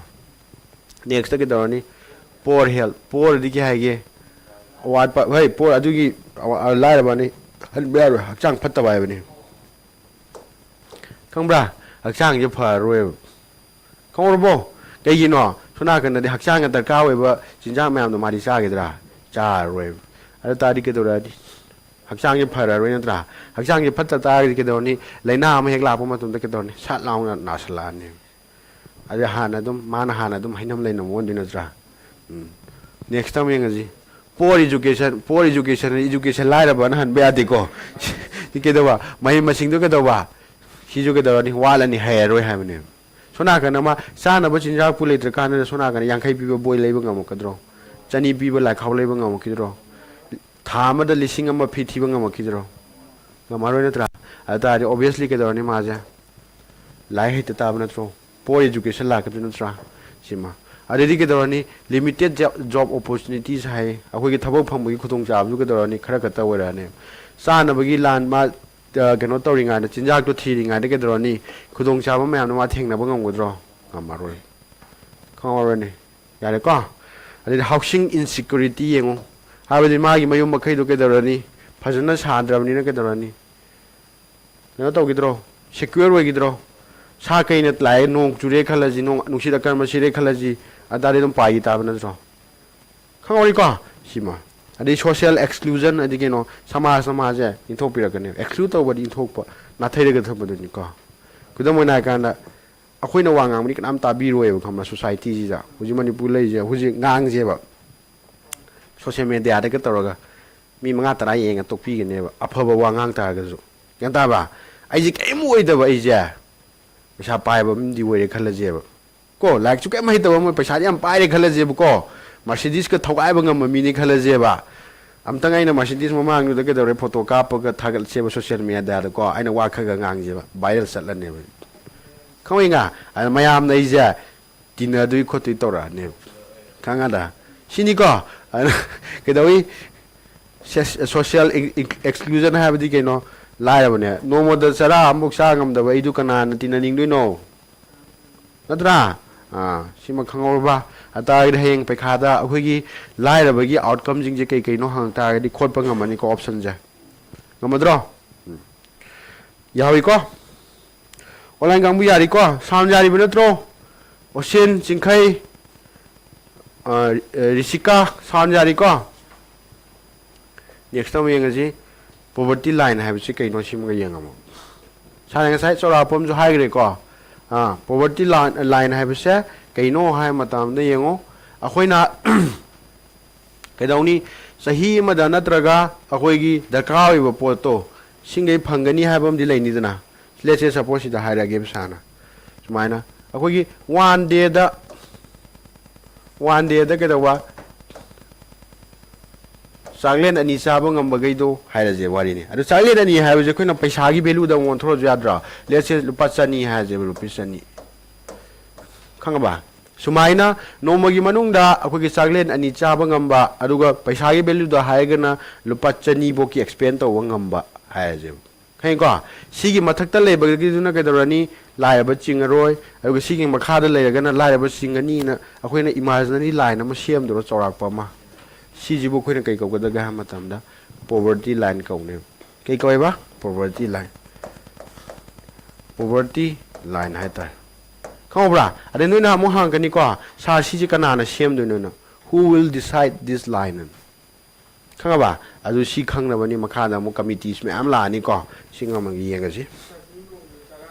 Next ꯀꯩꯗꯧꯔꯅꯤ? Poor health꯫ Poor ꯗꯤ ꯀꯩ ꯍꯥꯏꯒꯦ? ꯑꯋꯥꯠꯄ꯫ ꯍꯣꯏ, poor ꯑꯗꯨꯒꯤ ꯑꯋꯥ-, ꯂꯥꯏꯔꯕꯅꯤ ꯍꯟꯕ ꯌꯥꯔꯣꯏ, ꯍꯛꯆꯥꯡ ꯐꯠꯇꯕ ꯍꯥꯏꯕꯅꯤ꯫ ꯈꯪꯕ꯭ꯔꯥ? ꯍꯛꯆꯥꯡꯁꯦ ꯐꯔꯔꯣꯏꯕ꯫ ꯈꯪꯍꯧꯔꯕꯣ? ꯀꯩꯒꯤꯅꯣ? ꯁꯣꯝ ꯅꯥꯀꯟꯗꯗꯤ ꯍꯛꯆꯥꯡꯒ ꯗꯔꯀꯥꯔ ꯑꯣꯏꯕ ꯆꯤꯟꯖꯥꯛ ꯃꯌꯥꯝꯗꯣ ꯃꯥꯗꯤ ꯆꯥꯈꯤꯗ꯭ꯔꯥ? ꯆꯥꯔꯔꯣꯏꯕ꯫ ꯑꯗꯨ ꯇꯥꯔꯗꯤ ꯀꯩꯗꯧꯔꯛꯑꯅꯤ? ꯍꯛꯆꯥꯡꯁꯦ ꯐꯔꯔꯣꯏ ꯅꯠꯇ꯭ꯔꯥ? ꯍꯛꯆꯥꯡꯁꯦ ꯐꯠꯇ ꯇꯥꯔꯒꯗꯤ ꯀꯩꯗꯧꯔꯅꯤ? ꯂꯥꯏꯅꯥ ꯑꯃ ꯍꯦꯛ ꯂꯥꯛꯄ ꯃꯇꯝꯗ ꯀꯩꯗꯧꯔꯅꯤ? ꯁꯠ ꯂꯥꯎꯅ ꯅꯥꯁꯤꯜꯂꯛꯑꯅꯤ꯫ ꯑꯗꯨ ꯍꯥꯟꯅ ꯑꯗꯨꯝ, ꯃꯥꯅ ꯍꯥꯟꯅ ꯑꯗꯨꯝ ꯍꯩꯅꯝ ꯂꯩꯅꯝ ꯑꯣꯟꯗꯣꯏ ꯅꯠꯇ꯭ꯔꯥ? ꯎꯝ꯫ Next ꯑꯃ ꯌꯦꯡꯉꯁꯤ꯫ Poor education, poor education, education ꯂꯥꯏꯔꯕꯅ ꯍꯟꯕ ꯌꯥꯗꯦꯀꯣ꯫ ꯁꯤ ꯀꯩꯗꯧꯕ? ꯃꯍꯩ ꯃꯁꯤꯡꯗꯣ ꯀꯩꯗꯧꯕ? ꯁꯤꯁꯨ ꯀꯩꯗꯧꯔꯅꯤ? ꯋꯥꯠꯂꯅꯤ, ꯍꯩꯔꯔꯣꯏ ꯍꯥꯏꯕꯅꯦꯕ꯫ ꯁꯣꯝ ꯅꯥꯀꯟ ꯑꯃ ꯆꯥꯅꯕ ꯆꯤꯟꯖꯥꯛꯄꯨ ꯂꯩꯇ꯭ꯔꯀꯥꯟꯗ ꯁꯣꯝ ꯅꯥꯀꯟꯗ ꯌꯥꯡꯈꯩ ꯄꯤꯕ ꯕꯣꯏ ꯂꯩꯕ ꯉꯝꯃꯛꯀꯗ꯭ꯔꯣ? ꯆꯅꯤ ꯄꯤꯕ ꯂꯥꯏꯈꯥꯎ ꯂꯩꯕ ꯉꯝꯃꯛꯈꯤꯗ꯭ꯔꯣ? ꯊꯥ ꯑꯃꯗ ꯂꯤꯁꯤꯡ ꯑꯃ ꯐꯤ ꯊꯤꯕ ꯉꯝꯃꯛꯈꯤꯗ꯭ꯔꯣ? ꯉꯝꯃꯔꯣꯏ ꯅꯠꯇ꯭ꯔꯥ? ꯑꯗꯨ ꯇꯥꯔꯗꯤ obviously ꯀꯩꯗꯧꯔꯅꯤ ꯃꯥꯁꯦ? ꯂꯥꯏꯔꯤꯛ ꯍꯩꯇ ꯇꯥꯕ ꯅꯠꯇ꯭ꯔꯣ? ꯄꯣꯔ ꯑꯦꯖꯨꯀꯦꯁꯟ ꯂꯥꯛꯀꯗꯣꯏ ꯅꯠꯇ꯭ꯔꯥ? ꯁꯤꯃ꯫ ꯑꯗꯩꯗꯤ ꯀꯩꯗꯧꯔꯅꯤ? ꯂꯤꯃꯤꯇꯦꯠ ꯖꯣꯕ ꯑꯣꯄꯣꯔꯆꯨꯅꯤꯇꯤꯁ ꯍꯥꯏ, ꯑꯩꯈꯣꯏꯒꯤ ꯊꯕꯛ ꯐꯪꯕꯒꯤ ꯈꯨꯗꯣꯡꯆꯥꯕꯁꯨ ꯀꯩꯗꯧꯔꯅꯤ? ꯈꯔ ꯈꯛꯇ ꯑꯣꯏꯔꯛꯑꯅꯤ꯫ ꯆꯥꯅꯕꯒꯤ ꯂꯥꯟ ꯃꯥ ꯑ, ꯀꯩꯅꯣ ꯇꯧꯔꯤꯉꯩꯗ, ꯆꯤꯟꯖꯥꯛꯇꯣ ꯊꯤꯔꯤꯉꯩꯗ ꯀꯩꯗꯧꯔꯅꯤ? ꯈꯨꯗꯣꯡꯆꯥꯕ ꯃꯌꯥꯝꯗꯣ ꯃꯥ ꯊꯦꯡꯅꯕ ꯉꯝꯒꯗ꯭ꯔꯣ? ꯉꯝꯃꯔꯣꯏ꯫ ꯈꯪꯍꯧꯔꯅꯤ꯫ ꯌꯥꯔꯦꯀꯣ? ꯑꯗꯩꯗꯤ ꯍꯥꯎꯁꯤꯡ ꯏꯟꯁꯤꯀ꯭ꯌꯨꯔꯤꯇꯤ ꯌꯦꯡꯉꯨ꯫ ꯍꯥꯏꯕꯗꯤ ꯃꯥꯒꯤ ꯃꯌꯨꯝ ꯃꯈꯩꯗꯣ ꯀꯩꯗꯧꯔꯅꯤ? ꯐꯖꯅ ꯁꯥꯗ꯭ꯔꯕꯅꯤꯅ ꯀꯩꯗꯧꯔꯅꯤ? ꯀꯩꯅꯣ ꯇꯧꯈꯤꯗ꯭ꯔꯣ? ꯁꯦꯀ꯭ꯌꯨꯔ ꯑꯣꯏꯈꯤꯗ꯭ꯔꯣ? ꯁꯥ ꯀꯩꯅ ꯂꯥꯛꯑꯦ, ꯅꯣꯡ ꯆꯨꯔꯦ ꯈꯜꯂꯁꯤ, ꯅꯣꯡ, ꯅꯨꯡꯁꯤꯠ ꯑꯀꯟꯕ ꯁꯤꯔꯦ ꯈꯜꯂꯁꯤ, ꯑꯗꯥꯗꯤ ꯑꯗꯨꯝ ꯄꯥꯏꯈꯤ ꯇꯥꯕ ꯅꯠꯇ꯭ꯔꯣ? ꯈꯪꯍꯧꯔꯤꯀꯣ? ꯁꯤꯃ꯫ ꯑꯗꯩ ꯁꯣꯁꯤꯌꯦꯜ ꯑꯦꯛꯁꯀ꯭ꯂꯨꯖꯟ ꯍꯥꯏꯗꯤ ꯀꯩꯅꯣ? ꯁꯃꯥꯖ, ꯁꯃꯥꯖꯁꯦ ꯏꯟꯊꯣꯛꯄꯤꯔꯛꯀꯅꯦꯕ꯫ ꯑꯦꯛꯁꯀ꯭ꯂꯨꯗ ꯇꯧꯕꯗꯤ ꯏꯟꯊꯣꯛꯄ, ꯅꯥꯊꯩꯔꯒ ꯊꯝꯕꯗꯨꯅꯤꯀꯣ꯫ ꯈꯨꯗꯝ ꯑꯣꯏꯅ ꯍꯥꯏꯔꯀꯥꯟꯗ, ꯑꯩꯈꯣꯏꯅ ꯋꯥ ꯉꯥꯡꯕꯗꯤ ꯀꯅꯥꯝ ꯇꯥꯕꯤꯔꯣꯏꯕ, ꯈꯪꯕ꯭ꯔꯥ? ꯁꯣꯁꯥꯏꯇꯤꯁꯤꯗ ꯍꯧꯖꯤꯛ ꯃꯅꯤꯄꯨꯔ ꯂꯩꯔꯤꯁꯦ, ꯍꯧꯖꯤꯛ ꯉꯥꯡꯁꯦꯕ, ꯁꯣꯁꯤꯌꯦꯜ ꯃꯦꯗꯤꯌꯥꯗꯒ ꯇꯧꯔꯒ ꯃꯤ ꯃꯉꯥ ꯇꯔꯥ ꯌꯦꯡꯉ ꯇꯣꯛꯄꯤꯒꯅꯦꯕ, ꯑꯐꯕ ꯋꯥ ꯉꯥꯡ ꯇꯥꯔꯒꯁꯨ꯫ ꯒ꯭ꯌꯥꯟ ꯇꯥꯕ? ꯑꯩꯁꯦ ꯀꯔꯤꯝ ꯑꯣꯏꯗꯕ, ꯑꯩꯁꯦ ꯄꯩꯁꯥ ꯄꯥꯏꯕ ꯑꯃꯗꯤ ꯑꯣꯏꯔꯦ ꯈꯜꯂꯁꯦꯕ꯫ ꯀꯣ, ꯂꯥꯏꯔꯤꯛꯁꯨ ꯀꯩꯝ ꯍꯩꯇꯕ ꯑꯃ, ꯄꯩꯁꯥꯗꯤ ꯌꯥꯝ ꯄꯥꯏꯔꯦ ꯈꯜꯂꯁꯦꯕꯀꯣ, ꯃꯔꯁꯤꯗꯤꯁꯀ ꯊꯧꯒꯥꯏꯕ ꯉꯝꯕ ꯃꯤꯅꯤ ꯈꯜꯂꯁꯦꯕ꯫ ꯑꯝꯇꯪ ꯑꯩꯅ ꯃꯔꯁꯤꯗꯤꯁ ꯃꯃꯥꯡꯗꯨꯗ ꯀꯩꯗꯧꯔꯦ, ꯐꯣꯇꯣ ꯀꯥꯞꯄꯒ ꯊꯥꯒꯠꯂꯁꯦꯕ ꯁꯣꯁꯤꯌꯦꯜ ꯃꯦꯗꯤꯌꯥꯗꯀꯣ, ꯑꯩꯅ ꯋꯥ ꯈꯔ ꯈꯔ ꯉꯥꯡꯁꯦꯕ, ꯚꯥꯏꯔꯦꯜ ꯆꯠꯂꯅꯦꯕ꯫ ꯈꯪꯉꯤꯉꯥ? ꯑꯗ ꯃꯌꯥꯝꯅ ꯑꯩꯁꯦ ꯇꯤꯟꯅꯗꯣꯏ ꯈꯣꯠꯇꯣꯏ ꯇꯧꯔꯛꯑꯅꯦꯕ꯫ ꯈꯪꯉꯗ? ꯁꯤꯅꯤꯀꯣ? ꯑꯗꯨꯅ ꯀꯩꯗꯧꯏ? ꯁꯦꯁ-, ꯁꯣꯁꯤꯌꯦꯜ ꯑꯦꯛ-, ꯑꯦꯛ-, ꯑꯦꯛꯁꯀ꯭ꯂꯨꯖꯟ ꯍꯥꯏꯕꯗꯤ ꯀꯩꯅꯣ? ꯂꯥꯏꯔꯕꯅꯦ꯫ ꯅꯣꯡꯃꯗ ꯆꯔꯥ ꯑꯃꯐꯥꯎ ꯆꯥ ꯉꯝꯗꯕ ꯑꯩꯗꯨ ꯀꯅꯥꯅ ꯇꯤꯟꯅꯅꯤꯡꯗꯣꯏꯅꯣ? ꯅꯠꯇ꯭ꯔꯥ? ꯑꯥ, ꯁꯤꯃ ꯈꯪꯍꯧꯔꯕ? ꯑꯗꯨ ꯇꯥꯔꯒꯗꯤ ꯍꯌꯦꯡ ꯄꯩꯈꯥꯗ ꯑꯩꯈꯣꯏꯒꯤ ꯂꯥꯏꯔꯕꯒꯤ ꯑꯥꯎꯠꯀꯝꯁꯤꯡꯁꯦ ꯀꯩ ꯀꯩꯅꯣ ꯍꯪꯉꯛ ꯇꯥꯔꯒꯗꯤ ꯈꯣꯠꯄ ꯉꯝꯃꯅꯤꯀꯣ ꯑꯣꯞꯁꯟꯁꯦ꯫ ꯉꯝꯃꯗ꯭ꯔꯣ? ꯎꯝ꯫ ꯌꯥꯎꯏꯀꯣ? ꯑꯣꯟꯂꯥꯏꯟ ꯀꯥꯡꯕꯨ ꯌꯥꯔꯤꯀꯣ? ꯁꯥꯎꯟ ꯌꯥꯔꯤꯕ ꯅꯠꯇ꯭ꯔꯣ? ꯑꯣꯁꯤꯟ, ꯆꯤꯡꯈꯩ, ꯑ, ꯔꯤꯁꯤꯀꯥ, ꯁꯥꯎꯟ ꯌꯥꯔꯤꯀꯣ? ꯅꯦꯛꯁꯇ ꯑꯃꯨꯛ ꯌꯦꯡꯉꯁꯤ, ꯄꯣꯕꯔꯇꯤ ꯂꯥꯏꯟ ꯍꯥꯏꯕꯁꯤ ꯀꯩꯅꯣ, ꯁꯤꯃꯒ ꯌꯦꯡꯉꯝꯃꯣ꯫ ꯁꯥꯔꯅ ꯉꯁꯥꯏ ꯆꯥꯎꯔꯥꯛꯄ ꯑꯃꯁꯨ ꯍꯥꯏꯈ꯭ꯔꯦꯀꯣ꯫ ꯑꯥ, ꯄꯣꯕꯔꯇꯤ ꯂꯥꯏꯟ, ꯂꯥꯏꯟ ꯍꯥꯏꯕꯁꯦ ꯀꯩꯅꯣ ꯍꯥꯏꯕ ꯃꯇꯝꯗ ꯌꯦꯡꯉꯣ, ꯑꯩꯈꯣꯏꯅ ꯀꯩꯗꯧꯅꯤ? ꯆꯍꯤ ꯑꯃꯗ ꯅꯠꯇ꯭ꯔꯒ ꯑꯩꯈꯣꯏꯒꯤ ꯗꯔꯀꯥꯔ ꯑꯣꯏꯕ ꯄꯣꯠꯇꯣ ꯁꯤꯡꯈꯩ ꯐꯪꯒꯅꯤ ꯍꯥꯏꯕ ꯑꯃꯗꯤ ꯂꯩꯅꯤꯗꯅ꯫ Let's say, suppose ꯁꯤꯗ ꯍꯥꯏꯔꯛꯑꯒꯦ ꯁꯥꯔꯅ꯫ ꯁꯨꯃꯥꯏꯅ ꯑꯩꯈꯣꯏꯒꯤ ꯋꯥꯟ ꯗꯦꯗ, ꯋꯥꯟ ꯗꯦꯗ ꯀꯩꯗꯧꯕ? ꯆꯥꯛꯂꯦꯟ ꯑꯅꯤ ꯆꯥꯕ ꯉꯝꯕꯈꯩꯗꯣ ꯍꯥꯏꯔꯁꯦ ꯋꯥꯔꯤꯅꯤ꯫ ꯑꯗꯣ ꯆꯥꯛꯂꯦꯟ ꯑꯅꯤ ꯍꯥꯏꯕꯁꯦ ꯑꯩꯈꯣꯏꯅ ꯄꯩꯁꯥꯒꯤ ꯚꯦꯂꯨꯗ ꯑꯃꯨꯛ ꯑꯣꯟꯊꯣꯔꯁꯨ ꯌꯥꯗ꯭ꯔꯣ? Let's say ꯂꯨꯄꯥ ꯆꯅꯤ ꯍꯥꯏꯔꯁꯦꯕ, ꯔꯨꯄꯤꯁ ꯆꯅꯤ꯫ ꯈꯪꯉꯕ? ꯁꯨꯃꯥꯏꯅ ꯅꯣꯡꯃꯒꯤ ꯃꯅꯨꯡꯗ ꯑꯩꯈꯣꯏꯒꯤ ꯆꯥꯛꯂꯦꯟ ꯑꯅꯤ ꯆꯥꯕ ꯉꯝꯕ, ꯑꯗꯨꯒ ꯄꯩꯁꯥꯒꯤ value ꯗ ꯍꯥꯏꯔꯒꯅ ꯂꯨꯄꯥ ꯆꯅꯤ ꯐꯥꯎꯀꯤ expend ꯇꯧꯕ ꯉꯝꯕ ꯍꯥꯏꯔꯁꯦꯕ꯫ ꯈꯪꯉꯤꯀꯣ? ꯁꯤꯒꯤ ꯃꯊꯛꯇ ꯂꯩꯕꯒꯤꯗꯨꯅ ꯀꯩꯗꯧꯔꯅꯤ? ꯂꯥꯏꯔꯕ ꯆꯤꯡꯉꯔꯣꯏ꯫ ꯑꯗꯨꯒ ꯁꯤꯒꯤ ꯃꯈꯥꯗ ꯂꯩꯔꯒꯅ ꯂꯥꯏꯔꯕ ꯆꯤꯡꯒꯅꯤꯅ ꯑꯩꯈꯣꯏꯅ imaginary line ꯑꯃ ꯁꯦꯝꯗꯣꯏꯔꯣ, ꯆꯥꯎꯔꯥꯛꯄ ꯑꯃ? ꯁꯤꯁꯤꯕꯨ ꯑꯩꯈꯣꯏꯅ ꯀꯩ ꯀꯧꯒꯗꯒꯦ ꯍꯥꯏꯕ ꯃꯇꯝꯗ poverty line ꯀꯧꯅꯦꯕ꯫ ꯀꯩ ꯀꯧꯋꯦꯕ? Poverty line꯫ Poverty line ꯍꯥꯏꯇꯥꯔꯦ꯫ ꯈꯪꯍꯧꯕ꯭ꯔꯥ? ꯑꯗꯩ ꯅꯣꯏꯅ ꯑꯃꯨꯛ ꯍꯪꯉꯛꯀꯅꯤꯀꯣ, "ꯁꯥꯔ, ꯁꯤꯁꯦ ꯀꯅꯥꯅ ꯁꯦꯝꯗꯣꯏꯅꯣꯅ?" Who will decide this line? ꯈꯪꯉꯕ? ꯑꯗꯨ ꯁꯤ ꯈꯪꯅꯕꯅꯤ ꯃꯈꯥꯗ ꯑꯃꯨꯛ committees ꯃꯌꯥꯝ ꯂꯥꯛꯑꯅꯤꯀꯣ꯫ ꯁꯤ ꯉꯝꯃꯒ ꯌꯦꯡꯉꯁꯤ꯫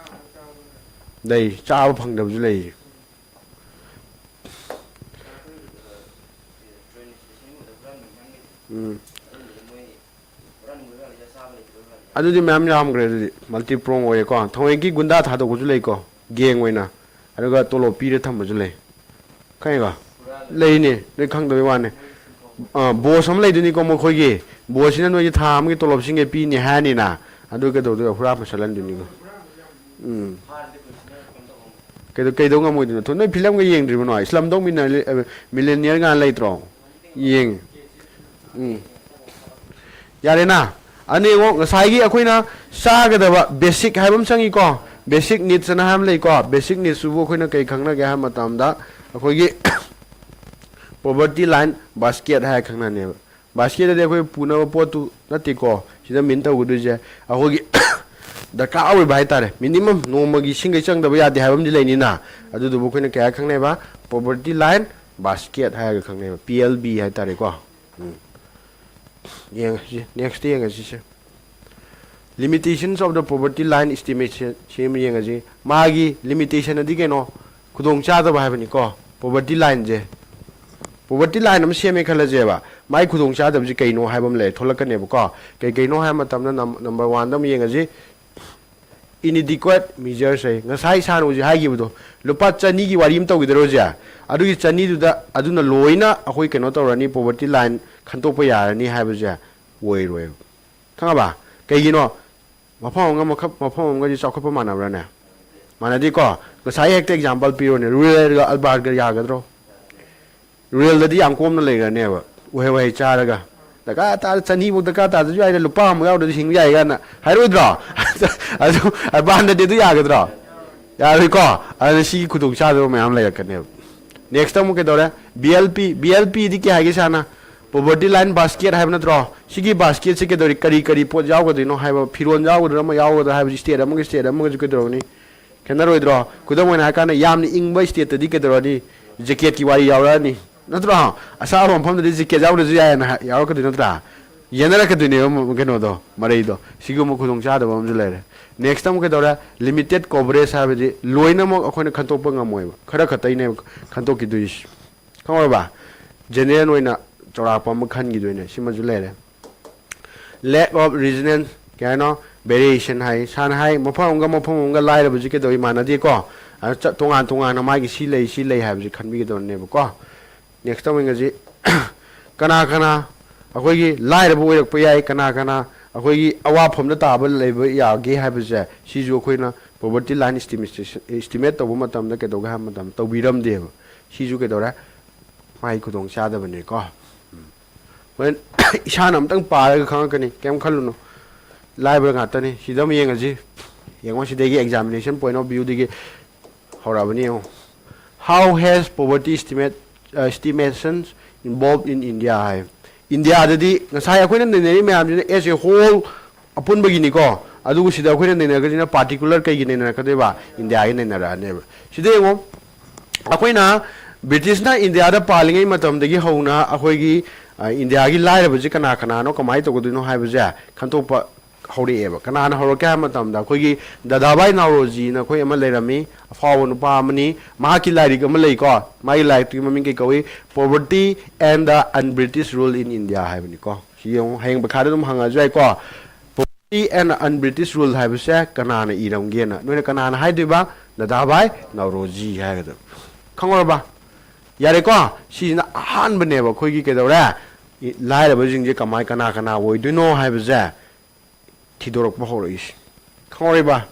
ꯂꯩ, ꯆꯥꯕ ꯐꯪꯗꯕꯁꯨ ꯂꯩ꯫ ꯎꯝ꯫ ꯑꯗꯨꯗꯤ ꯃꯌꯥꯝ ꯌꯥꯝꯈ꯭ꯔꯦ, ꯑꯗꯨꯗꯤ multi prong ꯑꯣꯏꯔꯦꯀꯣ꯫ ꯊꯑꯣꯏꯒꯤ ꯒꯨꯟꯗꯥ ꯊꯥꯗꯣꯛꯄꯁꯨ ꯂꯩꯀꯣ, gang ꯑꯣꯏꯅ, ꯑꯗꯨꯒ ꯇꯣꯂꯣꯞ ꯄꯤꯔ ꯊꯝꯕꯁꯨ ꯂꯩ꯫ ꯈꯪꯉꯤꯀꯣ? ꯂꯩꯅꯦ, ꯅꯣꯏ ꯈꯪꯗꯕꯩ ꯋꯥꯅꯦ꯫ ꯑꯥ, boss ꯑꯃ ꯂꯩꯗꯣꯏꯅꯤꯀꯣ ꯃꯈꯣꯏꯒꯤ꯫ Boss ꯁꯤꯅ ꯅꯣꯏꯒꯤ ꯊꯥ ꯑꯃꯒꯤ ꯇꯣꯂꯣꯞꯁꯤꯡꯒꯩ ꯄꯤꯅꯤ ꯍꯥꯏꯔꯅꯤꯅ, ꯑꯗꯨ ꯀꯩꯗꯧꯗꯣꯏꯕ? ꯍꯨꯔꯥꯟꯕ ꯆꯠꯍꯟꯗꯣꯏꯅꯤꯀꯣ꯫ ꯎꯝ꯫ ꯀꯩꯗꯧ-, ꯀꯩꯗꯧ ꯉꯝꯃꯣꯏꯗꯣꯏꯅꯣ? ꯊꯣ-, ꯅꯣꯏ film ꯒ ꯌꯦꯡꯗ꯭ꯔꯤꯕꯣ ꯅꯣꯏ? Slumdog Millionaire, ꯑ, Millionaire ꯒꯥꯏꯅ ꯂꯩꯇ꯭ꯔꯣ? ꯌꯦꯡꯉꯤ꯫ ꯎꯝ꯫ ꯌꯥꯔꯦꯅ? ꯑꯅꯤ ꯌꯦꯡꯉꯣ, ꯉꯁꯥꯏꯒꯤ ꯑꯩꯈꯣꯏꯅ ꯆꯥꯒꯗꯕ basic ꯍꯥꯏꯕ ꯑꯃ ꯆꯪꯉꯤꯀꯣ, basic needs ꯑꯅ ꯍꯥꯏꯕ ꯑꯃ ꯂꯩꯀꯣ, basic needs ꯁꯤꯕꯨ ꯑꯩꯈꯣꯏꯅ ꯀꯩ ꯈꯪꯅꯒꯦ ꯍꯥꯏꯕ ꯃꯇꯝꯗ, ꯑꯩꯈꯣꯏꯒꯤ poverty line basket ꯍꯥꯏꯔ ꯈꯪꯅꯅꯦꯕ꯫ Basket ꯑꯗꯤ ꯑꯩꯈꯣꯏ ꯄꯨꯅꯕ ꯄꯣꯠꯇꯨ ꯅꯠꯇꯦꯀꯣ, ꯁꯤꯗ mean ꯇꯧꯒꯗꯣꯏꯁꯦ ꯑꯩꯈꯣꯏꯒꯤ ꯗꯔꯀꯥꯔ ꯑꯣꯏꯕ ꯍꯥꯏꯇꯥꯔꯦ, minimum ꯅꯣꯡꯃꯒꯤ ꯁꯤꯡꯈꯩ ꯆꯪꯗꯕ ꯌꯥꯗꯦ ꯍꯥꯏꯕ ꯑꯃꯗꯤ ꯂꯩꯅꯤꯅ, ꯑꯗꯨꯗꯨꯕꯨ ꯑꯩꯈꯣꯏꯅ ꯀꯩ ꯍꯥꯏꯔ ꯈꯪꯅꯩꯕ? Poverty line basket ꯍꯥꯏꯔꯒ ꯈꯪꯅꯩꯕ, P L B ꯍꯥꯏꯇꯥꯔꯦꯀꯣ꯫ ꯎꯝ꯫ ꯌꯦꯡꯉꯁꯤ, next ꯌꯦꯡꯉꯁꯤꯁꯦ꯫ Limitations of the poverty line estimation ꯁꯤ ꯑꯃ ꯌꯦꯡꯉꯁꯤ꯫ ꯃꯥꯒꯤ limitation ꯑꯗꯤ ꯀꯩꯅꯣ? ꯈꯨꯗꯣꯡꯆꯥꯗꯕ ꯍꯥꯏꯕꯅꯤꯀꯣ꯫ Poverty line ꯁꯦ, poverty line ꯑꯃ ꯁꯦꯝꯃꯦ ꯈꯜꯂꯁꯦꯕ, ꯃꯥꯒꯤ ꯈꯨꯗꯣꯡꯆꯥꯗꯕꯁꯤ ꯀꯩꯅꯣ ꯍꯥꯏꯕ ꯑꯃ ꯂꯩ, ꯊꯣꯛꯂꯛꯀꯅꯦꯕꯀꯣ꯫ ꯀꯩ ꯀꯩꯅꯣ ꯍꯥꯏꯕ ꯃꯇꯝꯗ, ꯅꯝ-, number one ꯗ ꯑꯃ ꯌꯦꯡꯉꯁꯤ, inadequate measures ꯍꯥꯏ꯫ ꯉꯁꯥꯏ ꯁꯥꯔꯅ ꯍꯧꯖꯤꯛ ꯍꯥꯏꯈꯤꯕꯗꯣ, ꯂꯨꯄꯥ ꯆꯅꯤꯒꯤ ꯋꯥꯔꯤ ꯑꯃ ꯇꯧꯈꯤꯗ꯭ꯔꯣ ꯍꯧꯖꯤꯛ? ꯑꯗꯨꯒꯤ ꯆꯅꯤꯗꯨꯗ, ꯑꯗꯨꯅ ꯂꯣꯏꯅ ꯑꯩꯈꯣꯏ ꯀꯩꯅꯣ ꯇꯧꯔꯅꯤ, poverty line ꯈꯟꯇꯣꯛꯄ ꯌꯥꯔꯅꯤ ꯍꯥꯏꯕꯁꯦ ꯑꯣꯏꯔꯣꯏꯕ꯫ ꯈꯪꯉꯕ? ꯀꯩꯒꯤꯅꯣ? ꯃꯐꯝ ꯑꯃꯒ ꯃꯈ-, ꯃꯐꯝ ꯑꯃꯒꯗꯤ ꯆꯥꯎꯈꯠꯄ ꯃꯥꯟꯅꯕ꯭ꯔꯥꯅꯦ? ꯃꯥꯟꯅꯗꯦꯀꯣ? ꯉꯁꯥꯏ ꯍꯦꯛꯇ ꯑꯦꯛꯖꯥꯝꯄꯜ ꯄꯤꯔꯣꯅꯦ, ꯔꯨꯔꯦꯜꯒ ꯑꯔꯕꯥꯟꯒ ꯌꯥꯒꯗ꯭ꯔꯣ? ꯔꯨꯔꯦꯜꯗꯗꯤ ꯌꯥꯝ ꯀꯣꯝꯅ ꯂꯩꯈ꯭ꯔꯅꯦꯕ, ꯎꯍꯩ ꯋꯥꯍꯩ ꯆꯥꯔꯒ꯫ ꯗꯔꯀꯥꯔ ꯇꯥꯔ ꯆꯅꯤꯐꯧ ꯗꯔꯀꯥꯔ ꯇꯥꯗ꯭ꯔꯁꯨ ꯌꯥꯏꯗ, ꯂꯨꯄꯥ ꯑꯃ ꯌꯥꯎꯗ꯭ꯔꯁꯨ ꯍꯤꯡꯕ ꯌꯥꯏ ꯀꯥꯏꯅ ꯍꯥꯏꯔꯣꯏꯗ꯭ꯔꯣ? ꯑꯗꯨ ꯑꯔꯕꯥꯟꯗꯗꯤ ꯑꯗꯨ ꯌꯥꯒꯗ꯭ꯔꯣ? ꯌꯥꯔꯣꯏꯀꯣ? ꯑꯗꯨꯅ ꯁꯤꯒꯤ ꯈꯨꯗꯣꯡꯆꯥꯗꯕ ꯃꯌꯥꯝ ꯂꯩꯔꯛꯀꯅꯦꯕ꯫ ꯅꯦꯛꯁꯇ ꯑꯃꯨꯛ ꯀꯩꯗꯧꯔꯦ? B L P. B L ꯄꯤꯗꯤ ꯀꯩ ꯍꯥꯏꯒꯦ ꯁꯥꯅ? ꯄꯣꯕꯔꯇꯤ ꯂꯥꯏꯟ ꯕꯥꯁꯀꯦꯠ ꯍꯥꯏꯕ ꯅꯠꯇ꯭ꯔꯣ? ꯁꯤꯒꯤ ꯕꯥꯁꯀꯦꯠꯁꯦ ꯀꯩꯗꯧꯔꯤ? ꯀꯔꯤ ꯀꯔꯤ ꯄꯣꯠ ꯌꯥꯎꯒꯗꯣꯏꯅꯣ ꯍꯥꯏꯕ, ꯐꯤꯔꯣꯜ ꯌꯥꯎꯒꯗ꯭ꯔꯥ, ꯑꯃ ꯌꯥꯎꯒꯗ꯭ꯔꯥ ꯍꯥꯏꯕꯁꯤ ꯁ꯭ꯇꯦꯠ ꯑꯃꯒ ꯁ꯭ꯇꯦꯠ ꯑꯃꯒꯁꯨ ꯀꯩꯗꯧꯔꯅꯤ? ꯈꯦꯠꯅꯔꯣꯏꯗ꯭ꯔꯣ? ꯈꯨꯗꯝ ꯑꯣꯏꯅ ꯍꯥꯏꯔꯀꯥꯟꯗ, ꯌꯥꯝꯅ ꯏꯪꯕ ꯁ꯭ꯇꯦꯠꯇꯗꯤ ꯀꯩꯗꯧꯔꯅꯤ? ꯖꯦꯀꯦꯠꯀꯤ ꯋꯥꯔꯤ ꯌꯥꯎꯔꯛꯑꯅꯤ, ꯅꯠꯇ꯭ꯔꯣ? ꯑꯁꯥꯕ ꯃꯐꯝꯗꯗꯤ ꯖꯦꯀꯦꯠ ꯌꯥꯎꯗ꯭ꯔꯁꯨ ꯌꯥꯏꯅ ꯍꯥꯏ-, ꯌꯥꯎꯔꯛꯀꯗꯣꯏ ꯅꯠꯇ꯭ꯔꯥ? ꯌꯦꯟꯅꯔꯛꯀꯗꯣꯏꯅꯦꯕ ꯀꯩꯅꯣꯗꯣ, ꯃꯔꯩꯗꯣ꯫ ꯁꯤꯒꯨꯝꯕ ꯈꯨꯗꯣꯡꯆꯥꯗꯕ ꯑꯃꯁꯨ ꯂꯩꯔꯦ꯫ ꯅꯦꯛꯁꯇ ꯑꯃꯨꯛ ꯀꯩꯗꯧꯔꯦ? ꯂꯤꯃꯤꯇꯦꯠ ꯀꯣꯚꯔꯦꯖ ꯍꯥꯏꯕꯗꯤ ꯂꯣꯏꯅꯃꯛ ꯑꯩꯈꯣꯏꯅ ꯈꯟꯗꯣꯛꯄ ꯉꯝꯃꯣꯏꯕ, ꯈꯔ ꯈꯛꯇꯅꯦꯕ ꯈꯟꯗꯣꯛꯈꯤꯗꯣꯏꯁꯤ꯫ ꯈꯪꯉꯕ? ꯖꯦꯅꯦꯔꯦꯜ ꯑꯣꯏꯅ ꯆꯥꯎꯔꯥꯛꯄ ꯑꯃ ꯈꯟꯈꯤꯗꯣꯏꯅꯦ꯫ ꯁꯤꯃꯁꯨ ꯂꯩꯔꯦ꯫ Lack of regional, ꯀꯩ ꯍꯥꯏꯅꯣ, variation ꯍꯥꯏ꯫ ꯁꯥꯅ ꯍꯥꯏ, ꯃꯐꯝ ꯑꯃꯒ ꯃꯐꯝ ꯑꯃꯒ ꯂꯥꯏꯔꯕꯁꯤ ꯀꯩꯗꯧꯏ? ꯃꯥꯟꯅꯗꯦꯀꯣ? ꯑꯗꯨ ꯆ-, ꯇꯣꯉꯥꯟ ꯇꯣꯉꯥꯟꯅ ꯃꯥꯒꯤ ꯁꯤ ꯂꯩ, ꯁꯤ ꯂꯩ ꯍꯥꯏꯕꯁꯤ ꯈꯟꯕꯤꯒꯗꯕꯅꯦꯕꯀꯣ꯫ ꯅꯦꯛꯁꯇ ꯑꯃꯨꯛ ꯌꯦꯡꯉꯁꯤ꯫ ꯀꯅꯥ ꯀꯅꯥ ꯑꯩꯈꯣꯏꯒꯤ ꯂꯥꯏꯔꯕ ꯑꯣꯏꯔꯛꯄ ꯌꯥꯏ, ꯀꯅꯥ ꯀꯅꯥ ꯑꯩꯈꯣꯏꯒꯤ ꯑꯋꯥꯐꯝꯗ ꯇꯥꯕ ꯂꯩꯕ ꯌꯥꯒꯦ ꯍꯥꯏꯕꯁꯦ, ꯁꯤꯁꯨ ꯑꯩꯈꯣꯏꯅ ꯄꯣꯕꯔꯇꯤ ꯂꯥꯏꯟ ꯏꯁꯇꯤꯃꯦꯁꯟ, ꯏꯁꯇꯤꯃꯦꯠ ꯇꯧꯕ ꯃꯇꯝꯗ ꯀꯩꯗꯧꯒꯦ ꯍꯥꯏꯕ ꯃꯇꯝꯗ ꯇꯧꯕꯤꯔꯝꯗꯦꯕ꯫ ꯁꯤꯁꯨ ꯀꯩꯗꯧꯔꯦ? ꯃꯥꯒꯤ ꯈꯨꯗꯣꯡꯆꯥꯗꯕꯅꯤꯀꯣ꯫ ꯎꯝ꯫ ꯍꯣꯔꯦꯟ ꯏꯁꯥꯅ ꯑꯝꯇꯪ ꯄꯥꯔꯒ ꯈꯪꯉꯛꯀꯅꯤ, ꯀꯩꯝ ꯈꯜꯂꯨꯅꯨ꯫ ꯂꯥꯏꯕ ꯉꯥꯛꯇꯅꯤ꯫ ꯁꯤꯗ ꯑꯃꯨꯛ ꯌꯦꯡꯉꯁꯤ꯫ ꯌꯦꯡꯉꯣ, ꯁꯤꯗꯒꯤ examination point of viewꯗꯒꯤ ꯍꯧꯔꯛꯑꯕꯅꯤ ꯌꯦꯡꯉꯣ꯫ How has poverty estimate, uh, estimations evolved in India ꯍꯥꯏ꯫ ꯏꯟꯗꯤꯌꯥꯗꯗꯤ ꯉꯁꯥꯏ ꯑꯩꯈꯣꯏꯅ ꯅꯩꯅꯔꯤ ꯃꯌꯥꯝꯁꯤꯅ as a whole, ꯑꯄꯨꯟꯕꯒꯤꯅꯤꯀꯣ꯫ ꯑꯗꯨꯕꯨ ꯁꯤꯗ ꯑꯩꯈꯣꯏꯅ ꯅꯩꯅꯒꯗꯣꯏꯁꯤꯅ particular ꯀꯩꯒꯤ ꯅꯩꯅꯔꯛꯀꯗꯣꯏꯕ? ꯏꯟꯗꯤꯌꯥꯒꯤ ꯅꯩꯅꯔꯛꯑꯅꯦꯕ꯫ ꯁꯤꯗ ꯌꯦꯡꯉꯣ, ꯑꯩꯈꯣꯏꯅ ꯕ꯭ꯔꯤꯇꯤꯁꯅ ꯏꯟꯗꯤꯌꯥꯗ ꯄꯥꯜꯂꯤꯉꯩ ꯃꯇꯝꯗꯒꯤ ꯍꯧꯅ ꯑꯩꯈꯣꯏꯒꯤ, ꯑ, ꯏꯟꯗꯤꯌꯥꯒꯤ ꯂꯥꯏꯔꯕꯁꯤ ꯀꯅꯥ ꯀꯅꯥꯅꯣ, ꯀꯃꯥꯏꯅ ꯇꯧꯒꯗꯣꯏꯅꯣ ꯍꯥꯏꯕꯁꯦ ꯈꯟꯗꯣꯛꯄ ꯍꯧꯔꯛꯑꯦꯕ꯫ ꯀꯅꯥꯅ ꯍꯧꯔꯛꯀꯦ ꯍꯥꯏꯕ ꯃꯇꯝꯗ ꯑꯩꯈꯣꯏꯒꯤ ꯗꯥꯗꯥꯚꯥꯏ ꯅꯥꯎꯔꯣꯖꯤꯅ ꯑꯩꯈꯣꯏ ꯑꯃ ꯂꯩꯔꯝꯃꯤ, ꯑꯐꯥꯎꯕ ꯅꯨꯄꯥ ꯑꯃꯅꯤ꯫ ꯃꯍꯥꯛꯀꯤ ꯂꯥꯏꯔꯤꯛ ꯑꯃ ꯂꯩꯀꯣ, ꯃꯥꯒꯤ ꯂꯥꯏꯔꯤꯛꯇꯨꯒꯤ ꯃꯃꯤꯡ ꯀꯩ ꯀꯧꯏ? Poverty and the Unbritish Rule in India ꯍꯥꯏꯕꯅꯤꯀꯣ꯫ ꯁꯤ ꯌꯦꯡꯉꯨ, ꯍꯌꯦꯡ ꯄꯩꯈꯥꯗ ꯑꯗꯨꯝ ꯍꯪꯉꯛꯑꯁꯨ ꯌꯥꯏꯀꯣ꯫ Poverty and Unbritish Rule ꯍꯥꯏꯕꯁꯦ ꯀꯅꯥꯅ ꯏꯔꯝꯒꯦꯅ꯫ ꯅꯣꯏꯅ ꯀꯅꯥꯅ ꯍꯥꯏꯗꯣꯏꯕ? ꯗꯥꯗꯥꯚꯥꯏ ꯅꯥꯎꯔꯣꯖꯤ ꯍꯥꯏꯒꯗꯕ꯫ ꯈꯪꯉꯧꯔꯕ? ꯌꯥꯔꯦꯀꯣ? ꯁꯤꯁꯤꯅ ꯑꯍꯥꯟꯕꯅꯦꯕ ꯑꯩꯈꯣꯏꯒꯤ ꯀꯩꯗꯧꯔꯦ? ꯏ-, ꯂꯥꯏꯔꯕꯁꯤꯡꯁꯦ ꯀꯃꯥꯏ, ꯀꯅꯥ ꯀꯅꯥ ꯑꯣꯏꯗꯣꯏꯅꯣ ꯍꯥꯏꯕꯁꯦ ꯊꯤꯗꯣꯔꯛꯄ ꯍꯧꯔꯛꯏꯁꯦ꯫ ꯈꯪꯍꯧꯔꯤꯕ?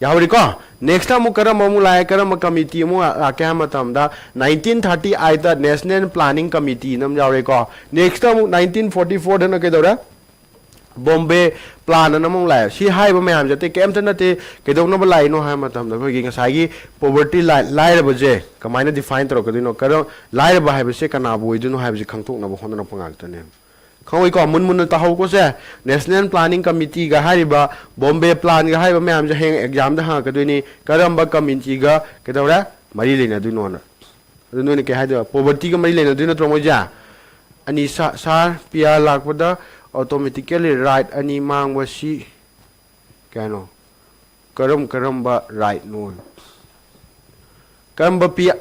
ꯌꯥꯍꯧꯔꯤꯀꯣ꯫ Next ꯑꯃꯨꯛ ꯀꯔꯝꯕ ꯑꯃꯨꯛ ꯂꯥꯛꯑꯦ, ꯀꯔꯝꯕ committee ꯑꯃꯨꯛ ꯂꯥꯛꯀꯦ ꯍꯥꯏꯕ ꯃꯇꯝꯗ, nineteen thirty eight National Planning Committee ꯅ ꯑꯃ ꯌꯥꯎꯔꯦꯀꯣ꯫ Next ꯑꯃꯨꯛ nineteen forty four ꯗꯅ ꯀꯩꯗꯧꯔꯦ? ꯕꯣꯝꯕꯦ ꯄ꯭ꯂꯥꯟ ꯑꯅ ꯑꯃꯨꯛ ꯂꯥꯛꯑꯦ꯫ ꯁꯤ ꯍꯥꯏꯔꯤꯕ ꯃꯌꯥꯝꯁꯦ ꯑꯇꯩ ꯀꯩꯝꯇ ꯅꯠꯇꯦ꯫ ꯀꯩꯗꯧꯅꯕ ꯂꯥꯛꯏꯅꯣ ꯍꯥꯏꯕ ꯃꯇꯝꯗ, ꯑꯩꯈꯣꯏꯒꯤ ꯉꯁꯥꯏꯒꯤ poverty line, ꯂꯥꯏꯔꯕꯁꯦ ꯀꯃꯥꯏꯅ define ꯇꯧꯔꯛꯀꯗꯣꯏꯅꯣ, ꯀꯔꯝ, ꯂꯥꯏꯔꯕ ꯍꯥꯏꯕꯁꯦ ꯀꯅꯥꯕꯨ ꯑꯣꯏꯗꯣꯏꯅꯣ ꯍꯥꯏꯕꯁꯦ ꯈꯪꯗꯣꯛꯅꯕ ꯍꯣꯠꯅꯔꯛꯄ ꯉꯥꯛꯇꯅꯦ꯫ ꯈꯪꯉꯣꯏꯀꯣ? ꯃꯨꯟ ꯃꯨꯟꯅ ꯇꯥꯍꯧꯀꯣꯁꯦ꯫ National Planning Committee ꯒ ꯍꯥꯏꯔꯤꯕ, ꯕꯣꯝꯕꯦ ꯄ꯭ꯂꯥꯟꯒ ꯍꯥꯏꯔꯤꯕ ꯃꯌꯥꯝꯁꯦ ꯍꯌꯦꯡ exam ꯗ ꯍꯪꯉꯛꯀꯗꯣꯏꯅꯤ꯫ ꯀꯔꯝꯕ committee ꯒ ꯀꯩꯗꯧꯔꯦ? ꯃꯔꯤ ꯂꯩꯅꯗꯣꯏꯅꯣꯅ꯫ ꯑꯗꯨ ꯅꯣꯏꯅ ꯀꯩ ꯍꯥꯏꯗꯣꯏꯕ? Poverty ꯒ ꯃꯔꯤ ꯂꯩꯅꯗꯣꯏ ꯅꯠꯇ꯭ꯔꯣ ꯃꯣꯏꯁꯦ? ꯑꯅꯤ ꯁꯥ-, ꯁꯥꯔ, ꯄꯤꯌꯥ ꯂꯥꯛꯄꯗ automatically right ꯑꯅꯤ ꯃꯥꯡꯕ ꯁꯤ ꯀꯩꯅꯣ? ꯀꯔꯝ ꯀꯔꯝꯕ right ꯅꯣ? ꯀꯔꯝꯕ ꯄꯤꯌꯥ-,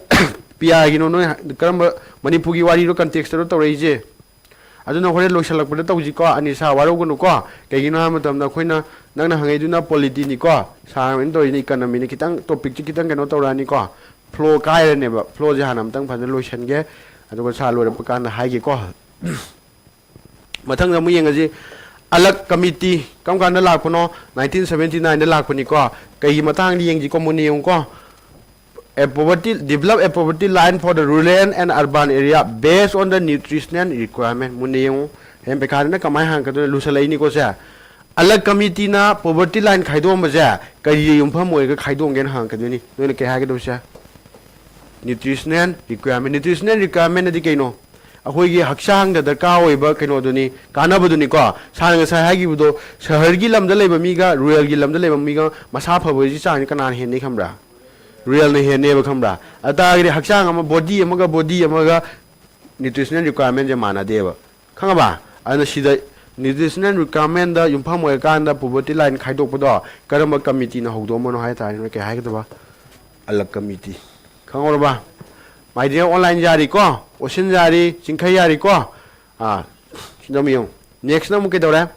ꯄꯤꯌꯥꯒꯤꯅꯣ ꯅꯣꯏ ꯍꯥ-, ꯀꯔꯝꯕ ꯃꯅꯤꯄꯨꯔꯒꯤ ꯋꯥꯔꯤꯔꯣ context ꯇꯔꯣ ꯇꯧꯔꯛꯏꯁꯦ? ꯑꯗꯨꯅ ꯍꯣꯔꯦꯟ ꯂꯣꯏꯁꯤꯜꯂꯛꯄꯗ ꯇꯧꯁꯤꯀꯣ, ꯑꯅꯤꯁꯥ ꯋꯥꯔꯧꯒꯅꯨꯀꯣ꯫ ꯀꯩꯒꯤꯅꯣ ꯍꯥꯏꯕ ꯃꯇꯝꯗ ꯑꯩꯈꯣꯏꯅ, ꯅꯪꯅ ꯍꯪꯉꯛꯏꯗꯨꯅ polity ꯅꯤꯀꯣ, ꯁꯥꯔ ꯑꯃꯅ ꯇꯧꯔꯤꯁꯤꯅ economy ꯅꯤ, ꯈꯤꯇꯪ topic ꯁꯦ ꯈꯤꯇꯪ ꯀꯩꯅꯣ ꯇꯧꯔꯛꯑꯅꯤꯀꯣ, flow ꯀꯥꯏꯔꯅꯦꯕ꯫ Flow ꯁꯦ ꯍꯥꯟꯅ ꯑꯝꯇꯪ ꯐꯖꯅ ꯂꯣꯏꯁꯟꯒꯦ, ꯑꯗꯨꯒ ꯁꯥꯔ ꯂꯣꯏꯔꯛꯄ ꯀꯥꯟꯗ ꯍꯥꯏꯒꯦꯀꯣ꯫ ꯃꯊꯪꯗ ꯑꯃꯨꯛ ꯌꯦꯡꯉꯁꯤ, ꯑꯂꯛ committee ꯀꯔꯝ ꯀꯥꯟꯗ ꯂꯥꯛꯄꯅꯣ? Nineteen seventy nine ꯗ ꯂꯥꯛꯄꯅꯤꯀꯣ꯫ ꯀꯩꯒꯤ ꯃꯇꯥꯡꯗ ꯌꯦꯡꯁꯤꯀꯣ, ꯃꯨꯟꯅ ꯌꯦꯡꯉꯨꯀꯣ꯫ A poverty, develop a poverty line for the rural and urban area based on the nutritional requirement꯫ ꯃꯨꯟꯅ ꯌꯦꯡꯉꯨ꯫ ꯍꯌꯦꯡ ꯄꯩꯈꯥꯗꯅ ꯀꯃꯥꯏꯅ ꯍꯪꯉꯛꯀꯗꯣꯏꯅꯣ? ꯂꯨꯁꯜꯂꯛꯏꯅꯤꯀꯣ ꯁꯦ꯫ ꯑꯂꯛ committee ꯅ poverty line ꯈꯥꯏꯗꯣꯛꯑꯝꯕꯁꯦ ꯀꯔꯤꯗ ꯌꯨꯝꯐꯝ ꯑꯣꯏꯔꯒ ꯈꯥꯏꯗꯣꯛꯑꯝꯒꯦꯅ ꯍꯪꯉꯛꯀꯗꯣꯏꯅꯤ꯫ ꯅꯣꯏꯅ ꯀꯩ ꯍꯥꯏꯒꯗꯧꯁꯦ? Nutritional requirement꯫ Nutritional requirement ꯑꯗꯤ ꯀꯩꯅꯣ? ꯑꯩꯈꯣꯏꯒꯤ ꯍꯛꯆꯥꯡꯗ ꯗꯔꯀꯥꯔ ꯑꯣꯏꯕ ꯀꯩꯅꯣꯗꯨꯅꯤ, ꯀꯥꯟꯅꯕꯗꯨꯅꯤꯀꯣ꯫ ꯁꯥꯔꯅ ꯉꯁꯥꯏ ꯍꯥꯏꯈꯤꯕꯗꯣ, ꯁꯍꯔꯒꯤ ꯂꯝꯗ ꯂꯩꯕ ꯃꯤꯒ rural ꯒꯤ ꯂꯝꯗ ꯂꯩꯕ ꯃꯤꯒ ꯃꯁꯥ ꯐꯕꯒꯤ ꯆꯥꯡꯁꯦ ꯀꯅꯥꯅ ꯍꯦꯟꯅꯤ ꯈꯪꯕ꯭ꯔꯥ? Rural ꯅ ꯍꯦꯟꯅꯦꯕ, ꯈꯪꯕ꯭ꯔꯥ? ꯑꯗꯨ ꯇꯥꯔꯒꯗꯤ ꯍꯛꯆꯥꯡ ꯑꯃ, body ꯑꯃꯒ body ꯑꯃꯒ nutritional requirement ꯁꯦ ꯃꯥꯟꯅꯗꯦꯕ, ꯈꯪꯉꯕ? ꯑꯗꯨꯅ ꯁꯤꯗ nutritional requirement ꯗ ꯌꯨꯝꯐꯝ ꯑꯣꯏꯔꯀꯥꯟꯗ poverty line ꯈꯥꯏꯗꯣꯛꯄꯗꯣ ꯀꯔꯝꯕ committee ꯅ ꯍꯧꯗꯣꯛꯑꯝꯕꯅꯣ ꯍꯥꯏ ꯇꯥꯔꯗꯤ ꯅꯣꯏ ꯀꯩ ꯍꯥꯏꯒꯗꯕ? ꯑꯂꯛ committee꯫ ꯈꯪꯍꯧꯔꯕ? My dear online ꯌꯥꯔꯤꯀꯣ, ꯑꯣꯁꯤꯟ ꯌꯥꯔꯤ, ꯆꯤꯡꯈꯩ ꯌꯥꯔꯤꯀꯣ꯫ ꯑꯥ, ꯁꯤꯗ ꯑꯃꯨꯛ ꯌꯦꯡꯉꯨ꯫ Next ꯅ ꯑꯃꯨꯛ ꯀꯩꯗꯧꯔꯦ?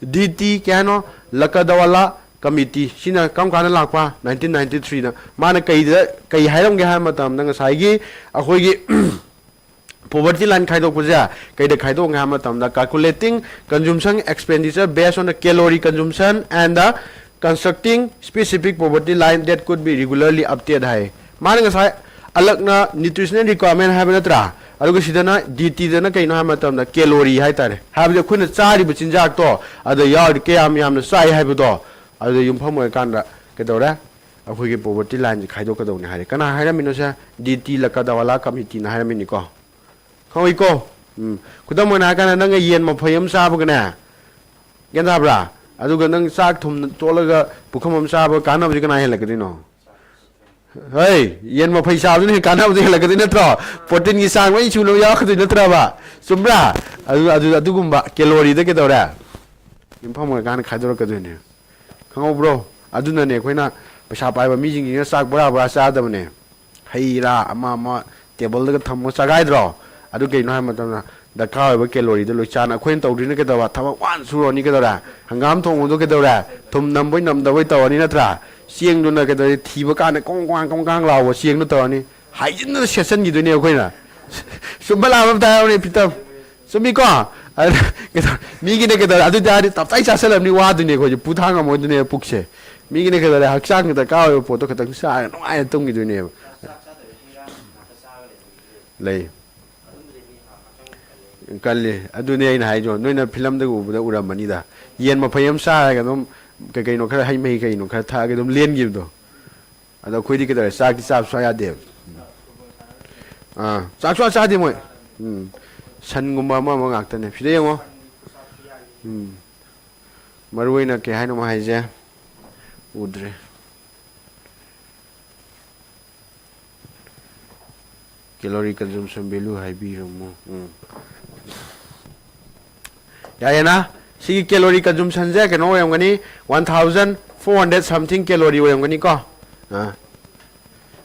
D T ꯀꯩ ꯍꯥꯏꯅꯣ? ꯂꯀꯗꯋꯥꯂꯥ committee꯫ ꯁꯤꯅ ꯀꯔꯝ ꯀꯥꯟꯗ ꯂꯥꯛꯄ? Nineteen ninety three ꯗ꯫ ꯃꯥꯅ ꯀꯩꯗ, ꯀꯩ ꯍꯥꯏꯔꯝꯒꯦ ꯍꯥꯏꯕ ꯃꯇꯝꯗ, ꯉꯁꯥꯏꯒꯤ ꯑꯩꯈꯣꯏꯒꯤ poverty line ꯈꯥꯏꯗꯣꯛꯄꯁꯦ ꯀꯩꯗ ꯈꯥꯏꯗꯣꯛꯑꯝꯒꯦ ꯍꯥꯏꯕ ꯃꯇꯝꯗ, calculating consumption expenditure based on the calorie consumption and the constructing specific poverty line that could be regularly updated ꯍꯥꯏ꯫ ꯃꯥꯅ ꯉꯁꯥꯏ ꯑꯂꯛꯅ nutritional requirement ꯍꯥꯏꯕ ꯅꯠꯇ꯭ꯔꯥ? ꯑꯗꯨꯒ ꯁꯤꯗꯅ ꯗꯤ ꯇꯤꯗꯅ ꯀꯩꯅꯣ ꯍꯥꯏꯕ ꯃꯇꯝꯗ calorie ꯍꯥꯏꯇꯥꯔꯦ, ꯍꯥꯏꯕꯗꯤ ꯑꯩꯈꯣꯏꯅ ꯆꯥꯔꯤꯕ ꯆꯤꯟꯖꯥꯛꯇꯣ ꯑꯗ ꯌꯥꯎꯔꯗꯤ ꯀꯌꯥꯝ ꯌꯥꯝꯅ ꯆꯥꯏ ꯍꯥꯏꯕꯗꯣ ꯑꯗꯨꯗ ꯌꯨꯝꯐꯝ ꯑꯣꯏꯔꯀꯥꯟꯗ ꯀꯩꯗꯧꯔꯦ? ꯑꯩꯈꯣꯏꯒꯤ poverty lineꯁꯦ ꯈꯥꯏꯗꯣꯛꯀꯗꯧꯅꯤ ꯍꯥꯏꯔꯦ꯫ ꯀꯅꯥ ꯍꯥꯏꯔꯝꯃꯤꯅꯣꯁꯦ? D T ꯂꯀꯗꯋꯥꯂꯥ committeeꯅ ꯍꯥꯏꯔꯝꯃꯤꯅꯤꯀꯣ꯫ ꯈꯪꯉꯤꯀꯣ? ꯎꯝ꯫ ꯈꯨꯗꯝ ꯑꯣꯏꯅ ꯍꯥꯏꯔꯀꯥꯟꯗ ꯅꯪꯅ ꯌꯦꯟ ꯃꯐꯩ ꯑꯃ ꯆꯥꯕꯒꯅꯦ, ꯒ꯭ꯌꯥꯟ ꯇꯥꯕ꯭ꯔꯥ? ꯑꯗꯨꯒ ꯅꯪ ꯆꯥꯛ ꯊꯨꯝ ꯇꯣꯠꯂꯒ ꯄꯨꯈꯝ ꯑꯃ ꯆꯥꯕ ꯀꯥꯟꯅꯕꯁꯦ ꯀꯅꯥ ꯍꯦꯜꯂꯛꯀꯗꯣꯏꯅꯣ? ꯍꯩ, ꯌꯦꯟ ꯃꯐꯩ ꯆꯥꯕꯗꯨꯅ ꯍꯦꯟꯅ ꯀꯥꯟꯅꯕꯗꯤ ꯍꯦꯜꯂꯛꯀꯗꯣꯏ ꯅꯠꯇ꯭ꯔꯣ? Proteinꯒꯤ ꯆꯥꯡ ꯂꯣꯏ ꯁꯨꯅꯕ ꯌꯥꯎꯔꯛꯀꯗꯣꯏ ꯅꯠꯇ꯭ꯔꯕ? ꯆꯨꯝꯕ꯭ꯔꯥ? ꯑꯗꯨ, ꯑꯗꯨ, ꯑꯗꯨꯒꯨꯝꯕ calorie ꯗ ꯀꯩꯗꯧꯔꯦ? ꯌꯨꯝꯐꯝ ꯑꯣꯏꯔꯀꯥꯟꯗ ꯈꯥꯏꯗꯣꯔꯛꯀꯗꯣꯏꯅꯦ꯫ ꯈꯪꯍꯧꯕ꯭ꯔꯣ? ꯑꯗꯨꯅꯅꯦ ꯑꯩꯈꯣꯏꯅ ꯄꯩꯁꯥ ꯄꯥꯏꯕ ꯃꯤꯁꯤꯡꯁꯤꯅ ꯆꯥꯛ ꯕꯣꯔꯥ ꯕꯣꯔꯥ ꯆꯥꯗꯕꯅꯦ꯫ ꯍꯩ ꯔꯥ ꯑꯃ ꯑꯃ ꯇꯦꯕꯜꯗꯒ ꯊꯝꯃꯒ ꯆꯥꯒꯥꯏꯗ꯭ꯔꯣ? ꯑꯗꯨ ꯀꯩꯅꯣ ꯍꯥꯏꯕ ꯃꯇꯝꯗ ꯗꯔꯀꯥꯔ ꯑꯣꯏꯕ calorie ꯗ ꯂꯣꯏ ꯆꯥꯅ ꯑꯩꯈꯣꯏꯅ ꯇꯧꯗ꯭ꯔꯤꯅ ꯀꯩꯗꯧꯕ? ꯊꯕꯛ ꯋꯥꯅ ꯁꯨꯔꯨꯔꯅꯤ ꯀꯩꯗꯧꯔꯦ? ꯍꯪꯒꯥꯝ ꯊꯣꯡꯕꯗꯣ ꯀꯩꯗꯧꯔꯦ? ꯊꯨꯝ ꯅꯝꯕꯣꯏ ꯅꯝꯗꯕꯣꯏ ꯇꯧꯔꯅꯤ ꯅꯠꯇ꯭ꯔꯥ? ꯆꯦꯡꯗꯨꯅ ꯀꯩꯗꯧꯔꯦ? ꯊꯤꯕ ꯀꯥꯟꯗ ꯀꯣꯡ ꯀꯥꯡ ꯀꯣꯡ ꯀꯥꯡ ꯂꯥꯎꯕ ꯆꯦꯡꯗꯣ ꯇꯧꯔꯅꯤ꯫ ꯍꯥꯏꯖꯤꯟꯗꯅ ꯁꯦꯠꯆꯟꯈꯤꯗꯣꯏꯅꯦ ꯑꯩꯈꯣꯏꯅ꯫ ꯆꯨꯝꯕ ꯂꯥꯟꯕ ꯑꯝꯇ ꯍꯥꯏꯔꯛꯎꯅꯦ, ꯄ꯭ꯔꯤꯇꯝ? ꯆꯨꯝꯃꯤꯀꯣ? ꯑꯗꯨ ꯀꯩꯗꯧ-, ꯃꯤꯒꯤꯅ ꯀꯩꯗꯧꯔꯦ? ꯑꯗꯨ ꯇꯥꯔꯗꯤ ꯇꯞꯇꯥꯏ ꯆꯥꯁꯜꯂꯕꯅꯤ, ꯋꯥꯗꯣꯏꯅꯦ ꯑꯩꯈꯣꯏꯁꯦ, ꯄꯨ ꯊꯥꯡ ꯉꯝꯃꯣꯏꯗꯣꯏꯅꯦꯕ ꯄꯨꯛꯁꯦ꯫ ꯃꯤꯒꯤꯅ ꯀꯩꯗꯧꯔꯦ? ꯍꯛꯆꯥꯡꯒꯤ ꯗꯔꯀꯥꯔ ꯑꯣꯏꯕ ꯄꯣꯠꯇꯣ ꯈꯛꯇꯪ ꯆꯥꯔꯒ ꯅꯨꯡꯉꯥꯏꯅ ꯇꯨꯝꯈꯤꯗꯣꯏꯅꯦꯕ꯫ ꯂꯩ꯫ ꯀꯜꯂꯤ꯫ ꯑꯗꯨꯅꯦ ꯑꯩꯅ ꯍꯥꯏꯗꯣ, ꯅꯣꯏꯅ ꯐꯤꯂꯝꯗꯒ ꯎꯕꯗ ꯎꯔꯝꯃꯅꯤꯗ꯫ ꯌꯦꯟ ꯃꯐꯩ ꯑꯃ ꯆꯥꯔꯒ ꯑꯗꯨꯝ ꯀꯩ ꯀꯩꯅꯣ ꯈꯔ, ꯍꯩ ꯃꯍꯤ ꯀꯩꯅꯣ ꯈꯔ ꯊꯛꯑꯒ ꯑꯗꯨꯝ ꯂꯦꯟꯈꯤꯕꯗꯣ꯫ ꯑꯗꯣ ꯑꯩꯈꯣꯏꯗꯤ ꯀꯩꯗꯧꯔꯦ? ꯆꯥꯛꯇꯤ ꯆꯥꯕ ꯁꯨꯡꯌꯥ ꯌꯥꯗꯦꯕ꯫ ꯑꯥ, ꯆꯥꯛ ꯁꯨꯡꯆꯥ ꯆꯥꯗꯦ ꯃꯣꯏ꯫ ꯎꯝ꯫ ꯁꯟꯒꯨꯝꯕ ꯑꯃ ꯑꯃ ꯉꯥꯛꯇꯅꯦ꯫ ꯁꯤꯗ ꯌꯦꯡꯉꯣ꯫ ꯎꯝ꯫ ꯃꯔꯨ ꯑꯣꯏꯅ ꯀꯩ ꯍꯥꯏꯅꯣ ꯃꯥ ꯍꯥꯏꯁꯦ? ꯎꯗ꯭ꯔꯦ꯫ Calorie consumption value ꯍꯥꯏꯕꯤꯔꯝꯃꯣ꯫ ꯎꯝ꯫ ꯌꯥꯔꯦꯅ? ꯁꯤꯒꯤ calorie consumption ꯁꯦ ꯀꯩꯅꯣ ꯑꯣꯏꯔꯝꯒꯅꯤ, one thousand four hundred something calorie ꯑꯣꯏꯔꯝꯒꯅꯤꯀꯣ꯫ ꯑꯥ꯫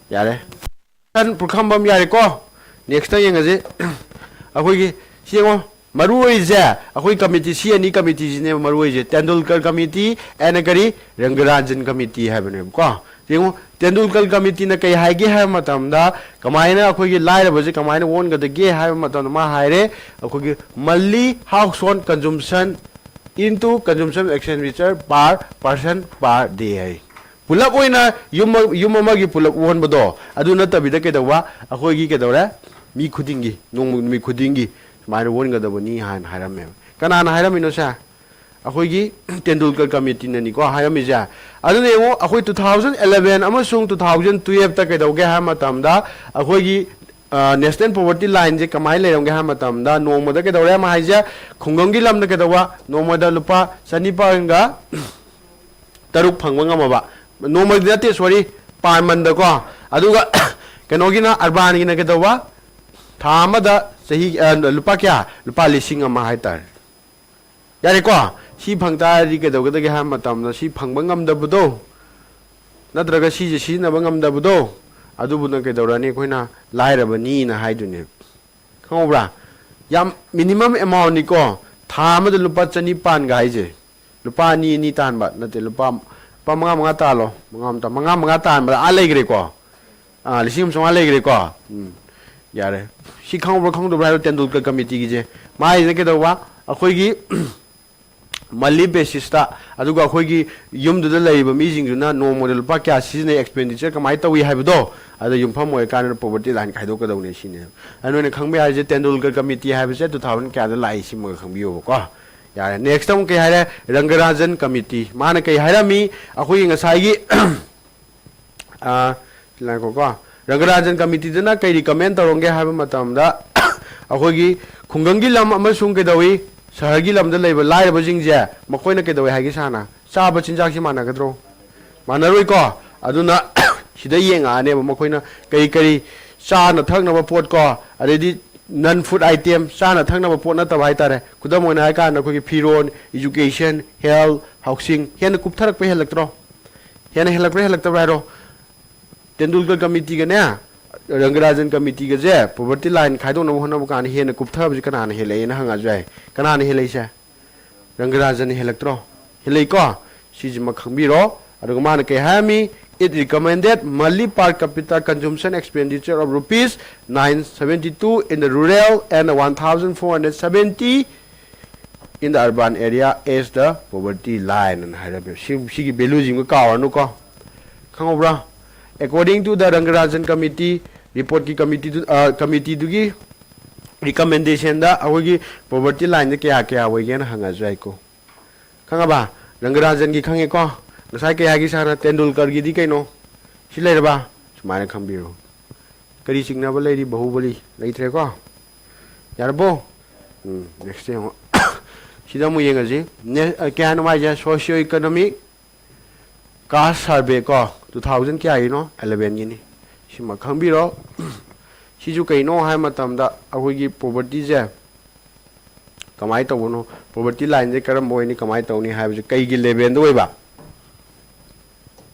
ꯌꯥꯔꯦ꯫ ꯄꯨꯈꯝꯕꯝ ꯌꯥꯔꯦꯀꯣ꯫ Next ꯌꯦꯡꯉꯁꯤ꯫ ꯑꯩꯈꯣꯏꯒꯤ ꯁꯤ ꯌꯦꯡꯉꯣ, ꯃꯔꯨ ꯑꯣꯏꯔꯤꯁꯦ ꯑꯩꯈꯣꯏ committee, ꯁꯤ ꯑꯅꯤ committee ꯁꯤꯅꯦꯕ ꯃꯔꯨ ꯑꯣꯏꯔꯤꯁꯦ, ꯇꯦꯟꯗꯨꯜꯀꯔ committee and ꯀꯔꯤ, ꯔꯪꯒꯔꯥꯟꯖꯟ committee ꯍꯥꯏꯕꯅꯦꯕꯀꯣ꯫ ꯌꯦꯡꯉꯣ, ꯇꯦꯟꯗꯨꯜꯀꯔ committee ꯅ ꯀꯩ ꯍꯥꯏꯒꯦ ꯍꯥꯏꯕ ꯃꯇꯝꯗ, ꯀꯃꯥꯏꯅ ꯑꯩꯈꯣꯏꯒꯤ ꯂꯥꯏꯔꯕꯁꯦ ꯀꯃꯥꯏꯅ ꯑꯣꯟꯒꯗꯒꯦ ꯍꯥꯏꯕ ꯃꯇꯝꯗ ꯃꯥ ꯍꯥꯏꯔꯦ, ꯑꯩꯈꯣꯏꯒꯤ monthly household consumption into consumption expenditure per person per day ꯍꯥꯏ꯫ ꯄꯨꯂꯞ ꯑꯣꯏꯅ ꯌꯨꯝ ꯑꯃ- ꯌꯨꯝ ꯑꯃꯒꯤ ꯄꯨꯂꯞ ꯑꯣꯟꯕꯗꯣ ꯑꯗꯨ ꯅꯠꯇꯕꯤꯗ ꯀꯩꯗꯧꯕ, ꯑꯩꯈꯣꯏꯒꯤ ꯀꯩꯗꯧꯔꯦ, ꯃꯤ ꯈꯨꯗꯤꯡꯒꯤ, ꯅꯣꯡꯃ ꯅꯨꯃꯤꯠ ꯈꯨꯗꯤꯡꯒꯤ ꯁꯨꯃꯥꯏꯅ ꯑꯣꯟꯒꯗꯕꯅꯤ ꯍꯥꯏꯅ ꯍꯥꯏꯔꯝꯃꯦꯕ꯫ ꯀꯅꯥꯅ ꯍꯥꯏꯔꯝꯃꯤꯅꯣ ꯁꯦ? ꯑꯩꯈꯣꯏꯒꯤ ꯇꯦꯟꯗꯨꯜꯀꯔ ꯀꯃꯤꯇꯤꯅꯅꯤꯀꯣ ꯍꯥꯏꯔꯝꯃꯤꯁꯦ꯫ ꯑꯗꯨꯅ ꯌꯦꯡꯉꯣ, ꯑꯩꯈꯣꯏ two thousand eleven ꯑꯃꯁꯨꯡ two thousand twelve ꯇ ꯀꯩꯗꯧꯒꯦ ꯍꯥꯏꯕ ꯃꯇꯝꯗ ꯑꯩꯈꯣꯏꯒꯤ national poverty line ꯁꯦ ꯀꯃꯥꯏꯅ ꯂꯩꯔꯝꯒꯦ ꯍꯥꯏꯕ ꯃꯇꯝꯗ, ꯅꯣꯡꯃꯗ ꯀꯩꯗꯧꯔꯦ ꯑꯃ ꯍꯥꯏꯁꯦ, ꯈꯨꯡꯒꯪꯒꯤ ꯂꯝꯗ ꯀꯩꯗꯧꯕ, ꯅꯣꯡꯃꯗ ꯂꯨꯄꯥ ꯆꯅꯤꯄꯥꯟꯒ ꯇꯔꯨꯛ ꯐꯪꯕ ꯉꯝꯃꯕ, ꯅꯣꯡꯃꯗꯤ ꯅꯠꯇꯦ, sorry, per month ꯗꯀꯣ꯫ ꯑꯗꯨꯒ ꯀꯩꯅꯣꯒꯤꯅ, urban ꯒꯤꯅ ꯀꯩꯗꯧꯕ, ꯊꯥ ꯑꯃꯗ ꯆꯍꯤ ꯑ, ꯂꯨꯄꯥ ꯀꯌꯥ? ꯂꯨꯄꯥ ꯂꯤꯁꯤꯡ ꯑꯃ ꯍꯥꯏꯇꯥꯔꯦ꯫ ꯌꯥꯔꯦꯀꯣ? ꯁꯤ ꯐꯪ ꯇꯥꯔꯗꯤ ꯀꯩꯗꯧꯒꯗꯒꯦ ꯍꯥꯏꯕ ꯃꯇꯝꯗ, ꯁꯤ ꯐꯪꯕ ꯉꯝꯗꯕꯗꯣ ꯅꯠꯇ꯭ꯔꯒ ꯁꯤꯁꯦ ꯁꯤꯖꯤꯟꯅꯕ ꯉꯝꯗꯕꯗꯣ, ꯑꯗꯨꯕꯨꯅ ꯀꯩꯗꯧꯔꯅꯤ? ꯑꯩꯈꯣꯏꯅ ꯂꯥꯏꯔꯕꯅꯤꯅ ꯍꯥꯏꯗꯣꯏꯅꯦ꯫ ꯈꯪꯍꯧꯕ꯭ꯔꯥ? ꯌꯥꯝ minimum amount ꯅꯤꯀꯣ, ꯊꯥ ꯑꯃꯗ ꯂꯨꯄꯥ ꯆꯅꯤꯄꯥꯟꯒ ꯍꯥꯏꯁꯦ꯫ ꯂꯨꯄꯥ ꯑꯅꯤ ꯑꯅꯤ ꯇꯥꯟꯕ ꯅꯠꯇꯦ, ꯂꯨꯄꯥ ꯂꯨꯄꯥ ꯃꯉꯥ ꯃꯉꯥ ꯇꯥꯜꯂꯣ, ꯃꯉꯥ ꯑꯃ ꯇꯥ- ꯃꯉꯥ ꯃꯉꯥ ꯇꯥꯟꯕꯗ ꯑꯥ ꯂꯩꯈ꯭ꯔꯦꯀꯣ꯫ ꯑꯥ, ꯂꯤꯁꯤꯡ ꯑꯃ ꯆꯥꯝꯃꯉꯥ ꯂꯩꯈ꯭ꯔꯦꯀꯣ꯫ ꯎꯝ, ꯌꯥꯔꯦ꯫ ꯁꯤ ꯈꯪꯍꯧꯕ꯭ꯔꯥ ꯈꯪꯍꯧꯗꯕ꯭ꯔꯥ ꯍꯥꯏꯕ, ꯇꯦꯟꯗꯨꯜꯀꯔ ꯀꯃꯤꯇꯤꯒꯤꯁꯦ꯫ ꯃꯥꯏꯁꯤꯅ ꯀꯩꯗꯧꯕ? ꯑꯩꯈꯣꯏꯒꯤ monthly basis ꯇ, ꯑꯗꯨꯒ ꯑꯩꯈꯣꯏꯒꯤ ꯌꯨꯝꯗꯨꯗ ꯂꯩꯔꯤꯕ ꯃꯤꯁꯤꯡꯗꯨꯅ ꯅꯣꯡꯃꯗ ꯂꯨꯄꯥ ꯀꯌꯥ ꯁꯤꯖꯤꯟꯅꯩ, expenditure ꯀꯃꯥꯏꯅ ꯇꯧꯏ ꯍꯥꯏꯕꯗꯣ, ꯑꯗꯨꯗ ꯌꯨꯝꯐꯝ ꯑꯣꯏꯔꯀꯥꯟꯗ poverty line ꯈꯥꯏꯗꯣꯛꯀꯗꯧꯅꯦ ꯁꯤꯅꯦ꯫ ꯑꯗꯨ ꯅꯣꯏꯅ ꯈꯪꯕ ꯌꯥꯔꯤꯁꯦ, ꯇꯦꯟꯗꯨꯜꯀꯔ ꯀꯃꯤꯇꯤ ꯍꯥꯏꯕꯁꯦ two thousand ꯀꯌꯥꯗ ꯂꯥꯛꯏ, ꯁꯤꯃꯒ ꯈꯪꯕꯤꯌꯣꯕꯀꯣ꯫ ꯌꯥꯔꯦ, next ꯑꯃꯨꯛ ꯀꯩ ꯍꯥꯏꯔꯦ? ꯔꯪꯒꯔꯥꯖꯟ ꯀꯃꯤꯇꯤ꯫ ꯃꯥꯅ ꯀꯩ ꯍꯥꯏꯔꯝꯃꯤ? ꯑꯩꯈꯣꯏꯒꯤ ꯉꯁꯥꯏꯒꯤ ꯑꯥ, ꯉꯥꯏꯈꯣꯀꯣ꯫ ꯔꯪꯒꯔꯥꯖꯟ ꯀꯃꯤꯇꯤꯗꯨꯅ ꯀꯩ recommend ꯇꯧꯔꯝꯒꯦ ꯍꯥꯏꯕ ꯃꯇꯝꯗ, ꯑꯩꯈꯣꯏꯒꯤ ꯈꯨꯡꯒꯪꯒꯤ ꯂꯝ ꯑꯃꯁꯨꯡ ꯀꯩꯗꯧꯏ, ꯁꯍꯔꯒꯤ ꯂꯝꯗ ꯂꯩꯕ ꯂꯥꯏꯔꯕꯁꯤꯡꯁꯦ, ꯃꯈꯣꯏꯅ ꯀꯩꯗꯧꯏ ꯍꯥꯏꯒꯦ ꯁꯥꯅ? ꯆꯥꯕ ꯆꯤꯟꯖꯥꯛꯁꯤ ꯃꯥꯟꯅꯒꯗ꯭ꯔꯣ? ꯃꯥꯟꯅꯔꯣꯏꯀꯣ꯫ ꯑꯗꯨꯅ ꯁꯤꯗ ꯌꯦꯡꯉꯛꯑꯅꯦꯕ ꯃꯈꯣꯏꯅ ꯀꯔꯤ ꯀꯔꯤ ꯆꯥꯅ ꯊꯛꯅꯕ ꯄꯣꯠ ꯀꯣ, ꯑꯗꯩꯗꯤ non food item, ꯆꯥꯅ ꯊꯛꯅꯕ ꯄꯣꯠ ꯅꯠꯇꯕ ꯍꯥꯏꯇꯥꯔꯦ꯫ ꯈꯨꯗꯝ ꯑꯣꯏꯅ ꯍꯥꯏꯔꯀꯥꯟꯗ ꯑꯩꯈꯣꯏꯒꯤ ꯐꯤꯔꯣꯟ, education, health, housing, ꯍꯦꯟꯅ ꯀꯨꯞꯊꯔꯛꯄ ꯍꯦꯜꯂꯛꯇ꯭ꯔꯣ? ꯍꯦꯟꯅ ꯍꯦꯜꯂꯛꯄ꯭ꯔꯥ ꯍꯦꯜꯂꯛꯇꯕ꯭ꯔꯥ ꯍꯥꯏꯔꯣ? ꯇꯦꯟꯗꯨꯜꯀꯔ ꯀꯃꯤꯇꯤꯒꯅꯦ, ꯔꯪꯒꯔꯥꯖꯟ ꯀꯃꯤꯇꯤꯒꯁꯦ poverty line ꯈꯥꯏꯗꯣꯛꯅꯕ ꯍꯣꯠꯅꯕ ꯀꯥꯟꯗ ꯍꯦꯟꯅ ꯀꯨꯞꯊꯕꯁꯤ ꯀꯅꯥꯅ ꯍꯦꯜꯂꯛꯑꯦꯅ ꯍꯪꯉꯛꯑꯁꯨ ꯌꯥꯏ꯫ ꯀꯅꯥꯅ ꯍꯦꯜꯂꯛꯏꯁꯦ? ꯔꯪꯒꯔꯥꯖꯟꯅ ꯍꯦꯜꯂꯛꯇ꯭ꯔꯣ? ꯍꯦꯜꯂꯛꯏꯀꯣ? ꯁꯤꯁꯤꯃ ꯈꯪꯕꯤꯔꯣ꯫ ꯑꯗꯨꯒ ꯃꯥꯅ ꯀꯩ ꯍꯥꯏꯔꯝꯃꯤ? It recommended monthly per capita consumption expenditure of rupees nine seventy two in the rural and one thousand four hundred seventy in the urban area as the poverty line ꯑꯅ ꯍꯥꯏꯔꯝꯃꯦ꯫ ꯁꯤ, ꯁꯤꯒꯤ value ꯁꯤꯡꯗꯣ ꯀꯥꯎꯔꯅꯨꯀꯣ꯫ ꯈꯪꯍꯧꯕ꯭ꯔꯥ? According to the Rangarajan committee, reportꯀꯤ committeeꯗꯨ, ꯑ, committeeꯗꯨꯒꯤ recommendationꯗ ꯑꯩꯈꯣꯏꯒꯤ poverty lineꯁꯦ ꯀꯌꯥ ꯀꯌꯥ ꯑꯣꯏꯒꯦꯅ ꯍꯪꯉꯁꯨ ꯌꯥꯏꯀꯣ꯫ ꯈꯪꯉꯕ? ꯔꯪꯒꯔꯥꯖꯟꯒꯤ ꯈꯪꯉꯦꯀꯣ? ꯉꯁꯥꯏ ꯀꯩ ꯍꯥꯏꯒꯦ ꯁꯥꯔꯅ? ꯇꯦꯟꯗꯨꯜꯀꯔꯒꯤꯗꯤ ꯀꯩꯅꯣ? ꯁꯤ ꯂꯩꯔꯕ? ꯁꯨꯃꯥꯏꯅ ꯈꯪꯕꯤꯔꯣ꯫ ꯀꯔꯤ ꯆꯤꯡꯅꯕ ꯂꯩꯔꯤ? ꯕꯍꯨꯕꯂꯤ ꯂꯩꯇ꯭ꯔꯦꯀꯣ? ꯌꯥꯔꯕꯣ? ꯎꯝ, next ꯌꯦꯡꯉꯣ꯫ ꯁꯤꯗ ꯑꯃꯨꯛ ꯌꯦꯡꯉꯁꯤ꯫ ꯅꯦ-, ꯑ, ꯀꯌꯥꯅꯣ ꯍꯥꯏꯁꯦ? Socio economic caste survey ꯀꯣ, two thousand ꯀꯌꯥꯒꯤꯅꯣ? Elevenꯒꯤꯅꯤ꯫ ꯁꯤꯃ ꯈꯪꯕꯤꯔꯣ꯫ ꯁꯤꯁꯨ ꯀꯩꯅꯣ ꯍꯥꯏꯕ ꯃꯇꯝꯗ ꯑꯩꯈꯣꯏꯒꯤ povertyꯁꯦ ꯀꯃꯥꯏꯅ ꯇꯧꯕꯅꯣ, poverty lineꯁꯦ ꯀꯔꯝꯕ ꯑꯣꯏꯅꯤ, ꯀꯃꯥꯏꯅ ꯇꯧꯅꯤ ꯍꯥꯏꯕꯁꯦ ꯀꯩꯒꯤ levelꯗ ꯑꯣꯏꯕ?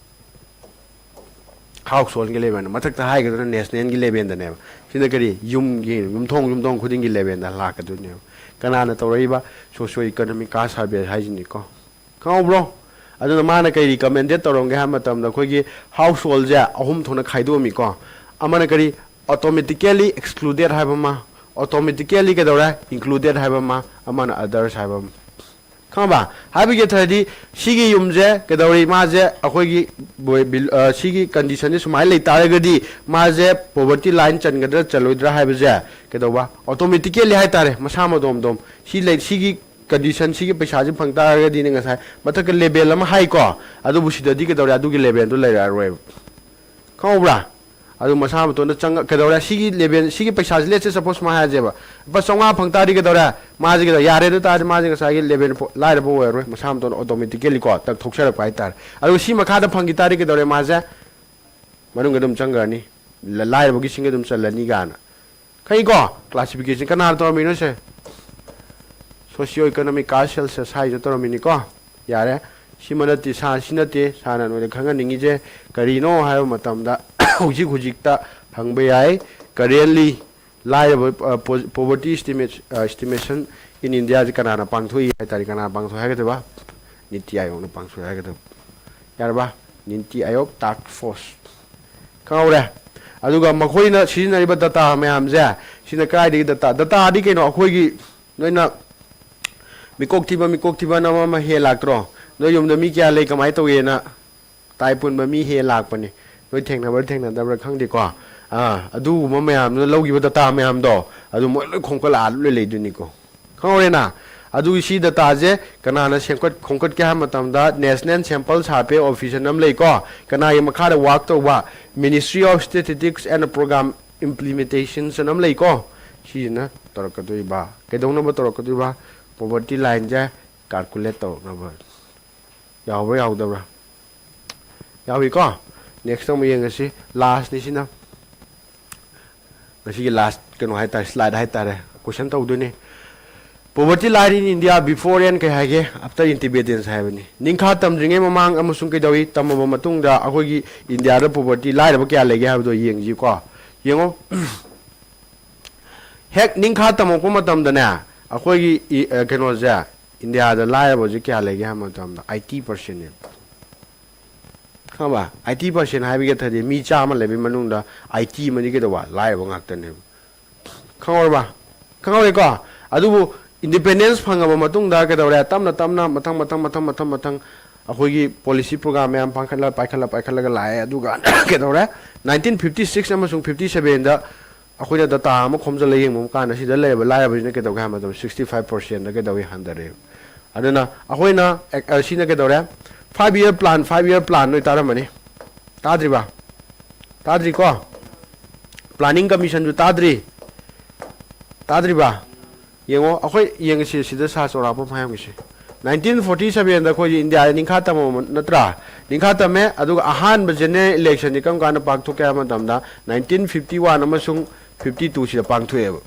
Householdꯒꯤ levelꯗ, ꯃꯊꯛꯇ ꯍꯥꯏꯒꯗꯨꯅ nationalꯒꯤ levelꯗꯅꯦꯕ꯫ ꯁꯤꯅ ꯀꯔꯤ? ꯌꯨꯝꯒꯤ, ꯌꯨꯝꯊꯣꯡ, ꯌꯨꯝꯊꯣꯡ ꯈꯨꯗꯤꯡꯒꯤ levelꯗ ꯂꯥꯛꯀꯗꯣꯏꯅꯦꯕ꯫ ꯀꯅꯥꯅ ꯇꯧꯔꯛꯏꯕ? Socio economic caste survey ꯍꯥꯏꯁꯤꯅꯤꯀꯣ꯫ ꯈꯪꯍꯧꯕ꯭ꯔꯣ? ꯑꯗꯨꯅ ꯃꯥꯅ ꯀꯩ recommended ꯇꯧꯔꯝꯒꯦ ꯍꯥꯏꯕ ꯃꯇꯝꯗ, ꯑꯩꯈꯣꯏꯒꯤ householdꯁꯦ ꯑꯍꯨꯝ ꯊꯣꯛꯅ ꯈꯥꯏꯗꯣꯛꯑꯝꯃꯤꯀꯣ꯫ ꯑꯃꯅ ꯀꯔꯤ? Automatically excluded ꯍꯥꯏꯕ ꯑꯃ, automatically ꯀꯩꯗꯧꯔꯦ? Included ꯍꯥꯏꯕ ꯑꯃ, ꯑꯃꯅ others ꯍꯥꯏꯕ ꯑꯃ꯫ ꯈꯪꯉꯕ? ꯍꯥꯏꯕꯒꯤ ꯊꯔꯗꯤ, ꯁꯤꯒꯤ ꯌꯨꯝꯁꯦ ꯀꯩꯗꯧꯔꯤ? ꯃꯥꯁꯦ ꯑꯩꯈꯣꯏꯒꯤ ꯕꯣꯏ-, ꯕꯤꯜ-, ꯑ, ꯁꯤꯒꯤ conditionꯁꯦ ꯁꯨꯃꯥꯏꯅ ꯂꯩ ꯇꯥꯔꯒꯗꯤ, ꯃꯥꯁꯦ poverty line ꯆꯟꯒꯗ꯭ꯔꯥ ꯆꯜꯂꯣꯏꯗ꯭ꯔꯥ ꯍꯥꯏꯕꯁꯦ ꯀꯩꯗꯧꯕ? Automatically ꯍꯥꯏꯇꯥꯔꯦ, ꯃꯁꯥ ꯃꯇꯣꯝꯗꯣꯝ꯫ ꯁꯤ ꯂꯩ, ꯁꯤꯒꯤ condition, ꯁꯤꯒꯤ ꯄꯩꯁꯥꯁꯦ ꯐꯪ ꯇꯥꯔꯒꯗꯤꯅꯦ, ꯉꯁꯥꯏ ꯃꯊꯛꯇ level ꯑꯃ ꯍꯥꯏꯀꯣ, ꯑꯗꯨꯕꯨ ꯁꯤꯗꯗꯤ ꯀꯩꯗꯧꯔꯦ? ꯑꯗꯨꯒꯤ levelꯗꯨ ꯂꯩꯔꯛꯑꯔꯣꯏꯕ꯫ ꯈꯪꯍꯧꯕ꯭ꯔꯥ? ꯑꯗꯨ ꯃꯁꯥ ꯃꯇꯣꯟꯗ ꯆꯪꯉ-, ꯀꯩꯗꯧꯔꯦ? ꯁꯤꯒꯤ level, ꯁꯤꯒꯤ ꯄꯩꯁꯥꯁꯤ, let's say, suppose ꯁꯨꯃꯥꯏꯅ ꯍꯥꯏꯁꯦꯕ, ꯂꯨꯄꯥ ꯆꯥꯝꯃꯉꯥ ꯐꯪ ꯇꯥꯔꯗꯤ ꯀꯩꯗꯧꯔꯦ? ꯃꯥꯁꯦ ꯀꯩꯗꯧꯔꯦ? ꯌꯥꯔꯦ꯫ ꯑꯗꯨ ꯇꯥꯔꯗꯤ ꯃꯥꯁꯦ ꯉꯁꯥꯏꯒꯤ level ꯄꯣ-, ꯂꯥꯏꯔꯕ ꯑꯣꯏꯔꯔꯣꯏ, ꯃꯁꯥ ꯃꯇꯣꯟꯗ automatically ꯀꯣ, ꯇꯛ ꯊꯣꯛꯆꯔꯛꯄ ꯍꯥꯏꯇꯥꯔꯦ꯫ ꯑꯗꯨꯒ ꯁꯤ ꯃꯈꯥꯗ ꯐꯪꯈꯤ ꯇꯥꯔꯗꯤ ꯀꯩꯗꯧꯔꯦ? ꯃꯥꯁꯦ ꯃꯅꯨꯡꯗ ꯑꯗꯨꯝ ꯆꯪꯈ꯭ꯔꯅꯤ, ꯂ-, ꯂꯥꯏꯔꯕꯒꯤ ꯁꯤꯡꯗ ꯑꯗꯨꯝ ꯆꯜꯂꯅꯤ ꯀꯥꯏꯅ꯫ ꯈꯪꯉꯤꯀꯣ? Classification ꯀꯅꯥꯅ ꯇꯧꯔꯝꯃꯤꯅꯣ ꯁꯦ? Socio economic caste census ꯍꯥꯏꯁꯤꯅ ꯇꯧꯔꯝꯃꯤꯅꯤꯀꯣ꯫ ꯌꯥꯔꯦ꯫ ꯁꯤꯃ ꯅꯠꯇꯦ, ꯁꯥ-, ꯁꯤ ꯅꯠꯇꯦ, ꯁꯥꯔꯅ ꯅꯣꯏꯗ ꯈꯪꯍꯟꯅꯤꯡꯉꯤꯁꯦ ꯀꯔꯤꯅꯣ ꯍꯥꯏꯕ ꯃꯇꯝꯗ, ꯍꯧꯖꯤꯛ ꯍꯧꯖꯤꯛꯇ ꯍꯪꯕ ꯌꯥꯏ꯫ Currently, ꯂꯥꯏꯔꯕ, ꯑ, po-, poverty estimate, ꯑ, estimation in Indiaꯁꯦ ꯀꯅꯥꯅ ꯄꯥꯡꯊꯣꯛꯏ ꯍꯥꯏ ꯇꯥꯔꯦ? ꯀꯅꯥꯅ ꯄꯥꯡꯊꯣꯛꯏ ꯍꯥꯏꯒꯗꯕ? ꯅꯤꯇꯤ ꯑꯥꯌꯣꯒꯅ ꯄꯥꯡꯊꯣꯛꯏ ꯍꯥꯏꯒꯗꯕ꯫ ꯌꯥꯔꯕ? ꯅꯤꯇꯤ ꯑꯥꯌꯣꯒ task force꯫ ꯈꯪꯍꯧꯔꯦ? ꯑꯗꯨꯒ ꯃꯈꯣꯏꯅ ꯁꯤꯖꯤꯟꯅꯔꯤꯕ data ꯃꯌꯥꯝꯁꯦ, ꯁꯤꯅ ꯀꯗꯥꯏꯗꯒꯤ data? Dataꯗꯤ ꯀꯩꯅꯣ? ꯑꯩꯈꯣꯏꯒꯤ ꯅꯣꯏꯅ ꯃꯤꯀꯣꯛ ꯊꯤꯕ, ꯃꯤꯀꯣꯛ ꯊꯤꯕꯅ ꯑꯃ ꯑꯃ ꯍꯦ ꯂꯥꯛꯇ꯭ꯔꯣ? ꯅꯣꯏ ꯌꯨꯝꯗ ꯃꯤ ꯀꯌꯥ ꯂꯩ, ꯀꯃꯥꯏꯅ ꯇꯧꯏꯅ ꯇꯥꯏ ꯄꯨꯟꯕ ꯃꯤ ꯍꯦ ꯂꯥꯛꯄꯅꯤ꯫ ꯅꯣꯏ ꯊꯦꯡꯅꯕ꯭ꯔꯥ ꯊꯦꯡꯅꯗꯕ꯭ꯔꯥ ꯈꯪꯗꯦꯀꯣ꯫ ꯑꯥ, ꯑꯗꯨꯒꯨꯝꯕ ꯃꯌꯥꯝꯗꯨꯅ ꯂꯧꯈꯤꯕ ꯗꯇꯥ ꯃꯌꯥꯝꯗꯣ ꯑꯗꯨ ꯃꯣꯏ ꯂꯣꯏ ꯈꯣꯝꯀꯠꯂꯛꯑ ꯂꯣꯏ ꯂꯩꯗꯣꯏꯅꯤꯀꯣ꯫ ꯈꯪꯍꯧꯔꯦꯅ? ꯑꯗꯨꯒꯤ ꯁꯤ ꯗꯇꯥꯁꯦ ꯀꯅꯥꯅ ꯁꯦꯝꯒꯠ ꯈꯣꯝꯀꯠꯀꯦ ꯍꯥꯏꯕ ꯃꯇꯝꯗ National Sample Survey Office ꯑꯅ ꯑꯃ ꯂꯩꯀꯣ꯫ ꯀꯅꯥꯒꯤ ꯃꯈꯥꯗ ꯋꯥꯔꯛ ꯇꯧꯕ? Ministry of Statistics and Program Implementations ꯑꯅ ꯑꯃ ꯂꯩꯀꯣ꯫ ꯁꯤꯁꯤꯅ ꯇꯧꯔꯛꯀꯗꯣꯏꯕ꯫ ꯀꯩꯗꯧꯅꯕ ꯇꯧꯔꯛꯀꯗꯣꯏꯕ? Poverty lineꯁꯦ calculate ꯇꯧꯔꯛꯅꯕ꯫ ꯌꯥꯎꯕ꯭ꯔꯥ ꯌꯥꯎꯗꯕ꯭ꯔꯥ? ꯌꯥꯎꯏꯀꯣ꯫ Next ꯑꯃꯨꯛ ꯌꯦꯡꯉꯁꯤ꯫ Lastꯅꯤ ꯁꯤꯅ꯫ ꯉꯁꯤꯒꯤ last ꯀꯩꯅꯣ ꯍꯥꯏꯇꯥꯔꯦ, slide ꯍꯥꯏꯇꯥꯔꯦ, question ꯇꯧꯗꯣꯏꯅꯦ꯫ Poverty line in India before and ꯀꯩ ꯍꯥꯏꯒꯦ? After independence ꯍꯥꯏꯕꯅꯤ꯫ ꯅꯤꯡꯈꯥ ꯇꯝꯗ꯭ꯔꯤꯉꯩ ꯃꯃꯥꯡ ꯑꯃꯁꯨꯡ ꯀꯩꯗꯧꯏ? ꯇꯝꯃꯕ ꯃꯇꯨꯡꯗ ꯑꯩꯈꯣꯏꯒꯤ ꯏꯟꯗꯤꯌꯥꯗ poverty, ꯂꯥꯏꯔꯕ ꯀꯌꯥ ꯂꯩꯒꯦ ꯍꯥꯏꯕꯗꯣ ꯌꯦꯡꯁꯤꯀꯣ꯫ ꯌꯦꯡꯉꯣ꯫ ꯍꯦꯛ ꯅꯤꯡꯈꯥ ꯇꯝꯃꯛꯄ ꯃꯇꯝꯗꯅꯦ, ꯑꯩꯈꯣꯏꯒꯤ ꯏ-, ꯑ, ꯀꯩꯅꯣꯁꯦ, ꯏꯟꯗꯤꯌꯥꯗ ꯂꯥꯏꯔꯕꯁꯦ ꯀꯌꯥ ꯂꯩꯒꯦ ꯍꯥꯏꯕ ꯃꯇꯝꯗ eighty percentꯅꯦꯕ꯫ ꯈꯪꯉꯕ? Eighty percent ꯍꯥꯏꯕꯒꯤ ꯑꯊꯗꯤ ꯃꯤ ꯆꯥꯝꯃ ꯂꯩꯕꯒꯤ ꯃꯅꯨꯡꯗ eighty ꯑꯃꯗꯤ ꯀꯩꯗꯧꯕ? ꯂꯥꯏꯔꯕ ꯉꯥꯛꯇꯅꯦꯕ꯫ ꯈꯪꯍꯧꯔꯕ? ꯈꯪꯍꯧꯔꯦꯀꯣ? ꯑꯗꯨꯕꯨ independence ꯐꯪꯉꯕ ꯃꯇꯨꯡꯗ ꯀꯩꯗꯧꯔꯦ? ꯇꯞꯅ ꯇꯞꯅ ꯃꯊꯪ, ꯃꯊꯪ, ꯃꯊꯪ, ꯃꯊꯪ, ꯃꯊꯪ ꯑꯩꯈꯣꯏꯒꯤ policy program ꯃꯌꯥꯝ ꯄꯥꯏꯈꯠꯂ, ꯄꯥꯏꯈꯠꯂ, ꯄꯥꯏꯈꯠꯂꯒ ꯂꯥꯛꯑꯦ꯫ ꯑꯗꯨꯒ ꯀꯩꯗꯧꯔꯦ? Nineteen fifty six ꯑꯃꯁꯨꯡ fifty sevenꯗ ꯑꯩꯈꯣꯏꯅ data ꯑꯃ ꯈꯣꯝꯖꯤꯜꯂ ꯌꯦꯡꯕ ꯀꯥꯟꯗ ꯁꯤꯗ ꯂꯩꯔꯕ ꯂꯥꯏꯔꯕꯁꯤꯅ ꯀꯩꯗꯧꯒꯦ ꯍꯥꯏꯕ ꯃꯇꯝꯗ sixty five percentꯗ ꯀꯩꯗꯧꯏ? ꯍꯟꯊꯔꯛꯑꯦ꯫ ꯑꯗꯨꯅ ꯑꯩꯈꯣꯏꯅ ꯑꯦꯛ-, ꯑ, ꯁꯤꯅ ꯀꯩꯗꯧꯔꯦ? Five year plan, five year plan ꯅꯣꯏ ꯇꯥꯔꯝꯃꯅꯤ꯫ ꯇꯥꯗ꯭ꯔꯤꯕ? ꯇꯥꯗ꯭ꯔꯤꯀꯣ? Planning Commissionꯁꯨ ꯇꯥꯗ꯭ꯔꯤ꯫ ꯇꯥꯗ꯭ꯔꯤꯕ? ꯌꯦꯡꯉꯣ, ꯑꯩꯈꯣꯏ ꯌꯦꯡꯉꯁꯤ ꯁꯤꯗ ꯁꯥ ꯆꯥꯎꯔꯥꯛꯄ ꯑꯃ ꯍꯥꯏꯔꯝꯒꯦꯁꯦ꯫ Nineteen forty sevenꯗ ꯑꯩꯈꯣꯏꯁꯦ ꯏꯟꯗꯤꯌꯥꯗ ꯅꯤꯡꯈꯥ ꯇꯝꯃꯕ ꯅꯠꯇ꯭ꯔꯥ? ꯅꯤꯡꯈꯥ ꯇꯝꯃꯦ, ꯑꯗꯨꯒ ꯑꯍꯥꯟꯕ general electionꯗꯤ ꯀꯔꯝ ꯀꯥꯟꯗ ꯄꯥꯡꯊꯣꯛꯀꯦ ꯍꯥꯏꯕ ꯃꯇꯝꯗ nineteen fifty one ꯑꯃꯁꯨꯡ fifty twoꯁꯤꯗ ꯄꯥꯡꯊꯣꯛꯑꯦꯕ꯫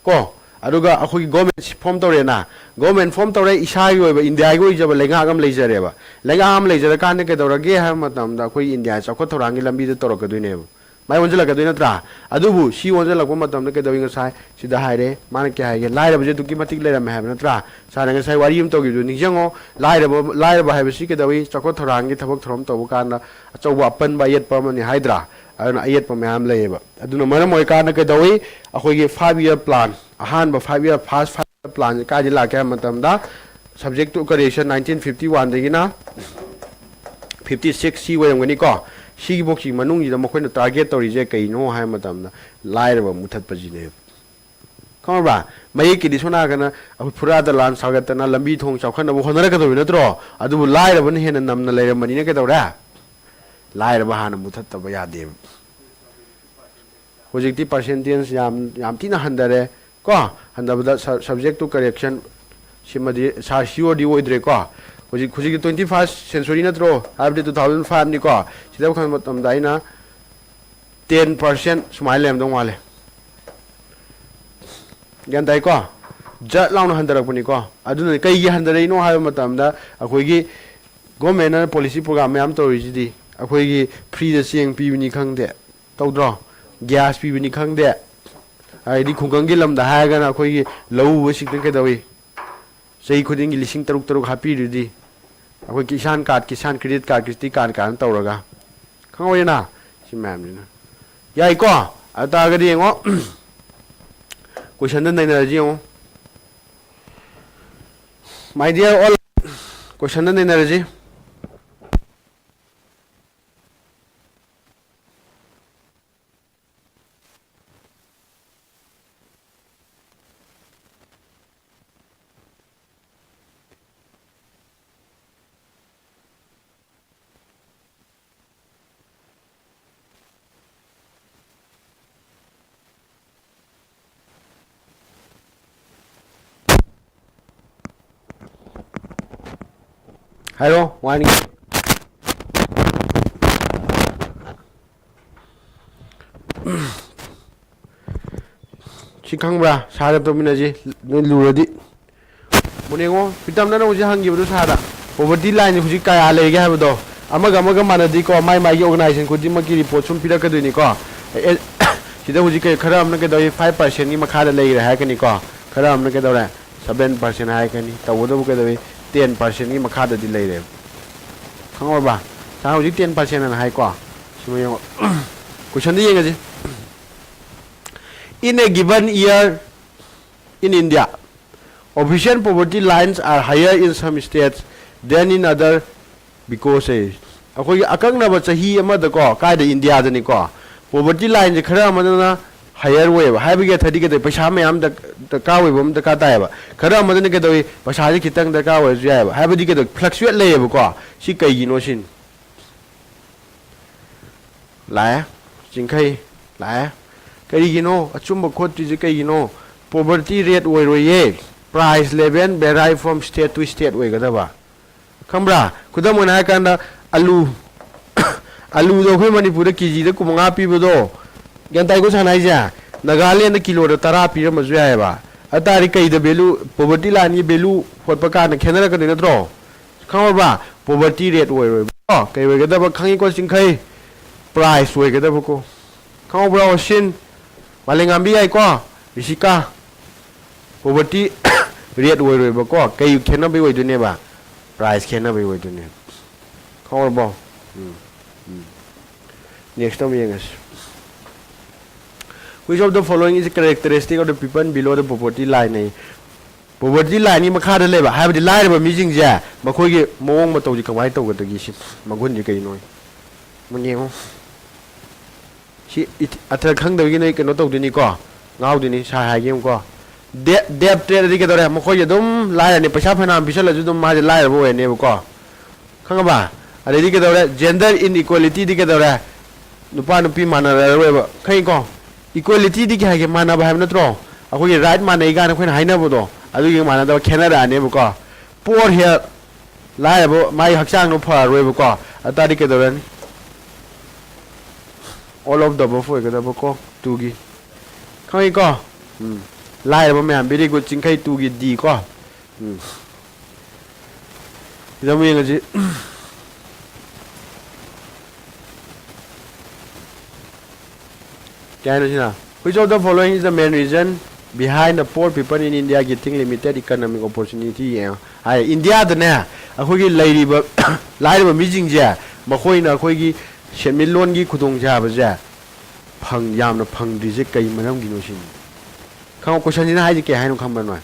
ꯀꯣ? ꯑꯗꯨꯒ ꯑꯩꯈꯣꯏꯒꯤ government form ꯇꯧꯔꯦꯅ, government form ꯇꯧꯔꯦ, ꯏꯁꯥꯒꯤ ꯑꯣꯏꯕ ꯏꯟꯗꯤꯌꯥꯒꯤ ꯑꯣꯏꯖꯕ ꯂꯩꯉꯥꯛ ꯑꯃ ꯂꯩꯖꯔꯦꯕ꯫ ꯂꯩꯉꯥꯛ ꯑꯃ ꯂꯩꯖꯔꯀꯥꯟꯗ ꯀꯩꯗꯧꯔꯒꯦ ꯍꯥꯏꯕ ꯃꯇꯝꯗ ꯑꯩꯈꯣꯏꯒꯤ ꯏꯟꯗꯤꯌꯥ ꯆꯥꯎꯈꯠ ꯊꯧꯔꯥꯡꯒꯤ ꯂꯝꯕꯤꯗ ꯇꯧꯔꯛꯀꯗꯣꯏꯅꯦꯕ꯫ ꯃꯥꯏ ꯑꯣꯟꯁꯤꯜꯂꯛꯀꯗꯣꯏ ꯅꯠꯇ꯭ꯔꯥ? ꯑꯗꯨꯕꯨ ꯁꯤ ꯑꯣꯟꯁꯤꯜꯂꯛꯄ ꯃꯇꯝꯗ ꯀꯩꯗꯧꯏ? ꯉꯁꯥꯏ ꯁꯤꯗ ꯍꯥꯏꯔꯦ, ꯃꯥꯅ ꯀꯩ ꯍꯥꯏꯒꯦ? ꯂꯥꯏꯔꯕꯁꯦ ꯑꯗꯨꯛꯀꯤ ꯃꯇꯤꯛ ꯂꯩꯔꯝꯃꯦ ꯍꯥꯏꯕ ꯅꯠꯇ꯭ꯔꯥ? ꯁꯥꯔꯅ ꯉꯁꯥꯏ ꯋꯥꯔꯤ ꯑꯃ ꯇꯧꯈꯤꯕꯗꯨ ꯅꯤꯡꯁꯤꯡꯉꯣ꯫ ꯂꯥꯏꯔꯕ, ꯂꯥꯏꯔꯕ ꯍꯥꯏꯕꯁꯤ ꯀꯩꯗꯧꯏ? ꯆꯥꯎꯈꯠ ꯊꯧꯔꯥꯡꯒꯤ ꯊꯕꯛ ꯊꯧꯔꯝ ꯇꯧꯕ ꯀꯥꯟꯗ ꯑꯆꯧꯕ ꯑꯄꯟꯕ ꯑꯌꯦꯠꯄ ꯑꯃꯅꯤ ꯍꯥꯏꯗ꯭ꯔꯥ? ꯑꯗꯨꯅ ꯑꯌꯦꯠꯄ ꯃꯌꯥꯝ ꯂꯩꯌꯦꯕ꯫ ꯑꯗꯨꯅ ꯃꯔꯝ ꯑꯣꯏꯔꯀꯥꯟꯗ ꯀꯩꯗꯧꯏ? ꯑꯩꯈꯣꯏꯒꯤ five year plan, ꯑꯍꯥꯟꯕ five year, first five ꯄ꯭ꯂꯥꯟꯁꯦ ꯀꯥꯏꯗ ꯂꯥꯛꯀꯦ ꯍꯥꯏꯕ ꯃꯇꯝꯗ, subject to correction nineteen fifty one ꯗꯒꯤꯅ fifty six ꯁꯤ ꯑꯣꯏꯔꯝꯒꯅꯤꯀꯣ꯫ ꯁꯤꯒꯤ ꯕꯣꯛꯁꯀꯤ ꯃꯅꯨꯡꯁꯤꯗ ꯃꯈꯣꯏꯅ target ꯇꯧꯔꯤꯁꯦ ꯀꯩꯅꯣ ꯍꯥꯏꯕ ꯃꯇꯝꯗ, ꯂꯥꯏꯔꯕ ꯃꯨꯊꯠꯄꯁꯤꯅꯦꯕ꯫ ꯈꯪꯉꯕ꯭ꯔꯥ? ꯃꯌꯦꯛꯀꯤꯗꯤ ꯁꯣꯝ ꯅꯥꯀꯟꯗ ꯑꯩꯈꯣꯏ ꯐꯨꯔꯥꯗ ꯂꯥꯟ ꯁꯥꯒꯠꯇꯅ ꯂꯝꯕꯤ ꯊꯣꯡ ꯆꯥꯎꯈꯠꯅꯕ ꯍꯣꯠꯅꯔꯛꯀꯗꯧꯔꯤ ꯅꯠꯇ꯭ꯔꯣ? ꯑꯗꯨꯕꯨ ꯂꯥꯏꯔꯕꯅ ꯍꯦꯟꯅ ꯅꯝꯅ ꯂꯩꯔꯝꯕꯅꯤꯅ ꯀꯩꯗꯧꯔꯦ? ꯂꯥꯏꯔꯕ ꯍꯥꯟꯅ ꯃꯨꯊꯠꯇꯕ ꯌꯥꯗꯦꯕ꯫ ꯍꯧꯖꯤꯛꯇꯤ percentage ꯌꯥꯝ, ꯌꯥꯝ ꯊꯤꯅ ꯍꯟꯊꯔꯦ ꯀꯣ꯫ ꯍꯟꯊꯕꯗ subject to correction ꯁꯤꯃꯗꯤ ꯁꯥꯔ ꯁꯤꯌꯣꯔꯗꯤ ꯑꯣꯏꯗ꯭ꯔꯦꯀꯣ꯫ ꯍꯧꯖꯤꯛ, ꯍꯧꯖꯤꯛꯇꯤ twenty first century ꯅꯠꯇ꯭ꯔꯣ? ꯍꯥꯏꯕꯗꯤ two thousand five ꯅꯤꯀꯣ꯫ ꯁꯤꯗ ꯈꯪꯕ ꯃꯇꯝꯗ ꯑꯩꯅ ten percent ꯁꯨꯃꯥꯏꯅ ꯂꯩꯔꯝꯗꯧ ꯃꯥꯜꯂꯦ꯫ ꯒ꯭ꯌꯥꯟ ꯇꯥꯏꯀꯣ? ꯖꯠ ꯂꯥꯎꯅ ꯍꯟꯊꯔꯛꯄꯅꯤꯀꯣ꯫ ꯑꯗꯨꯅ ꯀꯩꯒꯤ ꯍꯟꯊꯔꯛꯏꯅꯣ ꯍꯥꯏꯕ ꯃꯇꯝꯗ, ꯑꯩꯈꯣꯏꯒꯤ government ꯅ policy program ꯃꯌꯥꯝ ꯇꯧꯔꯤꯁꯤꯗꯤ, ꯑꯩꯈꯣꯏꯒꯤ free ꯗ ꯆꯦꯡ ꯄꯤꯕꯅꯤ ꯈꯪꯗꯦ, ꯇꯧꯗ꯭ꯔꯣ? Gas ꯄꯤꯕꯅꯤ ꯈꯪꯗꯦ, ꯍꯥꯏꯗꯤ ꯈꯨꯡꯒꯪꯒꯤ ꯂꯝꯗ ꯍꯥꯏꯔꯒꯅ ꯑꯩꯈꯣꯏꯒꯤ ꯂꯧ ꯎꯕꯁꯤꯡꯗ ꯀꯩꯗꯧꯏ? ꯆꯍꯤ ꯈꯨꯗꯤꯡꯒꯤ ꯂꯤꯁꯤꯡ ꯇꯔꯨꯛ ꯇꯔꯨꯛ ꯍꯥꯞꯄꯤꯔꯤꯗꯤ, ꯑꯩꯈꯣꯏ Kisan card, Kisan credit card, ꯀꯤꯁꯇꯤ ꯀꯥꯔꯠ ꯀꯥꯏꯅ ꯇꯧꯔꯒ, ꯈꯪꯍꯧꯔꯦꯅ? ꯁꯤ ꯃꯌꯥꯝꯁꯤꯅ꯫ ꯌꯥꯏꯀꯣ? ꯑꯗꯨ ꯇꯥꯔꯒꯗꯤ ꯌꯦꯡꯉꯣ, questionꯗ ꯅꯩꯅꯔꯁꯤ ꯌꯦꯡꯉꯣ꯫ My dear all, questionꯗ ꯅꯩꯅꯔꯁꯤ꯫ ꯍꯥꯏꯔꯣ, ꯋꯥꯅꯤ꯫ ꯁꯤ ꯈꯪꯕ꯭ꯔꯥ? ꯁꯥꯔꯒ ꯇꯧꯃꯤꯟꯅꯁꯤ, ꯅꯣꯏ ꯂꯨꯔꯗꯤ꯫ ꯃꯨꯟꯅ ꯌꯦꯡꯉꯣ, ꯄ꯭ꯔꯤꯇꯝꯅ ꯅꯪ ꯍꯧꯖꯤꯛ ꯍꯪꯈꯤꯕꯗꯣ ꯁꯥꯔꯗ, poverty line ꯁꯦ ꯍꯧꯖꯤꯛ ꯀꯌꯥ ꯂꯩꯒꯦ ꯍꯥꯏꯕꯗꯣ, ꯑꯃꯒ ꯑꯃꯒ ꯃꯥꯟꯅꯗꯦꯀꯣ, ꯃꯥꯏ ꯃꯥꯏꯒꯤ organization ꯈꯨꯗꯤꯡꯃꯛꯀꯤ report ꯁꯨꯝ ꯄꯤꯔꯛꯀꯗꯣꯏꯅꯤꯀꯣ꯫ ꯑꯦ, ꯁꯤꯗ ꯍꯧꯖꯤꯛ ꯀꯩ-, ꯈꯔ ꯑꯃꯅ ꯀꯩꯗꯧꯏ, five percent ꯀꯤ ꯃꯈꯥꯗ ꯂꯩꯈ꯭ꯔꯦ ꯍꯥꯏꯔꯛꯀꯅꯤꯀꯣ, ꯈꯔ ꯑꯃꯅ ꯀꯩꯗꯧꯔꯦ, seven percent ꯍꯥꯏꯔꯛꯀꯅꯤ, ꯇꯧꯕꯇꯕꯨ ꯀꯩꯗꯧꯏ, ten percent ꯀꯤ ꯃꯈꯥꯗꯗꯤ ꯂꯩꯔꯦꯕ꯫ ꯈꯪꯉꯕ꯭ꯔꯥ? ꯁꯥꯔ ꯍꯧꯖꯤꯛ ten percent ꯑꯅ ꯍꯥꯏꯀꯣ, ꯁꯤꯃ ꯌꯦꯡꯉꯣ꯫ Questionꯗ ꯌꯦꯡꯉꯁꯤ꯫ In a given year in India, Official poverty lines are higher in some states than in other because ꯑꯦ, ꯑꯩꯈꯣꯏꯒꯤ ꯑꯀꯛꯅꯕ ꯆꯍꯤ ꯑꯃꯗꯀꯣ, ꯀꯥꯏꯗ, ꯏꯟꯗꯤꯌꯥꯗꯅꯤꯀꯣ, poverty lineꯁꯦ ꯈꯔ ꯑꯃꯗꯅ higher ꯑꯣꯏꯌꯦꯕ, ꯍꯥꯏꯕꯒꯤ ꯑꯊꯗꯤ ꯀꯩꯗꯧ, ꯄꯩꯁꯥ ꯃꯌꯥꯝ ꯗꯔꯀꯥꯔ ꯑꯣꯏꯕ ꯑꯃ ꯗꯔꯀꯥꯔ ꯇꯥꯏꯌꯦꯕ, ꯈꯔ ꯑꯃꯗꯅ ꯀꯩꯗꯧꯏ, ꯄꯩꯁꯥꯁꯦ ꯈꯤꯇꯪ ꯗꯔꯀꯥꯔ ꯑꯣꯏꯔꯁꯨ ꯌꯥꯏꯑꯕ, ꯍꯥꯏꯕꯗꯤ ꯀꯩꯗꯧ, fluctuate ꯂꯩꯌꯦꯕꯀꯣ꯫ ꯁꯤ ꯀꯩꯒꯤꯅꯣ ꯁꯤꯅꯤ꯫ ꯂꯥꯛꯑꯦ꯫ ꯆꯤꯡꯈꯩ꯫ ꯂꯥꯛꯑꯦ꯫ ꯀꯔꯤꯒꯤꯅꯣ ꯑꯆꯨꯝꯕ ꯈꯣꯠꯇ꯭ꯔꯤꯁꯦ ꯀꯩꯒꯤꯅꯣ? Poverty rate ꯑꯣꯏꯔꯣꯏꯌꯦ, price level vary from state to state ꯑꯣꯏꯒꯗꯕ꯫ ꯈꯪꯕ꯭ꯔꯥ? ꯈꯨꯗꯝ ꯑꯣꯏꯅ ꯍꯥꯏꯔꯀꯥꯟꯗ, ꯑꯂꯨ, ꯑꯂꯨꯗꯣ ꯑꯩꯈꯣꯏ ꯃꯅꯤꯄꯨꯔꯗ ꯀꯦꯖꯤꯗ ꯀꯨꯟꯃꯉꯥ ꯄꯤꯕꯗꯣ, ꯒ꯭ꯌꯥꯟ ꯇꯥꯏꯀꯣ ꯁꯥꯟꯅ ꯍꯥꯏꯁꯦ? ꯅꯥꯒꯥꯂꯦꯟꯗ ꯀꯤꯂꯣꯗ ꯇꯔꯥ ꯄꯤꯔꯝꯕꯁꯨ ꯌꯥꯏꯑꯕ꯫ ꯑꯗꯨ ꯇꯥꯔꯗꯤ ꯀꯩꯗ value, poverty lineꯒꯤ value ꯍꯣꯠꯄ ꯀꯥꯟꯗ ꯈꯦꯠꯅꯔꯛꯀꯗꯣꯏ ꯅꯠꯇ꯭ꯔꯣ? ꯈꯪꯉꯕ꯭ꯔꯥ? Poverty rate ꯑꯣꯏꯔꯣꯏꯕꯀꯣ꯫ ꯀꯩ ꯑꯣꯏꯒꯗꯕ ꯈꯪꯉꯤꯀꯣ, ꯆꯤꯡꯈꯩ? Price ꯑꯣꯏꯒꯗꯕꯀꯣ꯫ ꯈꯪꯍꯧꯕ꯭ꯔꯥ, ꯑꯣꯁꯤꯟ? ꯃꯥꯂꯦꯝꯉꯥꯝꯕꯤ ꯌꯥꯏꯀꯣ? ꯔꯤꯁꯤꯀꯥ? Poverty rate ꯑꯣꯏꯔꯣꯏꯕꯀꯣ꯫ ꯀꯩ ꯈꯦꯠꯅꯕꯩ ꯑꯣꯏꯗꯣꯏꯅꯦꯕ? Price ꯈꯦꯠꯅꯕꯩ ꯑꯣꯏꯗꯣꯏꯅꯦꯕ꯫ ꯈꯪꯍꯧꯔꯕꯣ? ꯎꯝ, ꯎꯝ꯫ Next ꯑꯃ ꯌꯦꯡꯉꯁꯤ꯫ Which of the following is characteristic of the people below the poverty line? ꯑꯌꯦ꯫ Poverty lineꯒꯤ ꯃꯈꯥꯗ ꯂꯩꯕ, ꯍꯥꯏꯕꯗꯤ ꯂꯥꯏꯔꯕ ꯃꯤꯁꯤꯡꯁꯦ, ꯃꯈꯣꯏꯒꯤ ꯃꯑꯣꯡ ꯃꯇꯧꯁꯦ ꯀꯃꯥꯏꯅ ꯇꯧꯒꯗꯒꯦ ꯁꯤ, ꯃꯒꯨꯟꯁꯦ ꯀꯩꯅꯣ? ꯃꯨꯟꯅ ꯌꯦꯡꯉꯨ꯫ ꯁꯤ ꯏꯊ-, ꯑꯊ꯭ꯔ ꯈꯪꯗꯕꯒꯤ ꯅꯣꯏ ꯀꯩꯅꯣ ꯇꯧꯗꯣꯏꯅꯤꯀꯣ, ꯉꯥꯎꯗꯣꯏꯅꯤ꯫ ꯁꯥꯏ ꯍꯥꯏꯒꯦ ꯌꯦꯡꯉꯨꯀꯣ꯫ Debt, debt trade ꯑꯗꯤ ꯀꯩꯗꯧꯔꯦ? ꯃꯈꯣꯏꯁꯦ ꯑꯗꯨꯝ ꯂꯥꯏꯔꯅꯤ, ꯄꯩꯁꯥ ꯐꯅꯌꯥꯝ ꯄꯤꯁꯜꯂꯁꯨ ꯑꯗꯨꯝ ꯃꯥꯁꯦ ꯂꯥꯏꯔꯕ ꯑꯣꯏꯔꯅꯦꯕꯀꯣ꯫ ꯈꯪꯉꯕ? ꯑꯗꯩꯗꯤ ꯀꯩꯗꯧꯔꯦ? Gender inequalityꯗꯤ ꯀꯩꯗꯧꯔꯦ? ꯅꯨꯄꯥ ꯅꯨꯄꯤ ꯃꯥꯟꯅꯔꯔꯣꯏꯕ꯫ ꯈꯪꯉꯤꯀꯣ? Equalityꯗꯤ ꯀꯩ ꯍꯥꯏꯒꯦ? ꯃꯥꯟꯅꯕ ꯍꯥꯏꯕ ꯅꯠꯇ꯭ꯔꯣ? ꯑꯩꯈꯣꯏꯒꯤ right ꯃꯥꯟꯅꯩ ꯀꯥꯏꯅ ꯑꯩꯈꯣꯏꯅ ꯍꯥꯏꯅꯕꯗꯣ, ꯑꯗꯨꯒꯤ ꯃꯥꯟꯅꯗꯕ, ꯈꯦꯠꯅꯔꯛꯑꯅꯦꯕꯀꯣ꯫ Poor health, ꯂꯥꯏꯔꯕ, ꯃꯥꯒꯤ ꯍꯛꯆꯥꯡꯗꯣ ꯐꯔꯔꯣꯏꯕꯀꯣ꯫ ꯑꯗꯨ ꯇꯥꯔꯗꯤ ꯀꯩꯗꯧꯔꯅꯤ? All of the above ꯑꯣꯏꯒꯗꯕꯀꯣ, twoꯒꯤ꯫ ꯈꯪꯉꯤꯀꯣ? ꯎꯝ꯫ ꯂꯥꯏꯔꯕ ꯃꯌꯥꯝ, very good, ꯆꯤꯡꯈꯩ twoꯒꯤ D ꯀꯣ꯫ ꯎꯝ꯫ ꯁꯤꯗ ꯑꯃꯨꯛ ꯌꯦꯡꯉꯁꯤ꯫ ꯀꯩ ꯍꯥꯏꯅꯣ ꯁꯤꯅ? Which of the following is the main reason behind the poor people in India getting limited economic opportunity? ꯌꯦꯡꯉꯣ꯫ ꯍꯥꯏ, ꯏꯟꯗꯤꯌꯥꯗꯅꯦ, ꯑꯩꯈꯣꯏꯒꯤ ꯂꯩꯔꯤꯕ ꯂꯥꯏꯔꯕ ꯃꯤꯁꯤꯡꯁꯦ, ꯃꯈꯣꯏꯅ ꯑꯩꯈꯣꯏꯒꯤ ꯁꯦꯟꯃꯤꯠꯂꯣꯟꯒꯤ ꯈꯨꯗꯣꯡꯆꯥꯕꯁꯦ ꯐꯪ-, ꯌꯥꯝꯅ ꯐꯪꯗ꯭ꯔꯤꯁꯦ ꯀꯩ ꯃꯔꯝꯒꯤꯅꯣ ꯁꯤꯅꯤ꯫ ꯈꯪꯉꯣ, questionꯁꯤꯅ ꯍꯥꯏꯁꯦ ꯀꯩ ꯍꯥꯏꯅꯣ ꯈꯪꯕ꯭ꯔꯥ ꯅꯣꯏ?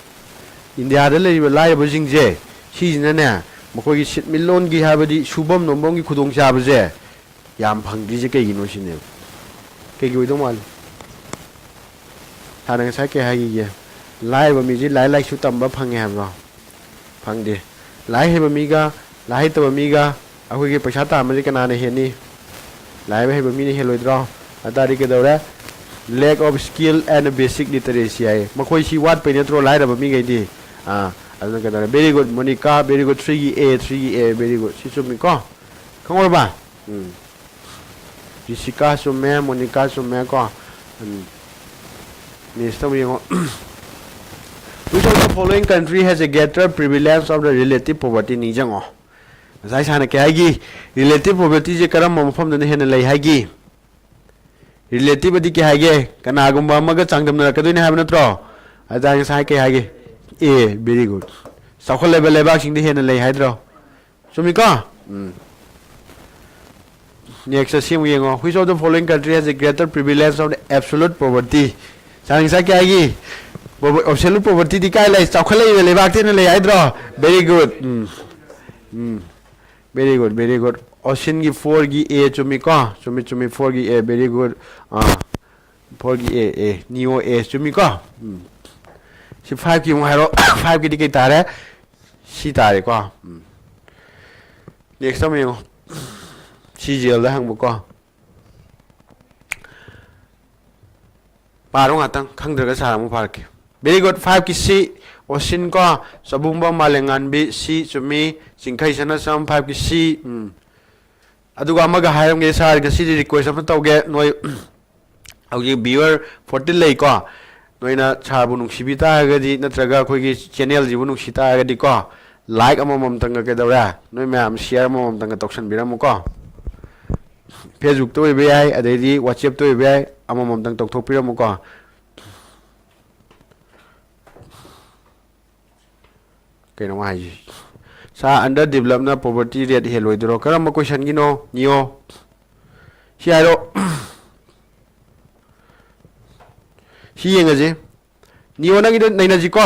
ꯏꯟꯗꯤꯌꯥꯗ ꯂꯩꯔꯤꯕ ꯂꯥꯏꯔꯕꯁꯤꯡꯁꯦ, ꯁꯤꯁꯤꯅꯅꯦ, ꯃꯈꯣꯏꯒꯤ ꯁꯤꯠꯃꯤꯠꯂꯣꯟꯒꯤ, ꯍꯥꯏꯕꯗꯤ ꯁꯨꯐꯝ ꯅꯣꯝꯐꯝꯒꯤ ꯈꯨꯗꯣꯡꯆꯥꯕꯁꯦ ꯌꯥꯝ ꯐꯪꯗ꯭ꯔꯤꯁꯦ ꯀꯩꯒꯤꯅꯣ ꯁꯤꯅꯦꯕ꯫ ꯀꯩꯒꯤ ꯑꯣꯏꯗꯧ ꯃꯥꯜꯂꯤ? ꯍꯥꯟꯅ ꯉꯁꯥꯏ ꯀꯩ ꯍꯥꯏꯈꯤꯒꯦ? ꯂꯥꯏꯔꯕ ꯃꯤꯁꯤ ꯂꯥꯏꯔꯤꯛ ꯂꯥꯏꯁꯨ ꯇꯝꯕ ꯐꯪꯉꯦ ꯍꯥꯏꯕ꯭ꯔꯣ? ꯐꯪꯗꯦ꯫ ꯂꯥꯏꯔꯤꯛ ꯍꯩꯕ ꯃꯤꯒ ꯂꯥꯏꯔꯤꯛ ꯍꯩꯇꯕ ꯃꯤꯒ ꯑꯩꯈꯣꯏꯒꯤ ꯄꯩꯁꯥ ꯇꯥꯟꯕꯁꯦ ꯀꯅꯥꯅ ꯍꯦꯟꯅꯤ? ꯂꯥꯏꯔꯤꯛ ꯍꯩꯕ ꯃꯤꯅ ꯍꯦꯜꯂꯣꯏꯗ꯭ꯔꯣ? ꯑꯗꯨ ꯇꯥꯔꯗꯤ ꯀꯩꯗꯧꯔꯦ? Lack of skill and basic literacy ꯍꯥꯏ꯫ ꯃꯈꯣꯏꯁꯤ ꯋꯥꯠꯄꯩ ꯅꯠꯇ꯭ꯔꯣ ꯂꯥꯏꯔꯕ ꯃꯤꯈꯩꯗꯤ? ꯑꯥ, ꯑꯗꯨꯅ ꯀꯩꯗꯧꯔꯦ? Very good, Monica, very good, three ꯒꯤ A, three ꯒꯤ A, very good꯫ ꯁꯤ ꯆꯨꯝꯃꯤꯀꯣ? ꯈꯪꯍꯧꯔꯕ? ꯎꯝ꯫ ꯖꯤꯁꯤꯀꯥ ꯆꯨꯝꯃꯦ, ꯃꯣꯅꯤꯀꯥ ꯆꯨꯝꯃꯦ ꯀꯣ꯫ ꯎꯝ꯫ Next ꯑꯃꯨꯛ ꯌꯦꯡꯉꯣ꯫ Which of the following country has a greater prevalence of the relative poverty? ꯅꯤꯡꯁꯤꯡꯉꯣ꯫ ꯉꯁꯥꯏ ꯁꯥꯔꯅ ꯀꯩ ꯍꯥꯏꯒꯤ? Relative poverty ꯁꯦ ꯀꯔꯝꯕ ꯃꯐꯝꯗꯅ ꯍꯦꯟꯅ ꯂꯩ ꯍꯥꯏꯒꯤ? Relative ꯑꯗꯤ ꯀꯩ ꯍꯥꯏꯒꯦ? ꯀꯅꯥꯒꯨꯝꯕ ꯑꯃꯒ ꯆꯥꯡꯗꯝꯅꯔꯛꯀꯗꯣꯏꯅꯦ ꯍꯥꯏꯕ ꯅꯠꯇ꯭ꯔꯣ? ꯑꯗ ꯉꯁꯥꯏ ꯀꯩ ꯍꯥꯏꯒꯦ? A, very good꯫ ꯆꯥꯎꯈꯠꯂꯕ ꯂꯩꯕꯥꯛꯁꯤꯡꯗ ꯍꯦꯟꯅ ꯂꯩ ꯍꯥꯏꯗ꯭ꯔꯣ? ꯆꯨꯝꯃꯤꯀꯣ? ꯎꯝ꯫ Next ꯁꯤ ꯑꯃꯨꯛ ꯌꯦꯡꯉꯣ꯫ Which of the following country has a greater prevalence of the absolute poverty? ꯁꯥꯔ ꯉꯁꯥꯏ ꯀꯩ ꯍꯥꯏꯒꯤ? Pover-, absolute poverty ꯗꯤ ꯀꯥꯏ ꯂꯩ? ꯆꯥꯎꯈꯠꯂꯛꯏꯕ ꯂꯩꯕꯥꯛꯇ ꯍꯦꯟꯅ ꯂꯩ ꯍꯥꯏꯗ꯭ꯔꯣ? Very good꯫ ꯎꯝ꯫ ꯎꯝ꯫ Very good, very good꯫ ꯑꯣꯁꯤꯟꯒꯤ four ꯒꯤ A ꯆꯨꯝꯃꯤꯀꯣ? ꯆꯨꯝꯃꯤ, ꯆꯨꯝꯃꯤ, four ꯒꯤ A, very good꯫ Ah, four ꯒꯤ A, A, ꯅꯤꯌꯣ A, ꯆꯨꯝꯃꯤꯀꯣ? ꯎꯝ꯫ ꯁꯤ five ꯀꯤ ꯑꯃꯨꯛ ꯍꯥꯏꯔꯣ, five ꯀꯤꯗꯤ ꯀꯩ ꯇꯥꯔꯦ? ꯁꯤ ꯇꯥꯔꯦꯀꯣ? ꯎꯝ꯫ Next ꯑꯃ ꯌꯦꯡꯉꯣ꯫ ꯁꯤ ꯖꯦꯜꯗ ꯍꯪꯕꯀꯣ꯫ ꯄꯥꯔꯣ ꯉꯥꯛꯇꯪ, ꯈꯪꯗ꯭ꯔꯒ ꯁꯥꯔ ꯑꯃꯨꯛ ꯄꯥꯔꯛꯀꯦ꯫ Very good, five ꯀꯤ C, ꯑꯣꯁꯤꯟ ꯀꯣ, ꯆꯕꯨꯡꯕ ꯃꯥꯂꯦꯝꯉꯥꯟꯕꯤ, C ꯆꯨꯝꯃꯤ, ꯆꯤꯡꯈꯩ ꯁꯅꯥꯆꯝ, five ꯀꯤ C, ꯎꯝ꯫ ꯑꯗꯨꯒ ꯑꯃꯒ ꯍꯥꯏꯔꯝꯒꯦ ꯁꯥꯔ, ꯉꯁꯤꯗꯤ request ꯑꯃ ꯇꯧꯒꯦ, ꯅꯣꯏ ꯍꯧꯖꯤꯛ viewer fourteen ꯂꯩꯀꯣ, ꯅꯣꯏꯅ ꯁꯥꯔꯕꯨ ꯅꯨꯡꯁꯤꯕꯤ ꯇꯥꯔꯒꯗꯤ, ꯅꯠꯇ꯭ꯔꯒ ꯑꯩꯈꯣꯏꯒꯤ channel ꯁꯤꯕꯨ ꯅꯨꯡꯁꯤ ꯇꯥꯔꯒꯗꯤꯀꯣ, like ꯑꯃꯃꯝꯇꯪꯒ ꯀꯩꯗꯧꯔꯦ, ꯅꯣꯏ ꯃꯌꯥꯝ share ꯑꯃꯃꯝꯇꯪꯒ ꯇꯧꯁꯟꯕꯤꯔꯝꯃꯨꯀꯣ꯫ Facebook ꯇ ꯑꯣꯏꯕ ꯌꯥꯏ, ꯑꯗꯩꯗꯤ WhatsApp ꯇ ꯑꯣꯏꯕ ꯌꯥꯏ, ꯑꯃꯃꯝꯇꯪ ꯇꯧꯊꯣꯛꯄꯤꯔꯝꯃꯨꯀꯣ꯫ ꯀꯩꯅꯣ ꯃꯥ ꯍꯥꯏꯁꯦ? ꯁꯥꯔ, under developed ꯅ poverty rate ꯍꯦꯜꯂꯣꯏꯗꯣꯏꯔꯣ? ꯀꯔꯝꯕ question ꯒꯤꯅꯣ? ꯅꯤꯌꯣ꯫ ꯁꯤ ꯍꯥꯏꯔꯣ꯫ ꯁꯤ ꯌꯦꯡꯉꯁꯤ꯫ ꯅꯤꯌꯣ, ꯅꯪꯒꯤꯗꯣ ꯅꯩꯅꯁꯤꯀꯣ꯫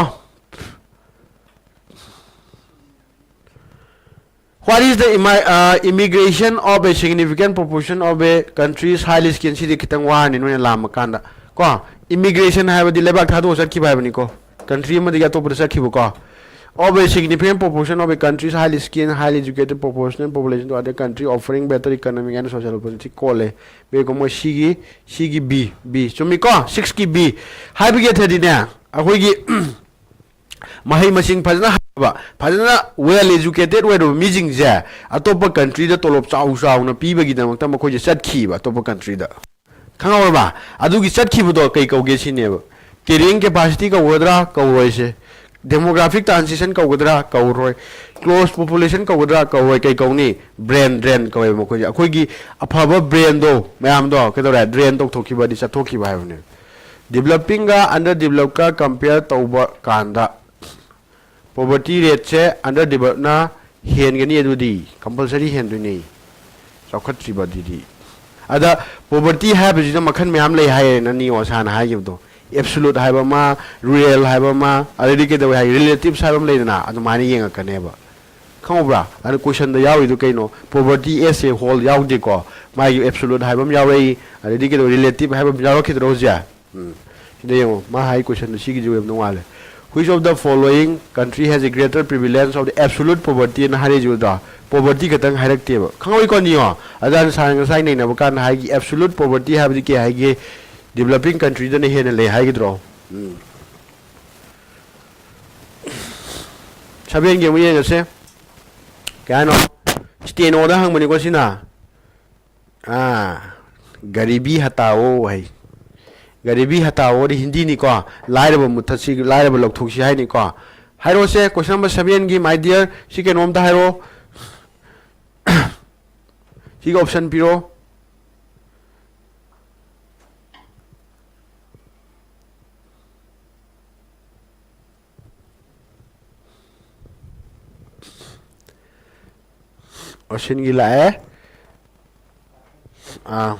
What is the imi- uh, immigration of a significant proportion of a country's highly skilled? ꯁꯤꯗꯤ ꯈꯤꯇꯪ ꯋꯥꯔꯅꯤ ꯅꯣꯏꯅ ꯂꯥꯝꯃ ꯀꯥꯟꯗ ꯀꯣ. Immigration ꯍꯥꯏꯕꯗꯤ ꯂꯩꯕꯥꯛ ꯊꯥꯗꯣꯛꯑ ꯆꯠꯈꯤꯕ ꯍꯥꯏꯕꯅꯤꯀꯣ, country ꯑꯃꯗꯒꯤ ꯑꯇꯣꯞꯄꯗ ꯆꯠꯈꯤꯕꯀꯣ. Of a significant proportion of a country's highly skilled, highly educated population in population to other country, offering better economic and social opportunity ꯀꯣꯜꯂꯦ. ꯕꯦꯒ ꯃꯣꯏ ꯁꯤꯒꯤ ꯁꯤꯒꯤ ꯕꯤ ꯕꯤ ꯆꯨꯝꯃꯤꯀꯣ, ꯁꯤꯛꯁꯀꯤ ꯕꯤ ꯍꯥꯏꯕꯒꯤ ꯑꯊꯗꯤꯅꯦ, ꯑꯩꯈꯣꯏꯒꯤ ꯃꯍꯩ ꯃꯁꯤꯡ ꯐꯖꯅ ꯍꯩꯕ, ꯐꯖꯅ well educated ꯑꯣꯏꯔꯕ ꯃꯤꯁꯤꯡꯁꯦ ꯑꯇꯣꯞꯄ countryꯗ ꯇꯣꯂꯣꯞ ꯆꯥꯎ ꯆꯥꯎꯅ ꯄꯤꯕꯒꯤꯗꯃꯛꯇ ꯃꯈꯣꯏꯁꯦ ꯆꯠꯈꯤꯕ ꯑꯇꯣꯞꯄ countryꯗ. ꯈꯪꯍꯧꯔꯕ? ꯑꯗꯨꯒꯤ ꯆꯠꯈꯤꯕꯗꯣ ꯀꯩ ꯀꯧꯒꯦ ꯁꯤꯅꯦꯕ. Carrying capacity ꯀꯧꯒꯗ꯭ꯔꯥ ꯀꯧꯔꯣꯏꯁꯦ, demographic transition ꯀꯧꯒꯗ꯭ꯔꯥ ꯀꯧꯔꯣꯏ, close population ꯀꯧꯒꯗ꯭ꯔꯥ ꯀꯧꯔꯣꯏ, ꯀꯩ ꯀꯧꯅꯤ? Brain drain ꯀꯧꯋꯦꯕ ꯃꯈꯣꯏꯁꯦ. ꯑꯩꯈꯣꯏꯒꯤ ꯑꯐꯕ brainꯗꯣ ꯃꯌꯥꯝꯗꯣ ꯀꯩꯗꯧꯔꯦ? Drain ꯇꯧꯊꯣꯛꯈꯤꯕꯗꯤ, ꯆꯠꯊꯣꯛꯈꯤꯕ ꯍꯥꯏꯕꯅꯦ. Developingꯒ underdevelopedꯀ compare ꯇꯧꯕ ꯀꯥꯟꯗ poverty rateꯁꯦ underdevelopedꯅ ꯍꯦꯟꯒꯅꯤ, ꯑꯗꯨꯗꯤ compulsory ꯍꯦꯟꯗꯣꯏꯅꯤ, ꯆꯥꯎꯈꯠꯇ꯭ꯔꯤꯕ ꯑꯗꯨꯗꯤ. ꯑꯗ poverty ꯍꯥꯏꯕꯁꯤꯗ ꯃꯈꯜ ꯃꯌꯥꯝ ꯂꯩ ꯍꯥꯏꯌꯦꯅ ꯅꯤꯌꯣꯁꯥꯅ ꯍꯥꯏꯈꯤꯕꯗꯣ. Absolute ꯍꯥꯏꯕ ꯑꯃ, real ꯍꯥꯏꯕ ꯑꯃ, ꯑꯗꯩꯗꯤ ꯀꯩꯗꯧꯋꯦ ꯍꯥꯏ, relatives ꯍꯥꯏꯕ ꯑꯃ ꯂꯩꯗꯅ, ꯑꯗꯨꯃꯥꯏꯅ ꯌꯦꯡꯉꯛꯀꯅꯦꯕ. ꯈꯪꯍꯧꯕ꯭ꯔꯥ? ꯑꯗꯨ questionꯗ ꯌꯥꯎꯔꯤꯗꯨ ꯀꯩꯅꯣ? Poverty as a whole ꯌꯥꯎꯗꯦꯀꯣ, ꯃꯥꯒꯤ absolute ꯍꯥꯏꯕ ꯑꯃ ꯌꯥꯎꯔꯛꯏ, ꯑꯗꯩꯗꯤ ꯀꯩꯗꯧ, relative ꯍꯥꯏꯕ ꯑꯃ ꯌꯥꯎꯔꯛꯈꯤꯗ꯭ꯔꯣ ꯍꯧꯖꯤꯛ? ꯎꯝ. ꯁꯤꯗ ꯌꯦꯡꯉꯣ, ꯃꯥ ꯍꯥꯏ questionꯗꯣ ꯁꯤꯒꯤꯁꯨ ꯑꯣꯏꯕ ꯅꯨꯡꯉꯥꯏꯔꯦ. Which of the following country has a greater prevalence of the absolute poverty ꯅ ꯍꯥꯏꯔꯛꯏꯁꯤ ꯎꯗ꯭ꯔꯣ? Poverty ꯈꯛꯇꯪ ꯍꯥꯏꯔꯛꯇꯦꯕ, ꯈꯪꯍꯧꯏꯀꯣ ꯅꯤꯌꯣ? ꯑꯗꯨꯅ ꯁꯥꯔ ꯉꯁꯥꯏ ꯅꯩꯅꯕ ꯀꯥꯟꯗ ꯍꯥꯏꯒꯤ absolute poverty ꯍꯥꯏꯕꯗꯤ ꯀꯩ ꯍꯥꯏꯒꯦ? Developing countryꯗꯅ ꯍꯦꯟꯅ ꯂꯩ ꯍꯥꯏꯒꯗ꯭ꯔꯣ? ꯎꯝ. Sevenꯒꯤ ꯑꯃꯨꯛ ꯌꯦꯡꯉꯁꯦ, ꯀꯩ ꯍꯥꯏꯅꯣ? Stenoꯗ ꯍꯪꯕꯅꯤꯀꯣ ꯁꯤꯅ. ꯑꯥ, ꯒꯔꯤꯕꯤ ꯍꯇꯥꯋꯣ ꯍꯥꯏ꯫ ꯒꯔꯤꯕꯤ ꯍꯇꯥꯋꯣꯗꯤ ꯍꯤꯟꯗꯤꯅꯤꯀꯣ, ꯂꯥꯏꯔꯕ ꯃꯨꯊꯠꯁꯤ, ꯂꯥꯏꯔꯕ ꯂꯧꯊꯣꯛꯁꯤ ꯍꯥꯏꯅꯤꯀꯣ. ꯍꯥꯏꯔꯣꯁꯦ, question number sevenꯒꯤ, my dear, ꯁꯤ ꯀꯩꯅꯣꯝꯇ ꯍꯥꯏꯔꯣ. ꯁꯤꯒꯤ option ꯄꯤꯔꯣ. Optionꯒꯤ ꯂꯥꯛꯑꯦ. ꯑꯥ.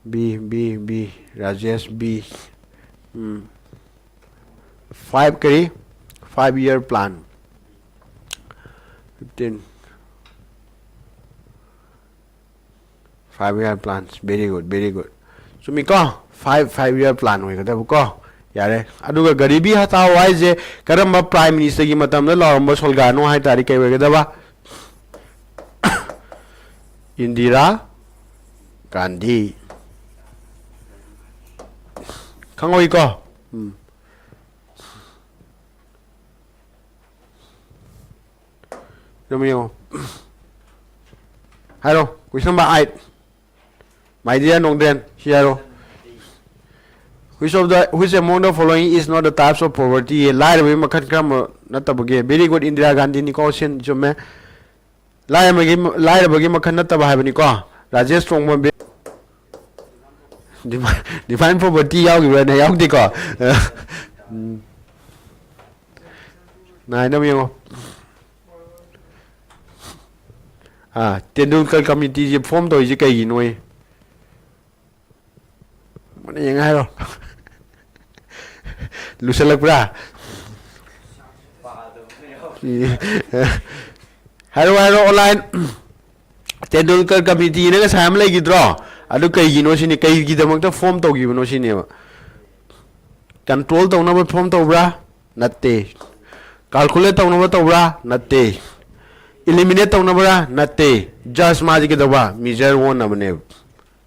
B, B, B, Rajesh B. ꯎꯝ. Five ꯀꯔꯤ? Five year plan. Fifteen. Five year plans. Very good, very good. ꯆꯨꯝꯃꯤꯀꯣ? Five, five year plan ꯑꯣꯏꯒꯗꯕꯀꯣ꯫ ꯌꯥꯔꯦ꯫ ꯑꯗꯨꯒ ꯒꯔꯤꯕꯤ ꯍꯇꯥꯎ ꯍꯥꯏꯁꯦ ꯀꯔꯝꯕ Prime Minister ꯒꯤ ꯃꯇꯝꯗ ꯂꯥꯎꯔꯝꯕ slogan ꯅꯣ ꯍꯥꯏ ꯇꯥꯔꯗꯤ ꯀꯩ ꯑꯣꯏꯒꯗꯕ? ꯏꯟꯗꯤꯔꯥ ꯒꯥꯟꯙꯤ꯫ ꯈꯪꯍꯧꯏꯀꯣ? ꯎꯝ꯫ ꯑꯗꯨꯝ ꯌꯦꯡꯉꯣ꯫ ꯍꯥꯏꯔꯣ, question number eight꯫ My dear ꯅꯣꯡꯗ꯭ꯔꯦꯟ, ꯁꯤ ꯍꯥꯏꯔꯣ꯫ Which of the, which among the following is not the types of poverty? ꯂꯥꯏꯔꯕꯒꯤ ꯃꯈꯜ ꯀꯔꯝꯕ ꯅꯠꯇꯕꯒꯦ? Very good, ꯏꯟꯗꯤꯔꯥ ꯒꯥꯟꯙꯤꯅꯤꯀꯣ, ꯁꯤꯟ ꯆꯨꯝꯃꯦ꯫ ꯂꯥꯏꯔꯕꯒꯤ, ꯂꯥꯏꯔꯕꯒꯤ ꯃꯈꯜ ꯅꯠꯇꯕ ꯍꯥꯏꯕꯅꯤꯀꯣ꯫ ꯔꯥꯖꯦꯁ ꯇꯣꯡꯕꯝ ꯕꯤ-, Define, define poverty ꯌꯥꯎꯈꯤꯕ꯭ꯔꯥꯅꯦ? ꯌꯥꯎꯗꯦꯀꯣ꯫ ꯎꯝ꯫ Nine ꯑꯃ ꯌꯦꯡꯉꯣ꯫ ꯑꯥ, ꯇꯦꯟꯗꯨꯜꯀꯔ committee ꯁꯦ form ꯇꯧꯔꯤꯁꯦ ꯀꯩꯒꯤꯅꯣꯌꯦ? ꯃꯨꯟꯅ ꯌꯦꯡꯉ ꯍꯥꯏꯔꯣ꯫ ꯂꯨꯁꯜꯂꯛꯄ꯭ꯔꯥ? ꯍꯥꯏꯔꯣ, ꯍꯥꯏꯔꯣ, online꯫ ꯇꯦꯟꯗꯨꯜꯀꯔ committee ꯅ ꯉꯁꯥꯏ ꯑꯃ ꯂꯩꯈꯤꯗ꯭ꯔꯣ? ꯑꯗꯨ ꯀꯩꯒꯤꯅꯣ ꯁꯤꯅꯤ, ꯀꯩꯒꯤꯗꯃꯛꯇ form ꯇꯧꯈꯤꯕꯅꯣ ꯁꯤꯅꯦꯕ꯫ Control ꯇꯧꯅꯕ form ꯇꯧꯕ꯭ꯔꯥ? ꯅꯠꯇꯦ꯫ Calculate ꯇꯧꯅꯕ ꯇꯧꯕ꯭ꯔꯥ? ꯅꯠꯇꯦ꯫ Eliminate ꯇꯧꯅꯕ꯭ꯔꯥ? ꯅꯠꯇꯦ꯫ Just ꯃꯥꯁꯤ ꯀꯩꯗꯧꯕ? Measure ꯑꯣꯟꯅꯕꯅꯦꯕ꯫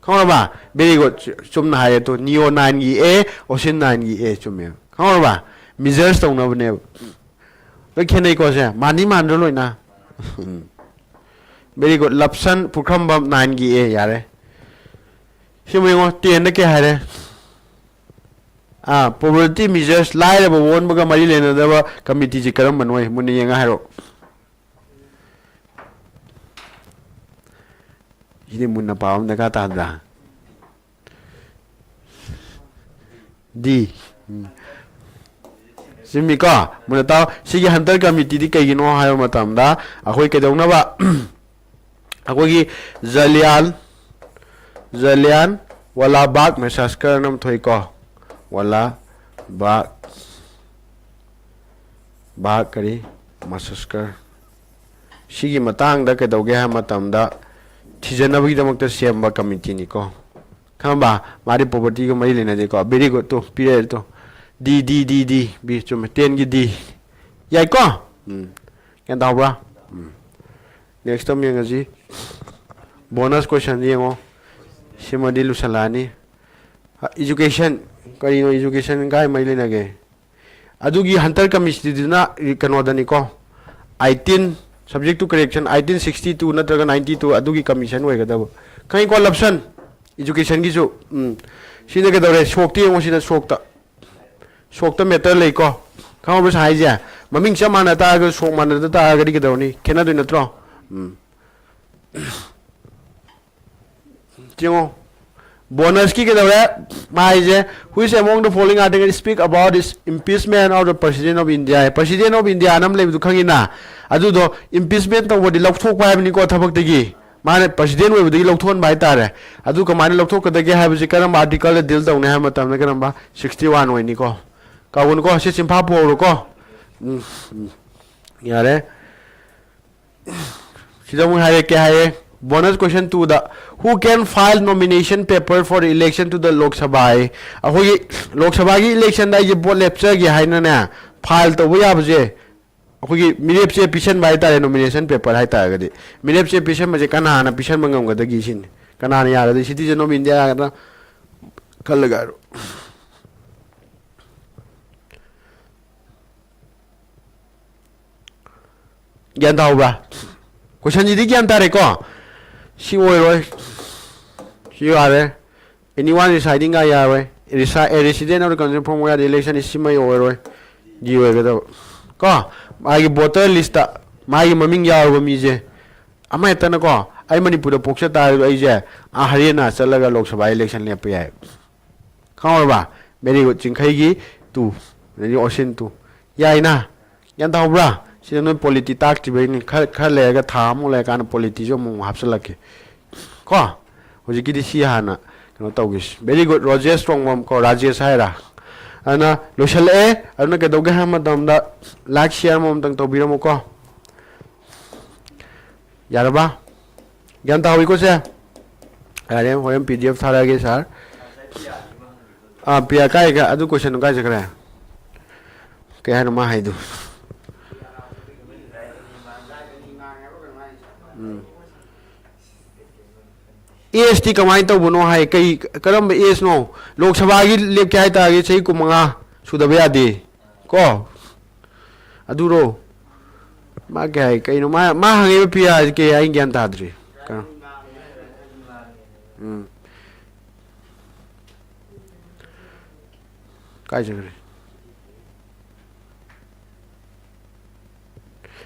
ꯈꯪꯉꯕ? Very good꯫ ꯆꯨꯝꯅ ꯍꯥꯏꯔꯦ ꯇꯨ꯫ Neo nine ꯒꯤ A, Osin nine ꯒꯤ A ꯆꯨꯝꯃꯦꯕ꯫ ꯈꯪꯉꯕ? Measures ꯇꯧꯅꯕꯅꯦꯕ꯫ ꯂꯣꯏ ꯈꯦꯠꯅꯩꯀꯣ ꯁꯦ? ꯃꯥꯟꯗꯤ ꯃꯥꯟꯗ꯭ꯔꯣ ꯂꯣꯏꯅ? ꯎꯝ꯫ Very good꯫ ꯂꯞꯁꯟ ꯄꯨꯈ꯭ꯔꯝꯕꯝ nine ꯒꯤ A ꯌꯥꯔꯦ꯫ ꯁꯤꯃ ꯌꯦꯡꯉꯣ, ten ꯗ ꯀꯩ ꯍꯥꯏꯔꯦ? ꯑꯥ, poverty measures, ꯂꯥꯏꯔꯕ ꯑꯣꯟꯕꯒ ꯃꯔꯤ ꯂꯩꯅꯗꯕ committee ꯁꯤ ꯀꯔꯝꯕꯅꯣ? ꯃꯨꯟꯅ ꯌꯦꯡꯉ ꯍꯥꯏꯔꯣ꯫ ꯁꯤꯗꯤ ꯃꯨꯟꯅ ꯄꯥꯕ ꯑꯃ ꯗꯔꯀꯥꯔ ꯇꯥꯗ꯭ꯔꯥ? D꯫ ꯎꯝ꯫ ꯆꯨꯝꯃꯤꯀꯣ? ꯃꯨꯟꯅ ꯇꯥꯎ꯫ ꯁꯤꯒꯤ Hunter committee ꯗꯤ ꯀꯩꯒꯤꯅꯣ ꯍꯥꯏꯕ ꯃꯇꯝꯗ, ꯑꯩꯈꯣꯏ ꯀꯩꯗꯧꯅꯕ? ꯑꯩꯈꯣꯏꯒꯤ ꯖꯂꯤꯌꯥꯟ, ꯖꯂꯤꯌꯥꯟ ꯋꯥꯂꯥ ꯕꯥꯒ massacre ꯑꯃ ꯊꯣꯛꯏꯀꯣ꯫ ꯋꯥꯂꯥ ꯕꯥꯒ ꯕꯥꯒ ꯀꯔꯤ? ꯃꯁꯁꯀꯔ꯫ ꯁꯤꯒꯤ ꯃꯇꯥꯡꯗ ꯀꯩꯗꯧꯒꯦ ꯍꯥꯏꯕ ꯃꯇꯝꯗ ꯊꯤꯖꯅꯕꯒꯤꯗꯃꯛꯇ ꯁꯦꯝꯕ ꯀꯃꯤꯇꯤꯅꯤꯀꯣ꯫ ꯈꯪꯉꯕ? ꯃꯥꯗꯤ ꯄ꯭ꯔꯣꯄꯔꯇꯤꯒ ꯃꯔꯤ ꯂꯩꯅꯗꯦꯀꯣ꯫ Very good. ꯇꯨ ꯄꯤꯔꯛꯑꯦ two. D, D, D, D. B ꯆꯨꯝꯃꯦ꯫ ꯇꯦꯟꯒꯤ ꯗꯤ꯫ ꯌꯥꯏꯀꯣ? ꯎꯝ꯫ ꯒ꯭ꯌꯥꯟ ꯇꯥꯍꯧꯕ꯭ꯔꯥ? ꯎꯝ꯫ ꯅꯦꯛꯁꯇ ꯑꯃꯨꯛ ꯌꯦꯡꯉꯁꯤ꯫ ꯕꯣꯅꯁ ꯀꯣꯏꯁꯟ ꯌꯦꯡꯉꯣ꯫ ꯁꯤꯃꯗꯤ ꯂꯨꯁꯜꯂꯛꯑꯅꯤ꯫ ꯏꯖꯨꯀꯦꯁꯟ꯫ ꯀꯔꯤꯅꯣ ꯏꯖꯨꯀꯦꯁꯟ ꯀꯥꯏ ꯃꯔꯤ ꯂꯩꯅꯒꯦ? ꯑꯗꯨꯒꯤ ꯍꯟꯇꯔ ꯀꯃꯤꯁꯟꯗꯨꯅ ꯀꯩꯅꯣꯗꯅꯤꯀꯣ, eighteen, subject to correction, eighteen sixty two ꯅꯠꯇ꯭ꯔꯒ ꯅꯥꯏꯟꯇꯤ ꯇꯨ, ꯑꯗꯨꯒꯤ ꯀꯃꯤꯁꯟ ꯑꯣꯏꯒꯗꯕ꯫ ꯈꯪꯉꯤꯀꯣ? ꯂꯞꯁꯟ, ꯏꯖꯨꯀꯦꯁꯟꯒꯤꯁꯨ꯫ ꯎꯝ꯫ ꯁꯤꯅ ꯀꯩꯗꯧꯔꯦ? ꯁꯣꯛꯇ ꯌꯦꯡꯉꯣ, ꯁꯤꯗ ꯁꯣꯛꯇ꯫ ꯁꯣꯛꯇ ꯃꯦꯇꯔ ꯂꯩꯀꯣ꯫ ꯈꯪꯍꯧꯕ꯭ꯔꯥ ꯁꯥꯏ ꯍꯥꯏꯁꯦ? ꯃꯃꯤꯡ ꯆꯞ ꯃꯥꯟꯅ ꯇꯥꯔꯒ ꯁꯣꯛ ꯃꯥꯟꯅꯗ ꯇꯥꯔꯒꯗꯤ ꯀꯩꯗꯧꯅꯤ? ꯈꯦꯠꯅꯗꯣꯏ ꯅꯠꯇ꯭ꯔꯣ? ꯎꯝ꯫ ꯌꯦꯡꯉꯣ꯫ ꯕꯣꯅꯁꯀꯤ ꯀꯩꯗꯧꯔꯦ? ꯃꯥ ꯍꯥꯏꯁꯦ, "Which among the following article speak about this impeachment of the President of India?" President of India ꯑꯅ ꯑꯃ ꯂꯩꯕꯗꯨ ꯈꯪꯉꯤꯅ? ꯑꯗꯨꯗꯣ impeachment ꯇꯧꯕꯗꯤ ꯂꯧꯊꯣꯛꯄ ꯍꯥꯏꯕꯅꯤꯀꯣ, ꯊꯕꯛꯇꯒꯤ꯫ ꯃꯥꯅ president ꯑꯣꯏꯕꯗꯒꯤ ꯂꯧꯊꯣꯛꯍꯟꯕ ꯍꯥꯏꯇꯥꯔꯦ꯫ ꯑꯗꯨ ꯀꯃꯥꯏꯅ ꯂꯧꯊꯣꯛꯀꯗꯒꯦ ꯍꯥꯏꯕꯁꯤ ꯀꯔꯝꯕ article ꯗ deal ꯇꯧꯅꯤ ꯍꯥꯏꯕ ꯃꯇꯝꯗ ꯀꯔꯝꯕ? Sixty one ꯑꯣꯏꯅꯤꯀꯣ꯫ ꯀꯥꯎꯒꯅꯨꯀꯣ, ꯁꯤ ꯆꯤꯟꯐꯥ ꯄꯨꯍꯧꯔꯣꯀꯣ꯫ ꯎꯝ, ꯎꯝ꯫ ꯌꯥꯔꯦ꯫ ꯁꯤꯗ ꯑꯃꯨꯛ ꯍꯥꯏꯔꯛꯀꯦ ꯍꯥꯏꯌꯦ꯫ Bonus question two the, "Who can file nomination paper for election to the Lok Sabha?" ꯍꯥꯏꯌꯦ꯫ ꯑꯩꯈꯣꯏꯒꯤ ꯂꯣꯛ ꯁꯚꯥꯒꯤ election ꯗ ꯑꯩꯁꯦ ꯚꯣꯠ ꯂꯦꯞꯆꯒꯦ ꯍꯥꯏꯅꯅꯦ, file ꯇꯧꯕ ꯌꯥꯕꯁꯦ, ꯑꯩꯈꯣꯏꯒꯤ ꯃꯤꯔꯦꯞꯁꯦ ꯄꯤꯁꯟꯕ ꯍꯥꯏꯇꯥꯔꯦ, nomination paper ꯍꯥꯏꯇꯥꯔꯒꯗꯤ꯫ ꯃꯤꯔꯦꯞꯁꯦ ꯄꯤꯁꯟꯕꯁꯦ ꯀꯅꯥꯅ ꯄꯤꯁꯟꯕ ꯉꯝꯒꯗꯒꯦ ꯁꯤꯅꯤ꯫ ꯀꯅꯥꯅ ꯌꯥꯒꯗꯒꯦ? Citizen of India ꯌꯥꯒꯗ꯭ꯔꯥ? ꯈꯜꯂꯒ ꯍꯥꯏꯔꯣ꯫ ꯒ꯭ꯌꯥꯟ ꯇꯥꯍꯧꯕ꯭ꯔꯥ? ꯀꯣꯏꯁꯟꯁꯤꯗꯤ ꯒ꯭ꯌꯥꯟ ꯇꯥꯔꯦꯀꯣ? ꯁꯤ ꯑꯣꯏꯔꯣꯏ꯫ ꯁꯤ ꯌꯥꯔꯦ꯫ Anyone residing ꯒ ꯌꯥꯔꯣꯏ꯫ Resi-, a resident of the country from where the election is ꯁꯤꯃ ꯑꯣꯏꯔꯣꯏ꯫ ꯗꯤ ꯑꯣꯏꯒꯗꯕ꯫ ꯀꯣ? ꯃꯥꯒꯤ voter list ꯇ ꯃꯥꯒꯤ ꯃꯃꯤꯡ ꯌꯥꯎꯔꯕ ꯃꯤꯁꯦ꯫ ꯑꯃ ꯍꯦꯛꯇꯅꯀꯣ, ꯑꯩ ꯃꯅꯤꯄꯨꯔꯗ ꯄꯣꯛꯆ ꯇꯥꯔꯁꯨ ꯑꯩꯁꯦ ꯑꯥ ꯍꯔꯤꯌꯥꯅꯥ ꯆꯠꯂꯒ ꯂꯣꯛ ꯁꯚꯥ election ꯂꯦꯞꯄ ꯌꯥꯏ꯫ ꯈꯪꯍꯧꯔꯕ? Very good꯫ ꯆꯤꯡꯈꯩꯒꯤ two, ꯑꯗꯒꯤ ꯑꯣꯁꯤꯟ two꯫ ꯌꯥꯏꯅ? ꯒ꯭ꯌꯥꯟ ꯇꯥꯍꯧꯕ꯭ꯔꯥ? ꯁꯤꯗ ꯅꯣꯏ polity ꯇꯥꯛꯇ꯭ꯔꯤꯕꯩꯅꯤ꯫ ꯈꯔ, ꯈꯔ ꯂꯩꯔꯒ, ꯊꯥ ꯑꯃꯨꯛ ꯂꯩꯔꯀꯥꯟꯗ polity ꯁꯨ ꯑꯃꯨꯛ, ꯑꯃꯨꯛ ꯍꯥꯞꯆꯤꯜꯂꯛꯀꯦ꯫ ꯀꯣ? ꯍꯧꯖꯤꯛꯀꯤꯗꯤ ꯁꯤ ꯍꯥꯟꯅ ꯀꯩꯅꯣ ꯇꯧꯈꯤꯁꯤ꯫ Very good꯫ ꯔꯣꯖꯦꯁ ꯇꯣꯡꯕꯝ ꯀꯣ, ꯔꯥꯖꯦꯁ ꯍꯥꯏꯔ? ꯑꯗꯨꯅ ꯂꯣꯏꯁꯤꯜꯂꯛꯑꯦ꯫ ꯑꯗꯨꯅ ꯀꯩꯗꯧꯒꯦ ꯍꯥꯏꯕ ꯃꯇꯝꯗ, like, share ꯑꯃꯃꯝꯇꯪ ꯇꯧꯕꯤꯔꯝꯃꯨꯀꯣ꯫ ꯌꯥꯔꯕ? ꯒ꯭ꯌꯥꯟ ꯇꯥꯍꯧꯏꯀꯣ ꯁꯦ? ꯌꯥꯔꯦ, ꯍꯣꯔꯦꯟ P D F ꯊꯥꯔꯛꯑꯒꯦ, sir꯫ ꯑꯥ, ꯄꯤꯌꯥ ꯀꯥꯏ, ꯀꯥꯏ, ꯑꯗꯨ question ꯗꯨ ꯀꯥꯏ ꯆꯠꯈ꯭ꯔꯦ? ꯀꯩ ꯍꯥꯏꯅꯣ ꯃꯥ ꯍꯥꯏꯗꯨ? ꯎꯝ꯫ Age ꯇꯤ ꯀꯃꯥꯏꯅ ꯇꯧꯕꯅꯣ ꯍꯥꯏ, ꯀꯩ, ꯀꯔꯝꯕ age ꯅꯣ? ꯂꯣꯛ ꯁꯚꯥꯒꯤ ꯂꯦꯞꯀꯦ ꯍꯥꯏ ꯇꯥꯔꯒꯗꯤ ꯆꯍꯤ ꯀꯨꯟꯃꯉꯥ ꯁꯨꯗꯕ ꯌꯥꯗꯦ꯫ ꯀꯣ? ꯑꯗꯨꯔꯣ? ꯃꯥ ꯀꯩ ꯍꯥꯏ? ꯀꯩꯅꯣ ꯃꯥ, ꯃꯥ ꯍꯪꯉꯤꯕ ꯄꯤꯌꯥꯁꯤ ꯀꯩ ꯍꯥꯏ? ꯑꯩ ꯒ꯭ꯌꯥꯟ ꯇꯥꯗ꯭ꯔꯤ꯫ ꯀꯩꯅꯣ? ꯎꯝ꯫ ꯀꯥꯏ ꯆꯠꯈ꯭ꯔꯦ?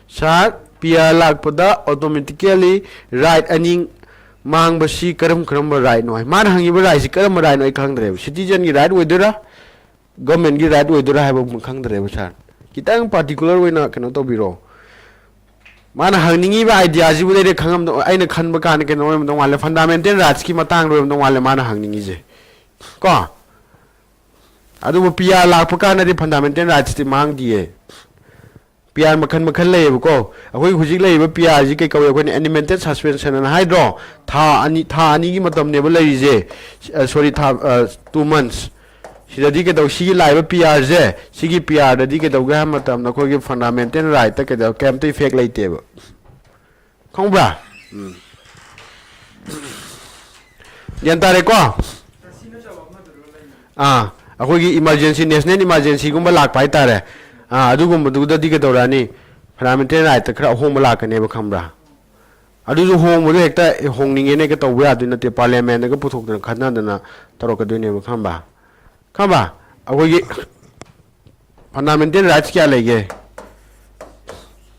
Sir, P R ꯂꯥꯛꯄꯗ automatically right ꯑꯅꯤ ꯃꯥꯡꯕꯁꯤ ꯀꯔꯝ ꯀꯔꯝꯕ right ꯅꯣ ꯍꯥꯏ꯫ ꯃꯥꯅ ꯍꯪꯉꯤꯕ right ꯁꯤ ꯀꯔꯝꯕ right ꯅꯣ ꯑꯩ ꯈꯪꯗ꯭ꯔꯦꯕ꯫ Citizen ꯒꯤ right ꯑꯣꯏꯗꯣꯏꯔꯥ, government ꯒꯤ right ꯑꯣꯏꯗꯣꯏꯔꯥ ꯍꯥꯏꯕ ꯑꯃ ꯈꯪꯗ꯭ꯔꯦꯕ, sir꯫ ꯈꯤꯇꯪ particular ꯑꯣꯏꯅ ꯀꯩꯅꯣ ꯇꯧꯕꯤꯔꯣ꯫ ꯃꯥꯅ ꯍꯪꯅꯤꯡꯉꯤꯕ idea ꯁꯤꯕꯨ ꯑꯩꯅ ꯈꯪꯉꯝꯗꯧ, ꯑꯩꯅ ꯈꯟꯕ ꯀꯥꯟꯗ ꯀꯩꯅꯣ ꯑꯣꯏꯔꯝꯗꯧ ꯃꯥꯜꯂꯦ, fundamental rights ꯀꯤ ꯃꯇꯥꯡꯗ ꯑꯣꯏꯔꯝꯗꯧ ꯃꯥꯜꯂꯦ ꯃꯥꯅ ꯍꯪꯅꯤꯡꯉꯤꯁꯦ꯫ ꯀꯣ? ꯑꯗꯨꯕꯨ P R ꯂꯥꯛꯄ ꯀꯥꯟꯗꯗꯤ fundamental rights ꯇꯤ ꯃꯥꯡꯗꯤꯌꯦ꯫ P R ꯃꯈꯜ ꯃꯈꯜ ꯂꯩꯌꯦꯕꯀꯣ꯫ ꯑꯩꯈꯣꯏ ꯍꯧꯖꯤꯛ ꯂꯩꯔꯤꯕ P R ꯁꯤ ꯀꯩ ꯀꯧꯏ? ꯑꯩꯈꯣꯏꯅ animated suspension ꯑꯅ ꯍꯥꯏꯗ꯭ꯔꯣ? ꯊꯥ ꯑꯅꯤ, ꯊꯥ ꯑꯅꯤꯒꯤ ꯃꯇꯝꯅꯦꯕ ꯂꯩꯔꯤꯁꯦ꯫ ꯑ, sorry, ꯊꯥ, ꯑ, two months꯫ ꯁꯤꯗꯗꯤ ꯀꯩꯗꯧ, ꯁꯤꯒꯤ ꯂꯥꯛꯏꯕ P R ꯁꯦ, ꯁꯤꯒꯤ P R ꯗꯗꯤ ꯀꯩꯗꯧꯒꯦ ꯍꯥꯏꯕ ꯃꯇꯝꯗ ꯑꯩꯈꯣꯏꯒꯤ fundamental right ꯇ ꯀꯩꯗꯧ, ꯀꯩꯝꯇ effect ꯂꯩꯇꯦꯕ꯫ ꯈꯪꯕ꯭ꯔꯥ? ꯎꯝ꯫ ꯒ꯭ꯌꯥꯟ ꯇꯥꯔꯦꯀꯣ? ꯑꯥ, ꯑꯩꯈꯣꯏꯒꯤ emergency, national emergency ꯒꯨꯝꯕ ꯂꯥꯛꯄ ꯍꯥꯏꯇꯥꯔꯦ꯫ ꯑꯥ, ꯑꯗꯨꯒꯨꯝꯕꯗꯨꯗꯗꯤ ꯀꯩꯗꯧꯔꯛꯑꯅꯤ? Fundamental right ꯇ ꯈꯔ ꯑꯍꯣꯡꯕ ꯂꯥꯛꯀꯅꯦꯕ, ꯈꯪꯕ꯭ꯔꯥ? ꯑꯗꯨꯁꯨ ꯍꯣꯡꯕꯗꯣ ꯍꯦꯛꯇ ꯍꯣꯡꯅꯤꯡꯉꯦꯅ ꯍꯦꯛꯇ ꯇꯧꯕ ꯌꯥꯗꯣꯏ ꯅꯠꯇꯦ, parliament ꯒ ꯄꯨꯊꯣꯛꯇꯅ ꯈꯟꯅꯗꯅ ꯇꯧꯔꯛꯀꯗꯣꯏꯅꯦꯕ, ꯈꯪꯕ꯭ꯔꯥ? ꯈꯪꯕ꯭ꯔꯥ? ꯑꯩꯈꯣꯏꯒꯤ fundamental rights ꯀꯌꯥ ꯂꯩꯒꯦ?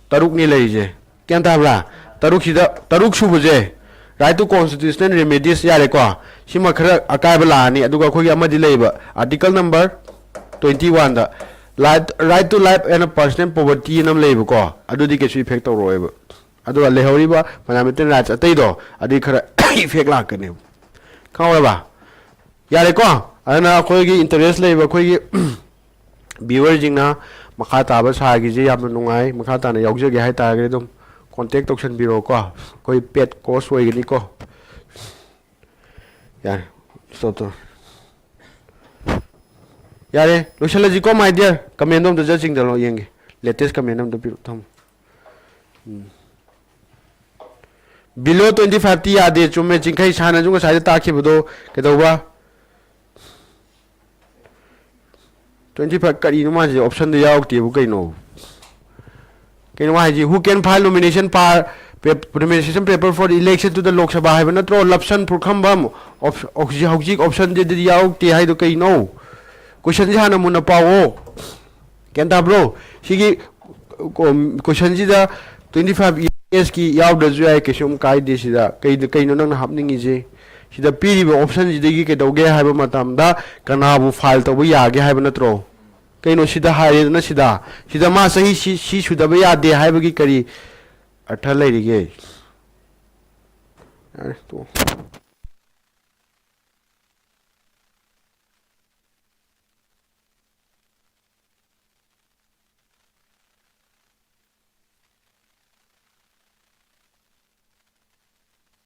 ꯇꯔꯨꯛꯅꯤ ꯂꯩꯔꯤꯁꯦ꯫ ꯒ꯭ꯌꯥꯟ ꯇꯥꯕ꯭ꯔꯥ? ꯇꯔꯨꯛꯁꯤꯗ, ꯇꯔꯨꯛ ꯁꯨꯕꯁꯦ, right to constitutional remedies ꯌꯥꯔꯦꯀꯣ꯫ ꯁꯤꯃ ꯈꯔ ꯑꯀꯥꯏꯕ ꯂꯥꯛꯑꯅꯤ꯫ ꯑꯗꯨꯒ ꯑꯩꯈꯣꯏꯒꯤ ꯑꯃꯗꯤ ꯂꯩꯕ, article number twenty one the, right, right to life and personal property ꯑꯅ ꯑꯃ ꯂꯩꯕꯀꯣ꯫ ꯑꯗꯨꯗꯤ ꯀꯩꯁꯨ effect ꯇꯧꯔꯛꯑꯣꯏꯕ꯫ ꯑꯗꯨꯒ ꯂꯩꯍꯧꯔꯤꯕ fundamental rights ꯑꯇꯩꯗꯣ, ꯑꯗꯨꯗꯤ ꯈꯔ effect ꯂꯥꯛꯀꯅꯦꯕ꯫ ꯈꯪꯍꯧꯔꯕ? ꯌꯥꯔꯦꯀꯣ? ꯑꯗꯨꯅ ꯑꯩꯈꯣꯏꯒꯤ interest ꯂꯩꯕ ꯑꯩꯈꯣꯏꯒꯤ viewerꯁꯤꯡꯅ ꯃꯈꯥ ꯇꯥꯕ ꯁꯥꯔꯒꯤꯁꯦ ꯌꯥꯝꯅ ꯅꯨꯡꯉꯥꯏ, ꯃꯈꯥ ꯇꯥꯅ ꯌꯥꯎꯖꯒꯦ ꯍꯥꯏꯇꯥꯔꯒꯗꯤ ꯑꯗꯨꯝ contact ꯇꯧꯁꯟꯕꯤꯔꯛꯑꯣꯀꯣ꯫ ꯑꯩꯈꯣꯏ paid course ꯑꯣꯏꯒꯅꯤꯀꯣ꯫ ꯌꯥꯔꯦ, stop ꯇꯧꯔꯣ꯫ ꯌꯥꯔꯦ, ꯂꯣꯏꯁꯤꯜꯂꯁꯤꯀꯣ, my dear꯫ Commentꯗꯣ ꯑꯝꯇ ꯆꯠ ꯆꯤꯡꯗꯂꯣ ꯌꯦꯡꯒꯦ꯫ Latest comment ꯑꯝꯇ ꯄꯤꯔꯛꯑꯣ, ꯊꯝꯃꯣ꯫ ꯎꯝ꯫ Below twenty fiveꯇꯤ ꯌꯥꯗꯦ, ꯆꯨꯝꯃꯦ, ꯆꯤꯡꯈꯩ ꯁꯥꯟꯅꯁꯨ ꯉꯁꯥꯏꯗ ꯇꯥꯛꯈꯤꯕꯗꯣ꯫ ꯀꯩꯗꯧꯕ? Twenty five ꯀꯔꯤꯅꯣ ꯃꯥꯁꯦ? Optionꯗ ꯌꯥꯎꯔꯛꯇꯦꯕꯨ ꯀꯩꯅꯣ? ꯀꯩꯅꯣ ꯃꯥ ꯍꯥꯏꯁꯦ? Who can file nomination pa-, pap-, nomination paper for election to the Lok Sabha ꯍꯥꯏꯕ ꯅꯠꯇ꯭ꯔꯣ? ꯂꯞꯁꯟ ꯄꯨꯈ꯭ꯔꯝꯕꯝ꯫ Op-, ꯍꯧꯖꯤꯛ, ꯍꯧꯖꯤꯛ optionꯁꯤꯗꯗꯤ ꯌꯥꯎꯔꯛꯇꯦ ꯍꯥꯏꯗꯣ ꯀꯩꯅꯣ? Questionꯁꯦ ꯍꯥꯟꯅ ꯃꯨꯟꯅ ꯄꯥꯎꯑꯣ꯫ ꯒ꯭ꯌꯥꯟ ꯇꯥꯕ꯭ꯔꯣ? ꯁꯤꯒꯤ, ꯎꯝ, questionꯁꯤꯗ twenty five yearsꯀꯤ ꯌꯥꯎꯗ꯭ꯔꯁꯨ ꯌꯥꯏ, ꯀꯩꯁꯨꯝ ꯀꯥꯏꯗꯦ꯫ ꯁꯤꯗ ꯀꯩꯗ-, ꯀꯩꯅꯣ ꯅꯪꯅ ꯍꯥꯞꯅꯤꯡꯉꯤꯁꯦ? ꯁꯤꯗ ꯄꯤꯔꯤꯕ optionꯁꯤꯗꯒꯤ ꯀꯩꯗꯧꯒꯦ ꯍꯥꯏꯕ ꯃꯇꯝꯗ ꯀꯅꯥꯕꯨ file ꯇꯧꯕ ꯌꯥꯒꯦ ꯍꯥꯏꯕ ꯅꯠꯇ꯭ꯔꯣ? ꯀꯩꯅꯣ ꯁꯤꯗ ꯍꯥꯏꯔꯦꯗꯅ, ꯁꯤꯗ, ꯁꯤꯗ ꯃꯥ ꯆꯍꯤ ꯁꯤ, ꯁꯤ ꯁꯨꯗꯕ ꯌꯥꯗꯦ ꯍꯥꯏꯕꯒꯤ ꯀꯔꯤ ꯑꯔꯊ ꯂꯩꯔꯤꯒꯦ? ꯌꯥꯔꯦ, ꯇꯣꯛꯑꯣ꯫